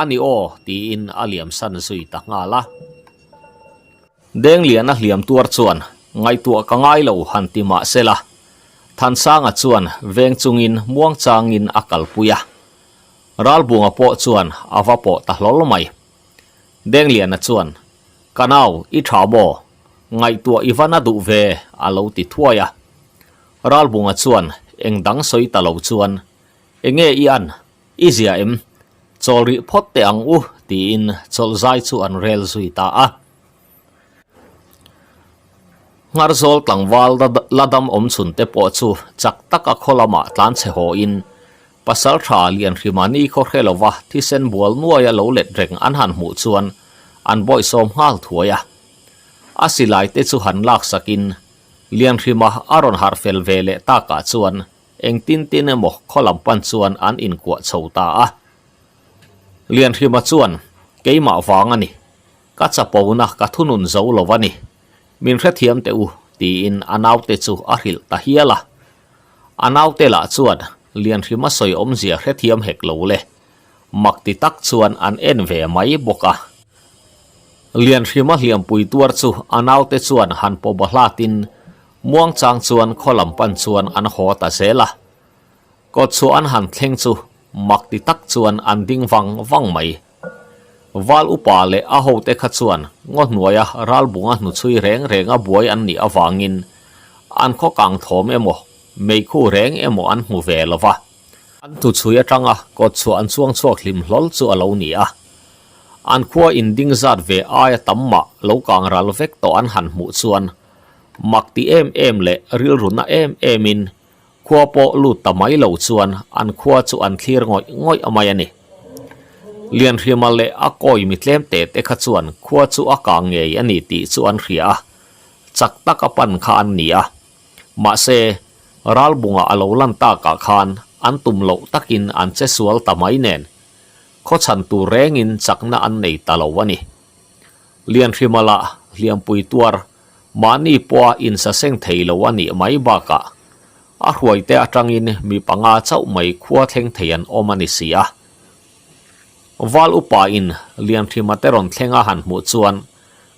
A ni aw, tiin a liam san zui ta nghal a. Dengliana hliam tuar chuan ngaihtuah ka ngai lo han ti mah sela, Thansanga chuan veng chungin muangchangin a kalpui a. Ralbunga pawh chuan a va pawh ta hlawl mai. Dengliana chuan, Ka nau, i tha maw? Ngaihtuah i va na duh ve, a lo ti thuai a. Ralbunga chuan eng dang sawi ta lo chuan, Enge i an? I zia em? Chawl rih phawt teh ang u, tiin chawlh zai chu an rel zui ta a. Ngharzawl tlangval la dam awm chhun te pawh chu chak taka khaw lamah tlan chhe hawhin Pasaltha Lianhrima ni khaw hre lova thisen bual nuaia lo let reng an han hmuh chuan an bawihsawm nghal thuai a. A silai te chu han laksakin Lianhrima a rawn harh fel ve leh takah chuan engtin tin emaw khaw lam pan chuan an inkuah chho ta a. Lianhrima chuan, Keimah vang a ni. Ka chapona ka thunun zo lo a ni. Min hrethiam teh u, tiin a naute chu a hrilh ta hial a. A naute lah chuan Lianhrima sawi awmzia hrethiam hek lo le. Mak ti tak chuan an en ve mai bawk a. Lianhrima hliampui tuar chu a naute chuan han pawba hlatin muangchang chuan khaw lam pan chuan an haw ta zel a. Kawt chhuah an han thleng chu mak ti tak chuan an ding vang vang mai. Val upa leh a hote kha chuan ngaw hnuaia ralbunga hnuchhui reng renga buai an nih avangin an khaw kang thawm emaw, meikhu reng emaw an hmu ve lo va. An hnuchhui atanga kawt chhuah an chuang chhuak hlim hlawl chu a lo ni a. An khua inding zat ve aia tam mah lo kang ral vek tawh an han hmuh chuan mak ti em em leh rilru na em emin Khua pawh lut ta mai lo chuan an khua chu an thlir ngawih ngawih mai a ni. Lianhrima leh a kawi mi tlem te te kha chuan khua chu a kang ngei a ni tih chu an hria a, chak tak a pan kha an ni a. Mahse, ralbunga a lo lan takah khan an tum loh takin an che sual ta mai nen, khaw chhan tur rengin chakna an nei ta lo a ni. Lianhrima lah hliampui tuar Mahni pawha insaseng thei lo a nih mai bakah a hruaite atangin mi panga chauh mai khua thleng thei an awm a ni si a. Val upa in Lianhrima te rawn thleng a han hmuh chuan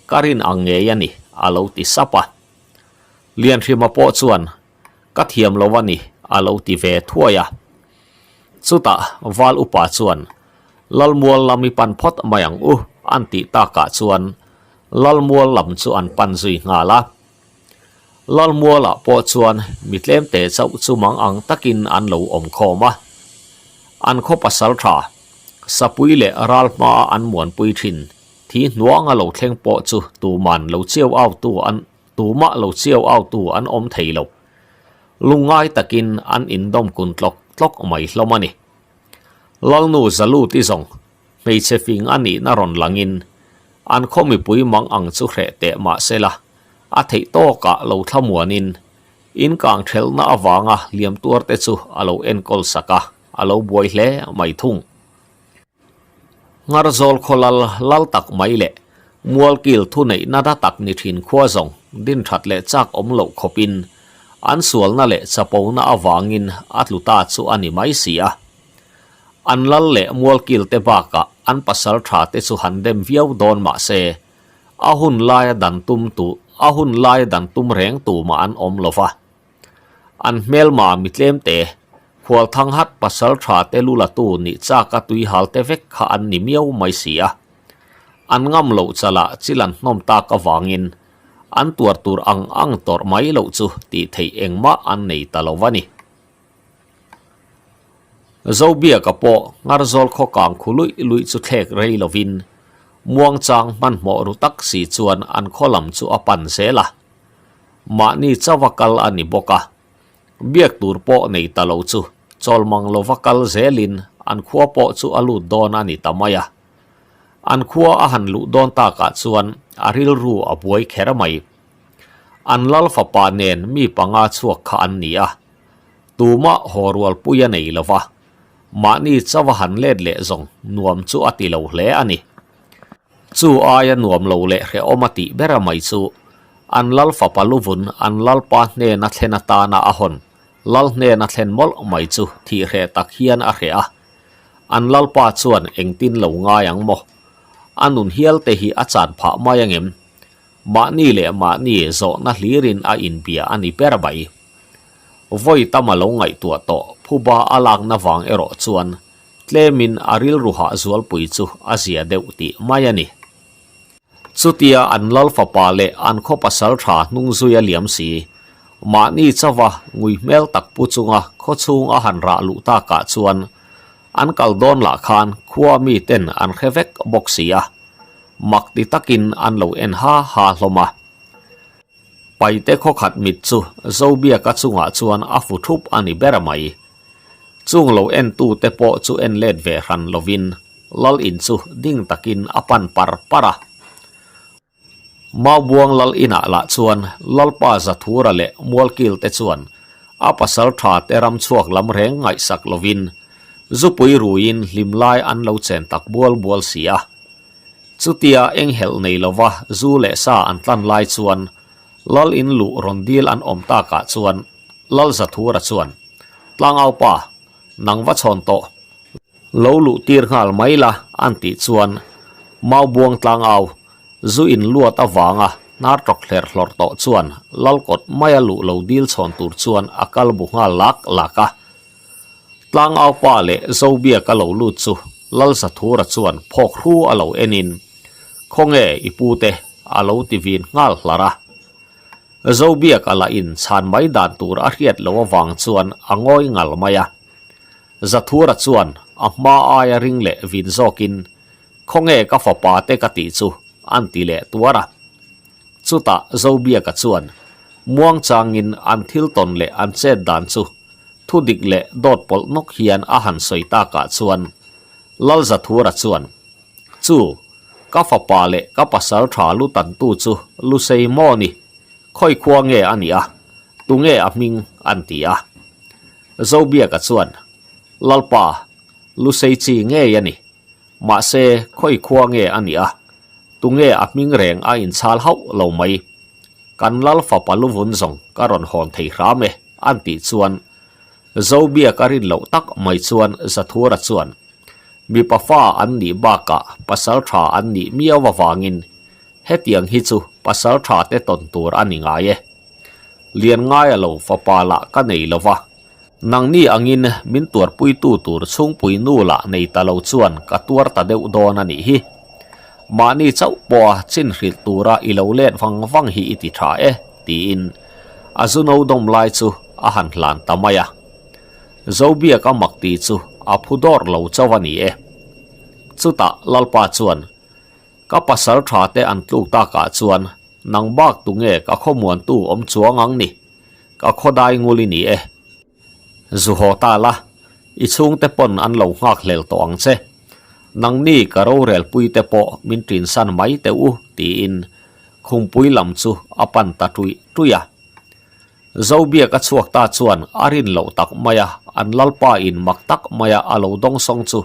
ka rin ang ngei a ni a lo ti sap a. Lianhrima pawh chuan ka thiam lo a ni a lo ti ve thuai a. Chutah Val upa chuan Lalmual lam i pan phawt mai ang u an tih takah chuan Lalmual lam chu an pan zui nghal a. Lalmualah pawh chuan mi tlemte chauh chu mang ang takin an lo awm khawm a. An khaw pasal tha, sapui leh ral hmaa an muanpui thin, thi hnuanga lo thleng pawh chu tuman lo chiau autu an tumah lo chiau autu an awm thei lo. Lungngai takin an indawm kun tlawk tlawk mai hlawm a ni. Lalnu Zaluti zawng Hmeichhe fing a nihna rawn langin an khaw mipui mang ang chu hreh teh mah sela, a theih tawkah lo thlamuanin in kang thelhna avanga hliam tuarte chu a lo enkawl sak a, a lo buai hle mai thung. Ngharzawl khaw lal lal tak mai leh Mualkil thuneihna na tak ni thin khua zawng din that leh chak awm loh khawpin an sualna leh chapona avangin a tlu ta chu a ni mai si a. An lal leh mualkil te bakah an pasal tha te chu han dem viau dawn mah se, a hun laia dan tum tu a hun laia dan tum reng tumah an awm lo va. An hmelma mi tlem te, khual thang hat pasal tha te lu la tu nih chaka tui hal te vek kha an ni miau mai si a. An ngam loh chalah chil an hnawm tak avangin. An tuar tur ang ang tawrh mai loh chu tih theih engmah an nei ta lo a ni. Zobiaka pawh Ngharzawl khaw kang khu luih luih chu thlek rei lovin muangchang hmanhmawh ru tak si chuan an khaw lam chu a pan zel a. Mahni chauha kal a ni bawk a, biak tur pawh nei ta lo chu chawlmang lova kal zelin an khua pawh chu a lut dawn a ni ta mai a. An khua a han luh dawn takah chuan a rilru a buai kher mai. An lal fapa nen mi panga chhuak kha an ni a, tumah haw rualpui a nei lo va, mahni chauha han let leh zawng nuam chu a ti lo hle a ni. Chu aia nuam lo leh hrehawm a tih ber a mai chu an lal fapa luvun an lalpa hnena thlen atana a hawn lal hnena thlen mawlh mai chu thih hreh tak hian a hreh a. An lalpa chuan engtin lo ngai ang maw? A nun hial te hi a chan phah mai angem? Mahni leh mahni zawhna hlirin a inbia a ni ber mai. Vawi tam a lo ngaihtuah tawh phuba a lakna vang erawh chuan Tlemin a rilru hah zualpui chu a zia deuh tih mai a ni. Chutia an lal fapa leh an khaw pasal tha hnung zui a liam si, mahni chauva ngui hmel tak pu chunga khaw chhung a han rah luh takah chuan an kal dawn lah khan khua mi ten an hre vek bawk si a, mak ti takin an lo en ha ha hlawm a. Paite khawkhat mit chu Zobiaka chungah chuan a fu thup a ni ber mai. Chung lo entute pawh chu en let ve hran lovin Lal in chu ding takin a pan par par a. Maubuang Lal inah lah chuan Lalpa Zathura leh Mualkil te chuan a pasal tha te ram chhuak lam reng ngaihsak lovin zupui ruiin hlim lai an lo chen tak bual bual si a. Chutia enghelh nei lova zu leh sa an tlan lai chuan Lal in luh rawn dil an awm takah chuan Lal Zathura chuan, Tlangau pa, nang va chhawn tawh, lo luh tir nghal mai la an tih chuan Maubuang Tlangau zu in luat avanga hnar tawk hler hlawrh tawh chuan Lal kawt maia luh lo dil chhawn tur chuan a kal bu nghal lak lak a. Tlangau pa leh Zobiaka lo lut chu Lal Zathura chuan phawk hru a lo enin, Khawnge i pute a lo ti vin nghal hlar a. Zobiak a lah in chhan mai dan tur a hriat loh avang chuan a ngawi ngal mai a. Zathura chuan a hma aia ring leh vin zawkin, Khawnge ka fapa te ka tih chu an ti leh tuar a. Chutah Zobiaka chuan muangchangin an thil tawn leh an chet dan chu thu dik leh dawt pawlh nawk hian a han sawi takah chuan Lal Zathura chuan, Chu, ka fapa leh ka pasal tha lu tantu chu Lusei maw ni? Khawi khua nge a nih a? Tunge a hming? an ti a. Zobiaka chuan, Lalpa, Lusei chi ngei a ni. Mahse, khawi khua nge a nih a? Tunge a hming reng a inchhal hauh lo mai? Kan lal fapa luvun zawng ka rawn hawn thei hram e, an tih chuan Zobiaka rin loh tak mai chuan Zathura chuan, Mipa fa an nih bakah pasal tha an nih miau avangin hetiang hi chu pasal tha te tawn tur a ni ngai e. Lian ngaia lo fapa lah ka nei lo va, nangni angin min tuarpuitu tur chhungpui nu lah nei ta lo chuan ka tuar ta deuh dawn a nih hi. Mahni chauh pawha chin hrilh tura i lo let vang vang hi i ti tha e, tiin a zu no dawm lai chu a han hlan ta mai a. Zobiak a mak tih chu a phu dawr lo chauh a ni e. Chutah Lalpa chuan, Ka pasal tha te an tluk takah chuan nang bak tunge ka khawmuantu awm chuang ang ni? Ka khawdai ngul i ni e. Zu haw ta la, i chhungte pawn an lo nghak hlel tawh ang che. Nangni ka rorelpui te pawh min ṭinsan mai teh u, tiin khumpui lam chu a pan ta ṭuih ṭuih a. Zobiak a chhuak ta chuan a rin loh tak mai a, an lalpa in mak tak mai a a lo dawngsawng chu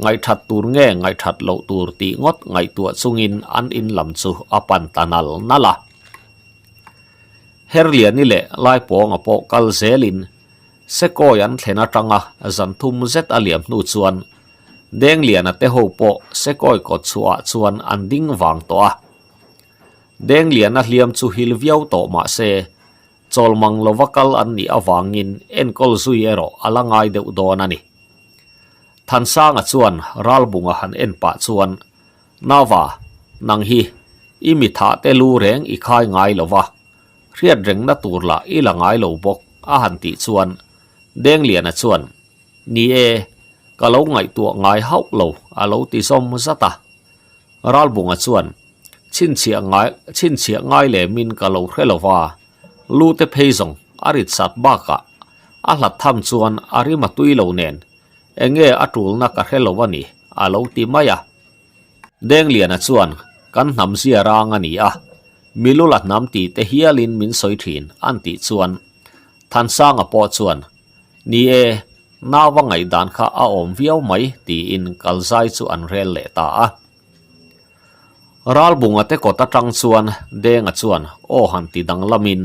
ngaihthat tur nge ngaihthat loh tur tih ngawt ngaihtuah chungin an in lam chu a pan ta nal nal a. Herliani leh Laipawnga pawh kal zelin Sekawi an thlen atanga zan thum zet a liam hnu chuan Dengliana te ho pawh Sekawi kawt chhuahah chuan an ding vang tawh a. Dengliana hliam chu hil viau tawh mah se, chawlmang lova kal an nih avangin enkawl zui erawh a la ngai deuh dawn a ni. Thansanga chuan Ralbunga han en pah chuan, Nava, nang hi. I mi thah te lu reng i khai ngai lo va, hriat rengna tur lah i la ngai lo bawk, a han tih chuan Dengliana chuan, Ni e, ka lo ngaihtuah ngai hauh lo, a lo ti zawm zat a. Ralbunga chuan, Chhinchhiah ngai, chhinchhiah ngai lemin ka lo hre lo va, lu te phei zawng a rit sat bakah a hlat tham chuan a rim a tui lo nen, enge a tulna ka hre lo a ni, a lo ti mai a. Dengliana chuan, Kan hnam zia rang a ni a, Milula hnam tih te hialin min sawi thin, an tih chuan Thansanga pawh chuan, Ni e, nauva ngaihdan kha a awm viau mai, tiin kalzai chu an rel leh ta a. Ralbunga te kawt atang chuan Denga chuan aw han ti danglamin,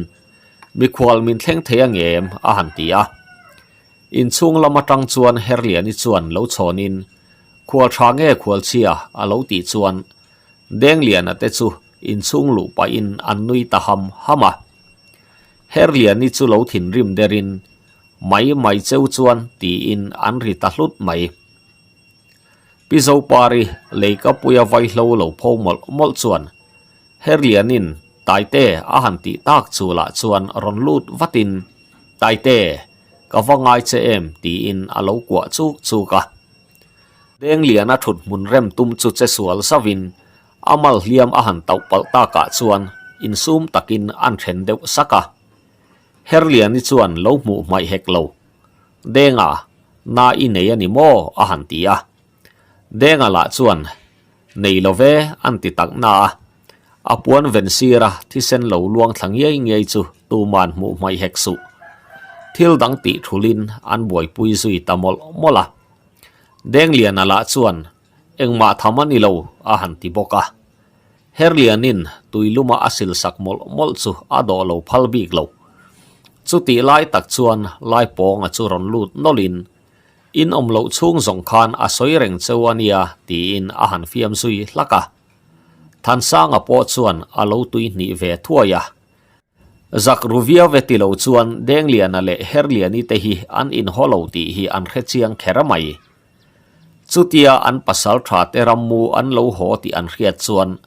Mikhual min thleng thei a ngem? a han ti a. Inchhung lam atang chuan Herliani chuan lo chhawnin, Khual tha nge khual chhia? a lo tih chuan Dengliana te chu inchhung luh pahin an nui ta ham ham a. Herliani chu lo thinrim derin, Mai mai cheu chuan tiin an ri ta hlut mai. Pi Zopari leikapuia vaihlo lo pho mawlh mawlh chuan Herlianin Taite a han tih tak chu lah chuan rawn lut vatin, Taite, ka va ngai che em tiin a lo kuah chuk chuk a. Dengliana thut hmun rem tum chu che sual zauhin a mal hliam a han tauh palh takah chuan insum takin an then deuh sak a. Herliani chuan lo hmuh hmaih hek lo. Denga, na i nei a ni maw? a han ti a. Denga lah chuan, Nei lo ve, an ti tak na a. A puan ven sira thisen lo luang thla ngiai ngiai chu tuman hmuh hmaih hek suh. Thil dang tih thulin an buaipui zui ta mawlh mawlh a. Dengliana lah chuan, Engmah tham a ni lo, a han ti bawk a. Herlianin tui luma a sil sak mawlh mawlh chu a dawh lo phal bik lo. Chutih lai tak chuan Laipawnga chu rawn lut nawlhin, In awm loh chhung zawng khan a sawi reng cheu a nia, tiin a han fiam zui hlak a. Thansanga pawh chuan a lo tui hnih ve thuai a. Zak ru viau ve ti lo chuan Dengliana leh Herliani te hi an inhaw lo tih hi an hre chiang kher mai. Chutia an pasal tha te rammu an lo haw tih an hriat chuan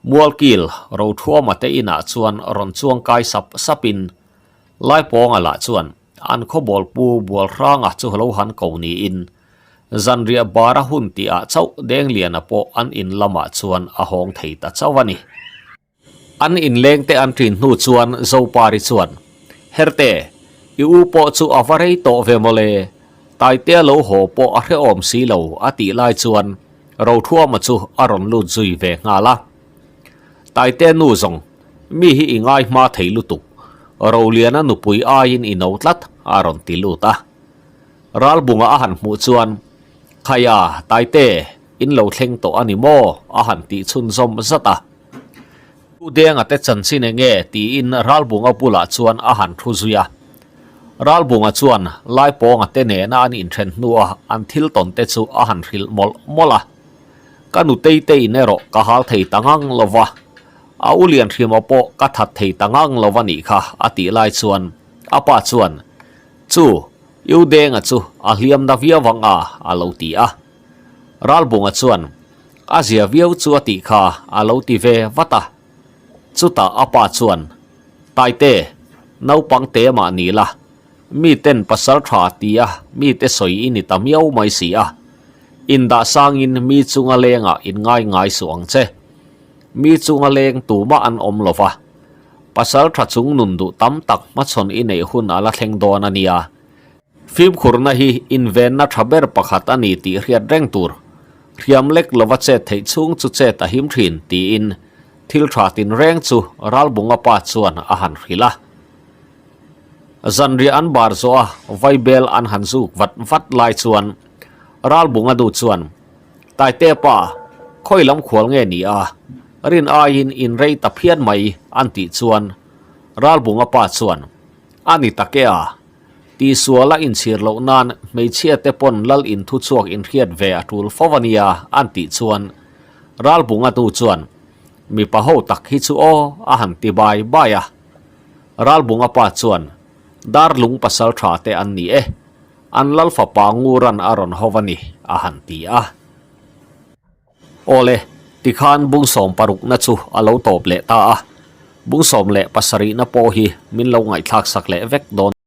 Mualkil Rothuama te inah chuan rawn chuang kai sap sapin Laipawnga lah chuan an khawbawl pu Bualhranga chu lo han ko niin zanriah bara hun tihah chauh Dengliana pawh an in lamah chuan a hawng thei ta chauh a ni. An inleng te an ṭin hnu chuan Zopari chuan, Herte, i u pawh chu a va rei tawh ve mawle, Taitea lo haw pawh a hrehawm si lo a tih lai chuan Rothuama chu a rawn lut zui ve nghal a. Taitea nu zawng, mi hi i ngai hma thei lutuk, Roliana nupui aiin i no tlat a rawn ti lut a. Ralbunga a han hmuh chuan, Khaia, Taite, in lo thleng tawh a ni maw? a han tih chhunzawm zat a. U Denga te chanchin eng nge? tiin Ralbunga bulah chuan a han thu zui a. Ralbunga chuan Laipawnga te nena an inthen hnua an thil tawn te chu a han hrilh mawlh mawlh a. Ka nutei te in erawh ka hal thei ta ngang lo va, a u Lianhrima pawh ka that thei ta ngang lo va nih kha a tih lai chuan a pa chuan, Chu, U Denga chu a hliam na viau ang a, a lo ti a. Ralbunga chuan, A zia viau chu a tih kha a lo ti ve vat a. Chutah a pa chuan, Taite, naupang te mah ni la, miten pasal tha tia mite sawi i ni ta miau mai si a. Indah sangin mi chunga lengah inngai ngai suh ang che. Mi chunga leng tumah an awm lo va. Pasal tha chung nun duh tam tak hmachhawn i neih hun a la thleng dawn a nia. Fimkhurna hi invenna tha ber pakhat a ni tih hriat reng tur. Hriam lek lova chet theih chhung chu chet a him thin tiin thil tha tinreng chu Ralbunga pa chuan a han hrilh a. Zanriah an bar zawh a, vaibel an han zuk vat vat lai chuan Ralbunga nu chuan, Taite pa, khawi lam khual nge ni a? Rin aiin inrei ta phian mai an tih chuan Ralbunga pa chuan, A ni tak e a, Tihsuala inchhir loh nan hmeichhia te pawn lal in thu chhuak inhriat ve a tul fo a nia an tih chuan Ralbunga nu chuan mipa ho tak hi chu aw a han ti bai bai a. Ralbunga pa chuan Darlung pasal tha te an ni e, an lal fapa Nguran a rawn ho a ni a han ti a. Awle, Tikhan bung sawmparukna chu a lo tawp leh ta a, bung 17na pawh hi min lo ngaihthlak sak leh vek dawn.